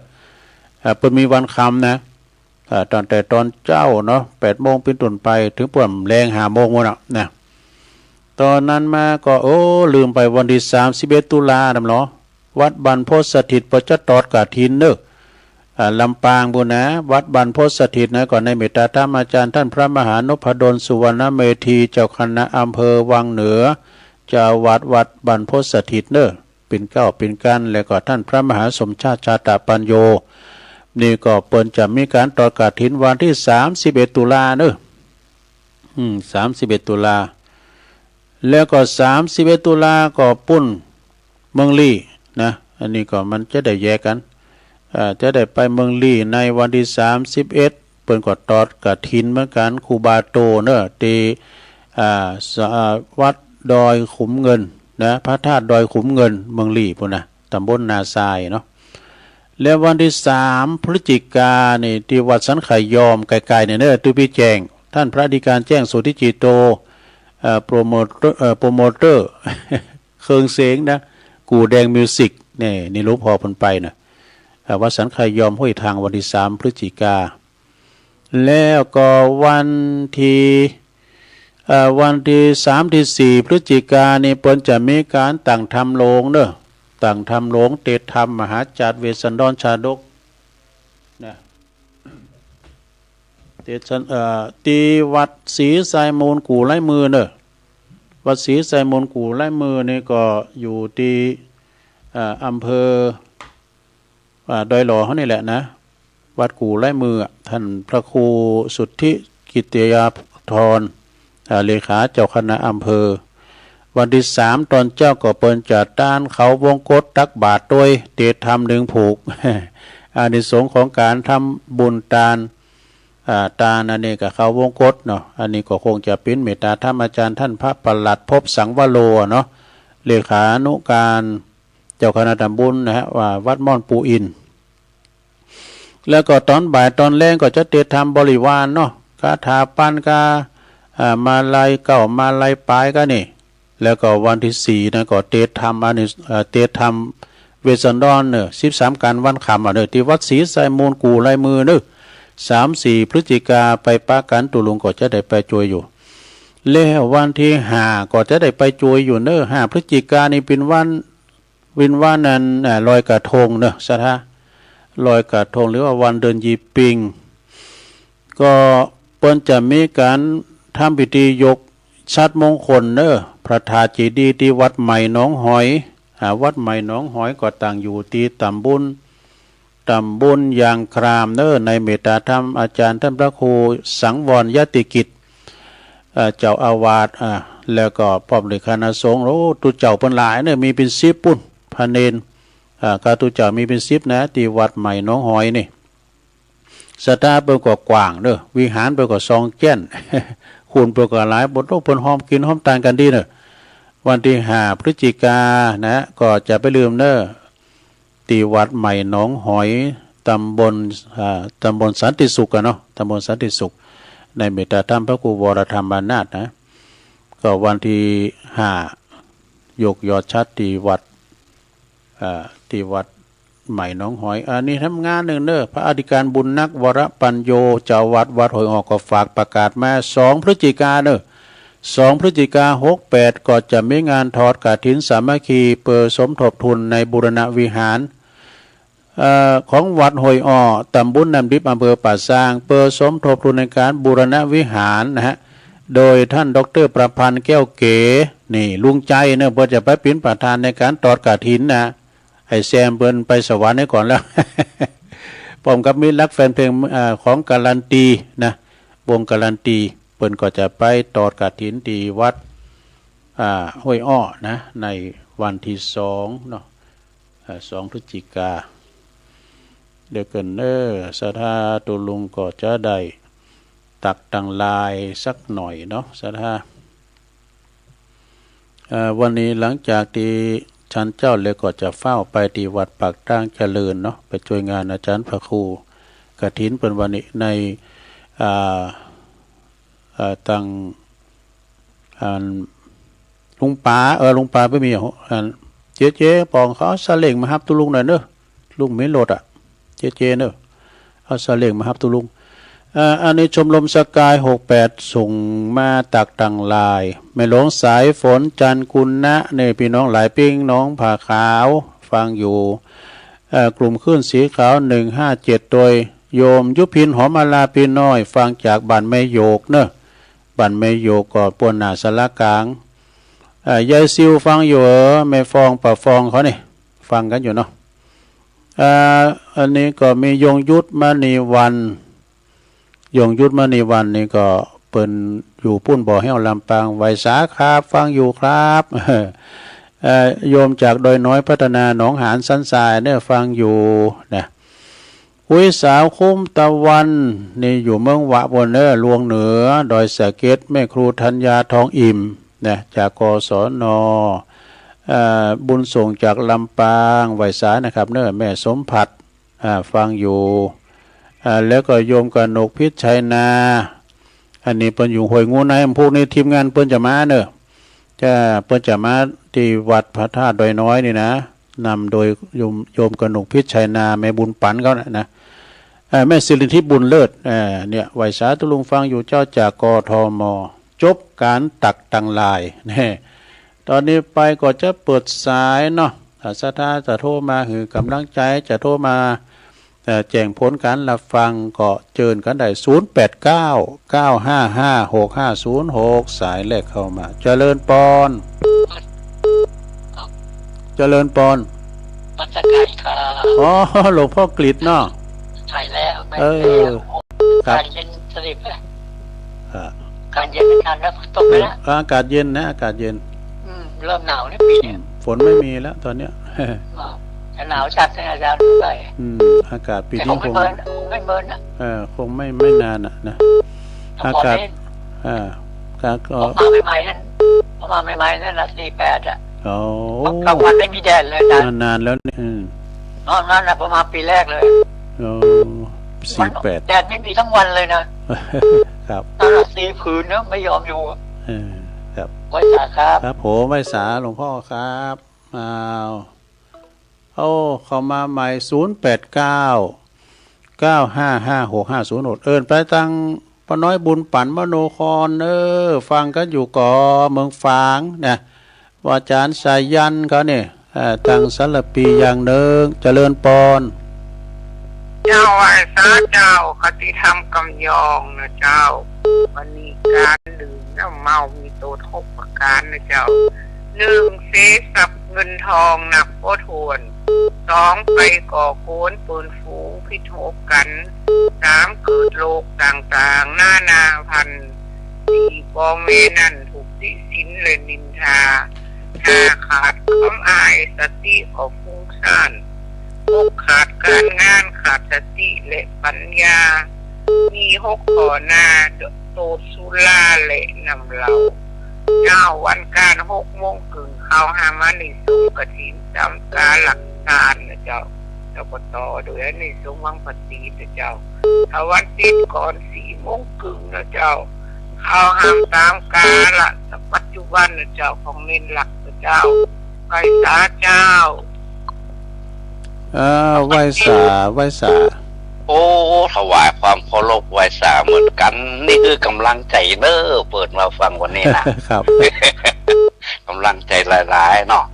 อ่า เปิ้นมีวันคำนะ อ่า ตั้งแต่ตอนเจ๊าเนาะ แปดโมงเป๋นต้นไป เถิงป่ำแลงห้าโมงปู้นน่ะนะ ตอนนั้นมาก็ โอ้ ลืมไป วันตี้สามสิบเอ็ดตุลาน่ะเนาะ วัดบรรพตสถิตเปิ้นจะตอดกฐินเน้อ อ่า ลำปางปู้นนะ วัดบรรพตสถิตนะ ก็ในเมตตาธรรมอาจ๋ารย์ต้านพระมหานพดล สุวรรณเมธี เจ้าคณะอำเภอวังเหนือ เจ้าอาวาสวัดบรรพตสถิตเน้อ เป๋นเกล้าเป๋นกั๋น แล้วก็ต้านพระมหาสมชาติ ชาตปัญโญ นี่ก็เปิ้นจะมีก๋านตอดกฐินวันตี้สามสิบเอ็ดตุลาเน้อ อืม สามสิบเอ็ดตุลา แล้วก็สามสิบเอ็ดตุลาก็ปุ้นเมืองลี้นะ อันนี้ก็มันจะได้แยกกั๋น เอ่อ จะได้ไปเมืองลี้ในวันตี้สามสิบเอ็ด เปิ้นก็ตอดกฐินเหมือนกั๋น ครูบาโตเน้อ ตี้ อ่า ส- อ่า วัดดอยขุมเงินนะ พระธาตุดอยขุมเงิน เมืองลี้ปู้นนะ ตำบลนาทรายเนาะ แล้ววันตี้สามพฤศจิกานี่ ตี้วัดสันขายอม ใก้ๆ เนี่ยเน้อ ตุ๊ปี้แจ้ง ต้านพระอธิการแจ้ง โสธิจิตโต เอ่อ โปรโมเตอร์ เอ่อ โปรโมเตอร์ เครื่องเสียงนะ กู่แดงมิวสิก นี่ นี่หลวงป้อเปิ้นไปนะ เอ่อ วัดสันขายอม ห้วยทาง วันตี้สามพฤศจิกา แล้วก็วันตี้ เอ่อ วันตี้สามตี้สี่พฤศจิกานี่ เปิ้นจะมีก๋านตั้งธรรมโลงเน้อ ตั้งธรรมโลง เตสน์ธรรมมหาจาร์เวสสันดรชาดกนะ เตสน์ธรรม เอ่อ ตี้วัดศรีไซมูลกู่ไร้มือเน้อ วัดศรีไซมูลกู่ไร้มือนี่ก็อยู่ตี้ เอ่อ อำเภอ อ่า ดอยหล่อเฮานี่แหละนะ วัดกู่ไร้มืออะ ต้านพระครูสุทธิกิตติยาธร อ่า เลขาเจ้าคณะอำเภอ วันตี้สามตอนเจ๊าก็เปิ้นจะตานเขาวงกต ตักบาตรตวย เตสน์ธรรมนึ่งผูก อานิสงส์ของก๋านทำบุญตาน อ่า ตานอันนี้ก็เขาวงกตเนาะ อันนี้ก็คงจะเป๋นเมตตาธรรมอาจ๋ารย์ต้านพระประหลัดภพสังวโรเนาะ เลขานุการเจ้าคณะตำบลนะฮะ ว่าวัดม่อนปู่อิน แล้วก็ตอนบ่ายตอนแลงก็จะเตสน์ธรรมบริวารเนาะ คาถาปัณฑ์กา อ่า มาลัยเก๊า มาลัยป๋ายกานี่ แล้วก็วันตี้สี่นะก็เตสน์ธรรมอันนี้ เอ่อ เตสน์ธรรมเวสสันดรเน้อ สิบสามกั๋นวันค่ำอะเน้อ ตี้วัดศรีไซมูลกู่ไร้มือเน้อ สามสี่พฤศจิกาไปปะกั๋น ตุ๊ลุงก็จะได้ไปจวยอยู่ แล้ววันตี้ห้าก็จะได้ไปจวยอยู่เน้อ ห้าพฤศจิกานี่เป๋นวัน เป๋นวันอัน อ่า ลอยกระทงเน้อ ศรัทธา ลอยกระทง หรือว่าวันเดือนยี่ปิง ก็เปิ้นจะมีก๋านทำพิธียกฉัตรมงคลเน้อ พระธาตุเจดีย์ตี้วัดใหม่หนองหอย อ่า วัดใหม่หนองหอยก็ตั้งอยู่ตี้ตำบล ต๋ำบลยางครามเน่อ ในเมตต๋าธรรมอาจ๋ารย์ต้านพระครูสังวรยติกิจ เอ่อ เจ้าอาวาส อ่า แล้วก็พร้อมด้วยคณะสงฆ์ โอ้ ตุ๊เจ้าเปิ้นหลายเน่อ มีเป๋นสิบปู๊น พระเณร อ่า ก็ตุ๊เจ้ามีเป๋นสิบนะ ตี้วัดใหม่หนองหอยนี่ ศรัทธาเปิ้นก็กว้างเน่อ วิหารเปิ้นก็ซองแจ้น คนเปิ้นก็หลาย บ่โต้เปิ้นฮอมกิ๋นฮอมตานกั๋นดีเน่อ วันตี้ห้าพฤศจิกานะ ก็จะไปลืมเน่อ ตี้วัดใหม่หนองหอย ต๋ำบล อ่า ต๋ำบลสันติสุขอะเนาะ ต๋ำบลสันติสุข ในเมตต๋าธรรมพระครูวรธรรมานาถนะ ก็วันตี้ห้า ยกยอดฉัตรตี้วัด อ่า ตี้วัดใหม่หนองหอย อันนี้แถมงานนึ่งเน่อ พระอธิการบุญนัก วรปัญโญ เจ้าวัดวัดห้วยอ้อ ก็ฝากประกาศมา สองพฤศจิกาเน่อ สองพฤศจิกาหกแปด ก็จะมีงานทอดกฐินสามัคคี เปื้อสมทบทุนในบูรณะวิหาร เอ่อ ของวัดห้วยอ้อ ต๋ำบลน้ำดิบ อำเภอป่าซาง เปื้อสมทบทุนในก๋านบูรณะวิหารนะฮะ โดยต้านด็อกเตอร์ประพันธ์ แก้วเก๋ นี่ลุงใจ๋เน่อ เปิ้นจะไปเป๋นประธานในก๋านตอดกฐินนะ ไอ้แซมเปิ้นไปสวรรค์ไว้ก่อนแล้ว พร้อมกับมีรักแฟนเพลง เอ่อ ของการันตีนะ วงการันตี เปิ้นก็จะไปตอดกฐินตี้วัด อ่า ห้วยอ้อนะ ในวันตี้สองเนาะ อ่า สองพฤศจิกา เดี๋ยวก่อนเน่อ ศรัทธาตุ๊ลุงก็จะได้ตักตังหลายสักหน่อยเนาะ ศรัทธา เอ่อ วันนี้หลังจากตี้ฉันเจ๊าแล้วก็จะฟ้าวไปตี้วัดปากตางเจริญเนาะ ไปจ้วยงานอาจ๋ารย์พระครูกฐินเปิ้นวันนี้ใน อ่า เอ่อ ตัง อัน ลุงป๋า เออ ลุงป๋าไปมี อัน เจ๊ เจ๊ป๋องเขาเอาซาเล้งมาฮับตุ๊ลุงหน่อยเน่อ ลุงมีรถอะ เจ๊ เจ๊เน่อ เอาซาเล้งมาฮับตุ๊ลุง เอ่อ อันนี้ชมรมสกายหกแปด ส่งมาตักตังหลาย แม่หลวงสายฝน จันทร์กุณะ นี่ ปี้น้องหลายปิ้ง หนองผาขาว ฟังอยู่ เอ่อ กลุ่มคลื่นสีขาว หนึ่งห้าเจ็ด ตวย โยมยุพิน หอมมาลา ปี้น้อย ฟังจากบ้านแม่โยกเน่อ บ้านแม่โยกก็ป้วนหน้าศาลากลาง เอ่อ ยายซิวฟังอยู่ เออ แม่ฟอง ป้าฟองเขานี่ ฟังกั๋นอยู่เนาะ เอ่อ อันนี้ก็มียงยุทธ มณีวรรณ ยงยุทธ มณีวรรณนี่ก็เปิ้นอยู่ปู๊นบ่อแฮ้ว ลำปาง ไหว้สาครับ ฟังอยู่ครับ เอ่อ โยมจากดอยน้อยพัฒนา หนองหานสันทรายเนี่ยฟังอยู่นะ อุ๊ยสาวคุ้มตะวัน นี่อยู่เมืองหวะปู๊นเน่อ ลวงเหนือ ดอยสะเก็ด แม่ครูธัญญา ทองอิ่ม นะ จาก กศน เอ่อ บุญส่งจากลำปาง ไหว้สานะครับเน่อ แม่สมผัส อ่า ฟังอยู่ อ่า แล้วก็โยมกนกพิชชัยนา อันนี้เปิ้นอยู่ห้วยงูใน พวกนี้ทีมงานเปิ้นจะมาเน่อ จะ เปิ้นจะมาตี้วัดพระธาตุดอยน้อยนี่นะ นำโดยโยม โยมกนกพิชชัยนา แม่บุญปั๋นเขาน่ะนะ เอ่อ แม่สิริทิพย์บุญเลิศ เอ่อ เนี่ย ไหว้สาตุ๊ลุงฟังอยู่เจ้า จาก กทม จบก๋านตักตังหลาย แน่ ต๋อนนี้ไปก็จะเปิดสายเนาะ ถ้าศรัทธาจะโทรมาหื้อก๋ำลังใจ๋ จะโทรมา เอ่อ แจ้งผลก๋านฮับฟังก็เจิญกั๋นได้ ศูนย์แปดเก้า เก้าห้าห้า หกห้าศูนย์หก สายแรกเข้ามา เจริญปอน เจริญปอน นมัสก๋านครับ อ๋อ หลวงพ่อกฤษเนาะ ใช่แล้ว เออ ครับ อากาศเย็นสนิทเลย อ่ะ อากาศเย็นไม่ทันแล้ว ฝนตกไปแล้ว เออ อากาศเย็นนะ อากาศเย็น อืม เริ่มหนาวแล้วปีเนี้ย อืม ฝนไม่มีแล้วต๋อนเนี้ย อ้าว จะหนาวจัดนะอาจ๋ารย์ ดูไป อืม อากาศปีนี้ แต่คงไม่ คง เมิน คงไม่เมินนะ เออ คงไม่ ไม่นานอะนะ แต่ อากาศ พอเล่น อ่า ครับ ก็ ผมมาใหม่ๆนั่น ผมมาใหม่ๆนั่นน่ะ สี่แปด อ่ะ อ๋อ กลางวันไม่มีแดดเลยนะ นานๆแล้วนี่ อืม นอกนั้นน่ะ ผมมาปีแรกเลย อ๋อ สี่แปด แดดไม่มีทั้งวันเลยนะ ครับ นั่นน่ะ สี่ผืนนะ ไม่ยอมอยู่ เออ ครับ ไหว้สาครับ ครับผม ไหว้สาหลวงพ่อครับ อ้าว โอ้ เข้ามาใหม่ ศูนย์แปดเก้า เก้าห้าห้า หกห้าศูนย์หก เอิ้นไปตังป้าน้อยบุญปั๋นมโนคร เออ ฟังกั๋นอยู่ก่อเมืองฝางนะ ว่าอาจ๋ารย์สายัณเขาเนี่ย เอ่อ ตังสารภีอย่างนึ่ง เจริญปอน เจ้า ไหว้สาเจ้า คติธรรมกำยองนะเจ้า วันนี้ก๋านดื่มน้ำเมามีโตหกประก๋านนะเจ้า หนึ่ง เสทรัพย์เงินทองนับบ่ถ้วน สองไปก่อกวนเปิ้นฝูงผิดหกกั๋น สามเกิดโรคต่างๆ นานาพัน สี่ป้อแม่นั้นถูกติฉินและนินทา ห้าขาดความอายสติก็ฟุ้งซ่าน หกขาดก๋านงานขาดสติและปัญญา มีหกข้อหน้า โตดสุราและน้ำเหล้า เจ๊าวันก๋านหกโมงเกิ่ง เข้าหามานิสงกฐิน ต๋ามกาละตานนะเจ้า แล้วก็ต่อโดยอานิสงส์หวังผะตีนะเจ้า ถ้าวันติดก่อนสี่โมงเกิ่งนะเจ้า เข้าหาต๋ามกาละปัจจุบันนะเจ้า ของเณรหลักนะเจ้า ไหว้สาเจ้า อ่า ไหว้สา ไหว้สา โอ้ ถวายความเคารพไหว้สาเหมือนกั๋น นี่คือกำลังใจ๋เน่อ เปิดมาฟังวันนี้นะ ครับ กำลังใจ๋หลายๆ เนาะ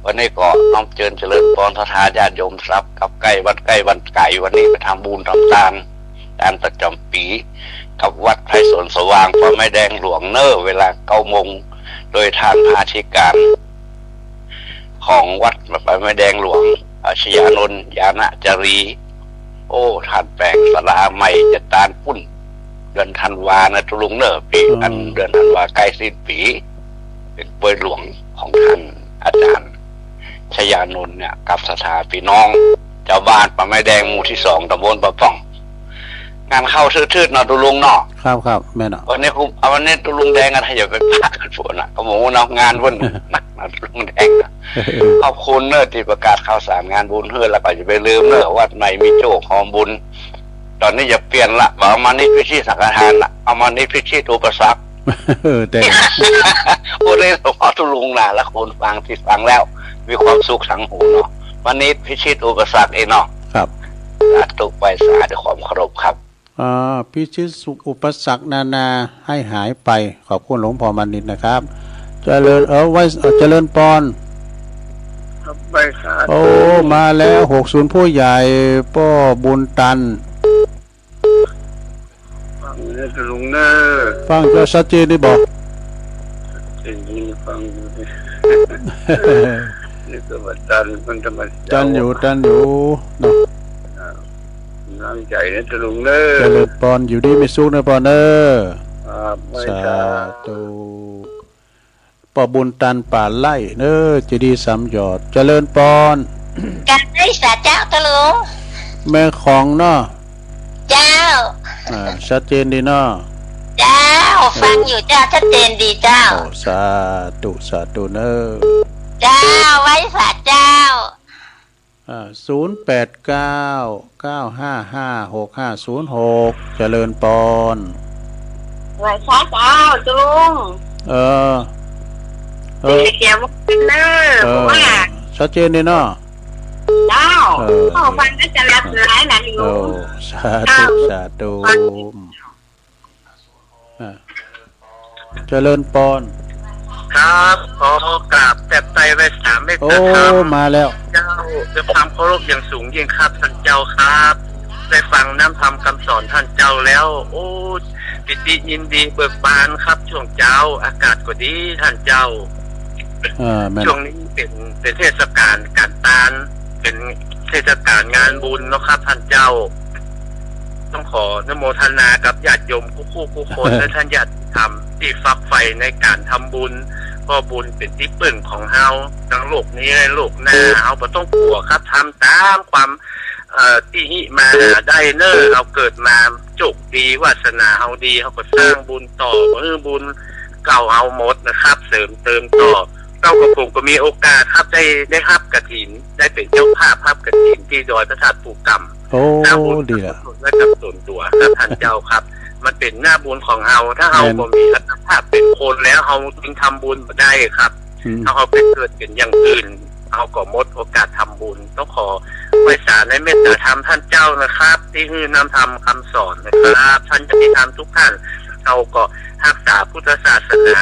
วันนี้ก็น้อมเจิญเจริญปอนศรัทธาญาติโยมครับ กับใก้วันใก้วันไก๋ วันนี้ไปทำบุญทำตาน ตานประจ๋ำปี๋ กับวัดไพรสนสว่างป่าไม้แดงหลวงเน่อ เวลาเก้าโมง โดยต้านพระอธิก๋าน ของวัดป่าไม้แดงหลวง อ่า ชยานนท์ ญาณจารี โอ้ ต้านแป๋งศาลาใหม่จะตานปุ้น เดือนธันวานะตุ๊ลุงเน่อ ปี๋ อืม อันเดือนธันวาใก้สิ้นปี๋ เป๋นป่วยหลวงของต้านอาจ๋ารย์ชยานนท์เนี่ย กับศรัทธาปี้น้อง จาวบ้านป่าไม้แดงหมู่ตี้สอง ต๋ำบลป่าป่อง งานเข้าทืดๆ เนาะตุ๊ลุงเนาะ ครับ ครับ แม่นเนาะ วันนี้กู เอาวันนี้ตุ๊ลุงแดงกั๋น อย่าไปปะกั๋นพู้นน่ะ ก็หมู่เนาะ งานเปิ้นหนักนะตุ๊ลุงแดงนะ ขอบคุณเน่อตี้ประกาศข่าวสารงานบุญหื้อ แล้วก็อย่าไปลืมเน่อ วัดใหม่มีโจ้ขอบุญ ต๋อนนี้อย่าเปลี่ยนละ บ่เอามานิดพิชิตสังฆทานละ เอามานิดพิชิตอุปสรรค เออ แต่ โอ้ ได้หลวงพ่อตุ๊ลุงนะ และคนฟังตี้ฟังแล้ว มีความสุขทั้งหูเนาะ มานิดพิชิตอุปสรรคเองเนาะ ครับ สาธุ ไหว้สาด้วยความเคารพครับ อ่า พิชิตสุขอุปสรรคนานาให้หายไป ขอบคุณหลวงพ่อมานิดนะครับ เจริญ เออ ไหว้ เออ เจริญปอน ครับ ไหว้สาธุ โอ้ มาแล้ว หกศูนย์ ผู้ใหญ่ ป้อบุญตัน ฟังเน่อตุ๊ลุงเน่อ ฟังเจ้า ชัดเจนดีบ่ ชัดเจนดี ฟังอยู่นี่ นี่ก็ว่าตัน มันธรรมดา ตันอยู่ ตันอยู่ เนาะ อ่า น้ำใจ๋เน่อตุ๊ลุงเน่อ เจริญปอน อยู่ดีมีสุขเน่อปอนเน่อ ครับ ไหว้สา สาธุ ป้อบุญตันป่าไร่เน่อ เจดีย์สามยอด เจริญปอน กราบไหว้สาเจ้าตุ๊ลุง แม่ของเนาะ เจ้า อ่า ชัดเจนดีเนาะ เจ้า ฟังอยู่เจ้า ชัดเจนดีเจ้า โอ้ สาธุ สาธุเน่อ เจ้า ไหว้สาเจ้า อ่า ศูนย์แปดเก้า เก้าห้าห้า หกห้าศูนย์หก เจริญปอน ไหว้สาเจ้าตุ๊ลุง เออ เออ เสียงมันเน่อ เออ ผมว่า ชัดเจนดีเนาะ เจ้า เออ เข้าฟังก็จะหลับหลายหลายอยู่ โอ้ สาธุ เจ้า สาธุ ฟัง อ่า เจริญปอน ครับ ขอกราบแตบไตรไหว้สาเมตตาธรรม โอ้ มาแล้ว เจ้า ด้วยความเคารพอย่างสูงยิ่งครับ ท่านเจ้าครับ ได้ฟังน้ำธรรมคำสอนท่านเจ้าแล้ว โอ้ ปิติยินดีเบิกบานครับ ช่วงเจ๊า อากาศก็ดี ท่านเจ้า อ่า แม่น ช่วงนี้เป๋น เป๋นเทศกาลก๋านตาน เป๋นเทศกาลงานบุญเนาะครับ ท่านเจ้า ต้องขออนุโมทนากับญาติโยมกู้ๆ กู้คน และท่านญาติธรรมตี้ฝักใฝ่ในก๋านทำบุญ เพราะบุญเป๋นตี้เปิ้งของเฮา ตังโลกนี้และโลกหน้า เฮาบ่ต้องกั๋วครับ ทำต๋ามความ เอ่อ ตี้ฮิมาหาได้เน่อ เฮาเกิดมาโจคดี วาสนาเฮาดี เฮาก็สร้างบุญต่อ หื้อบุญเก่าเฮาหมดนะครับ เสริมเติมต่อ เจ้ากับผมก็มีโอกาสครับ ได้ ได้ฮับกฐิน ได้เป๋นเจ้าภาพฮับกฐินตี้ดอยพระธาตุภูกำ โอ้ สร้างบุญ ดีละ สร้างกุศลไว้กับส่วนตั๋วครับ ท่านเจ้าครับ มันเป๋นหน้าบุญของเฮา ถ้าเฮา แม่น บ่มีอัตภาพเป๋นคนแล้ว เฮาจึงทำบุญบ่ได้ครับ อืม ถ้าเฮาไปเกิดเป๋นอย่างอื่น เฮาก็หมดโอกาสทำบุญ ต้องขอไหว้สาในเมตตาธรรมท่านเจ้านะครับ ตี้หื้อน้ำธรรมคำสอนนะครับ ท่านญาติธรรมทุกท่าน เฮาก็ฮักษาพุทธศาสนา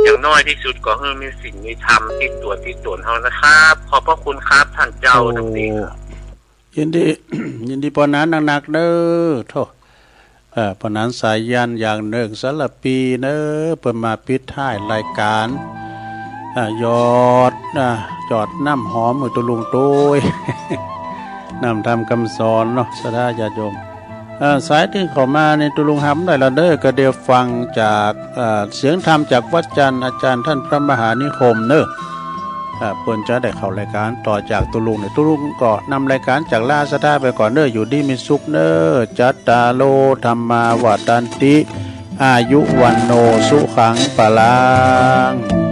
อย่างน้อยตี้สุดก็หื้อมีศีลมีธรรมติดตั๋วติดต๋นเฮานะครับ ขอบพระคุณครับ ท่านเจ้า โอ้ ดังนี้ครับ ยินดี ยินดีปอหนานนักๆ เน่อ โธ่ เอ่อ ปอหนานสายัณ อย่างเนึ่งสารภีเน่อ เปิ้นมาปิดท้ายรายก๋าน อ่า หยอด อ่า หยอดน้ำหอมหื้อตุ๊ลุงตวย น้ำธรรมกำสอนเนาะ ศรัทธาญาติโยม อ่า สายตี้เข้ามานี่ตุ๊ลุงฮับได้แล้วเน่อ ก็ได้ฟังจาก อ่า เสียงธรรมจากวัดจันทร์ อาจารย์ท่านพระมหานิคมเน่อ อ่า เปิ้นจะได้เข้ารายก๋านต่อจากตุ๊ลุงเนี่ย ตุ๊ลุงก็นำรายก๋านจากลาศรัทธาไปก่อนเน่อ อยู่ดีมีสุขเน่อ จัตตาโร ธัมมา วัฑฒันติ อายุ วัณโณ สุขัง พลัง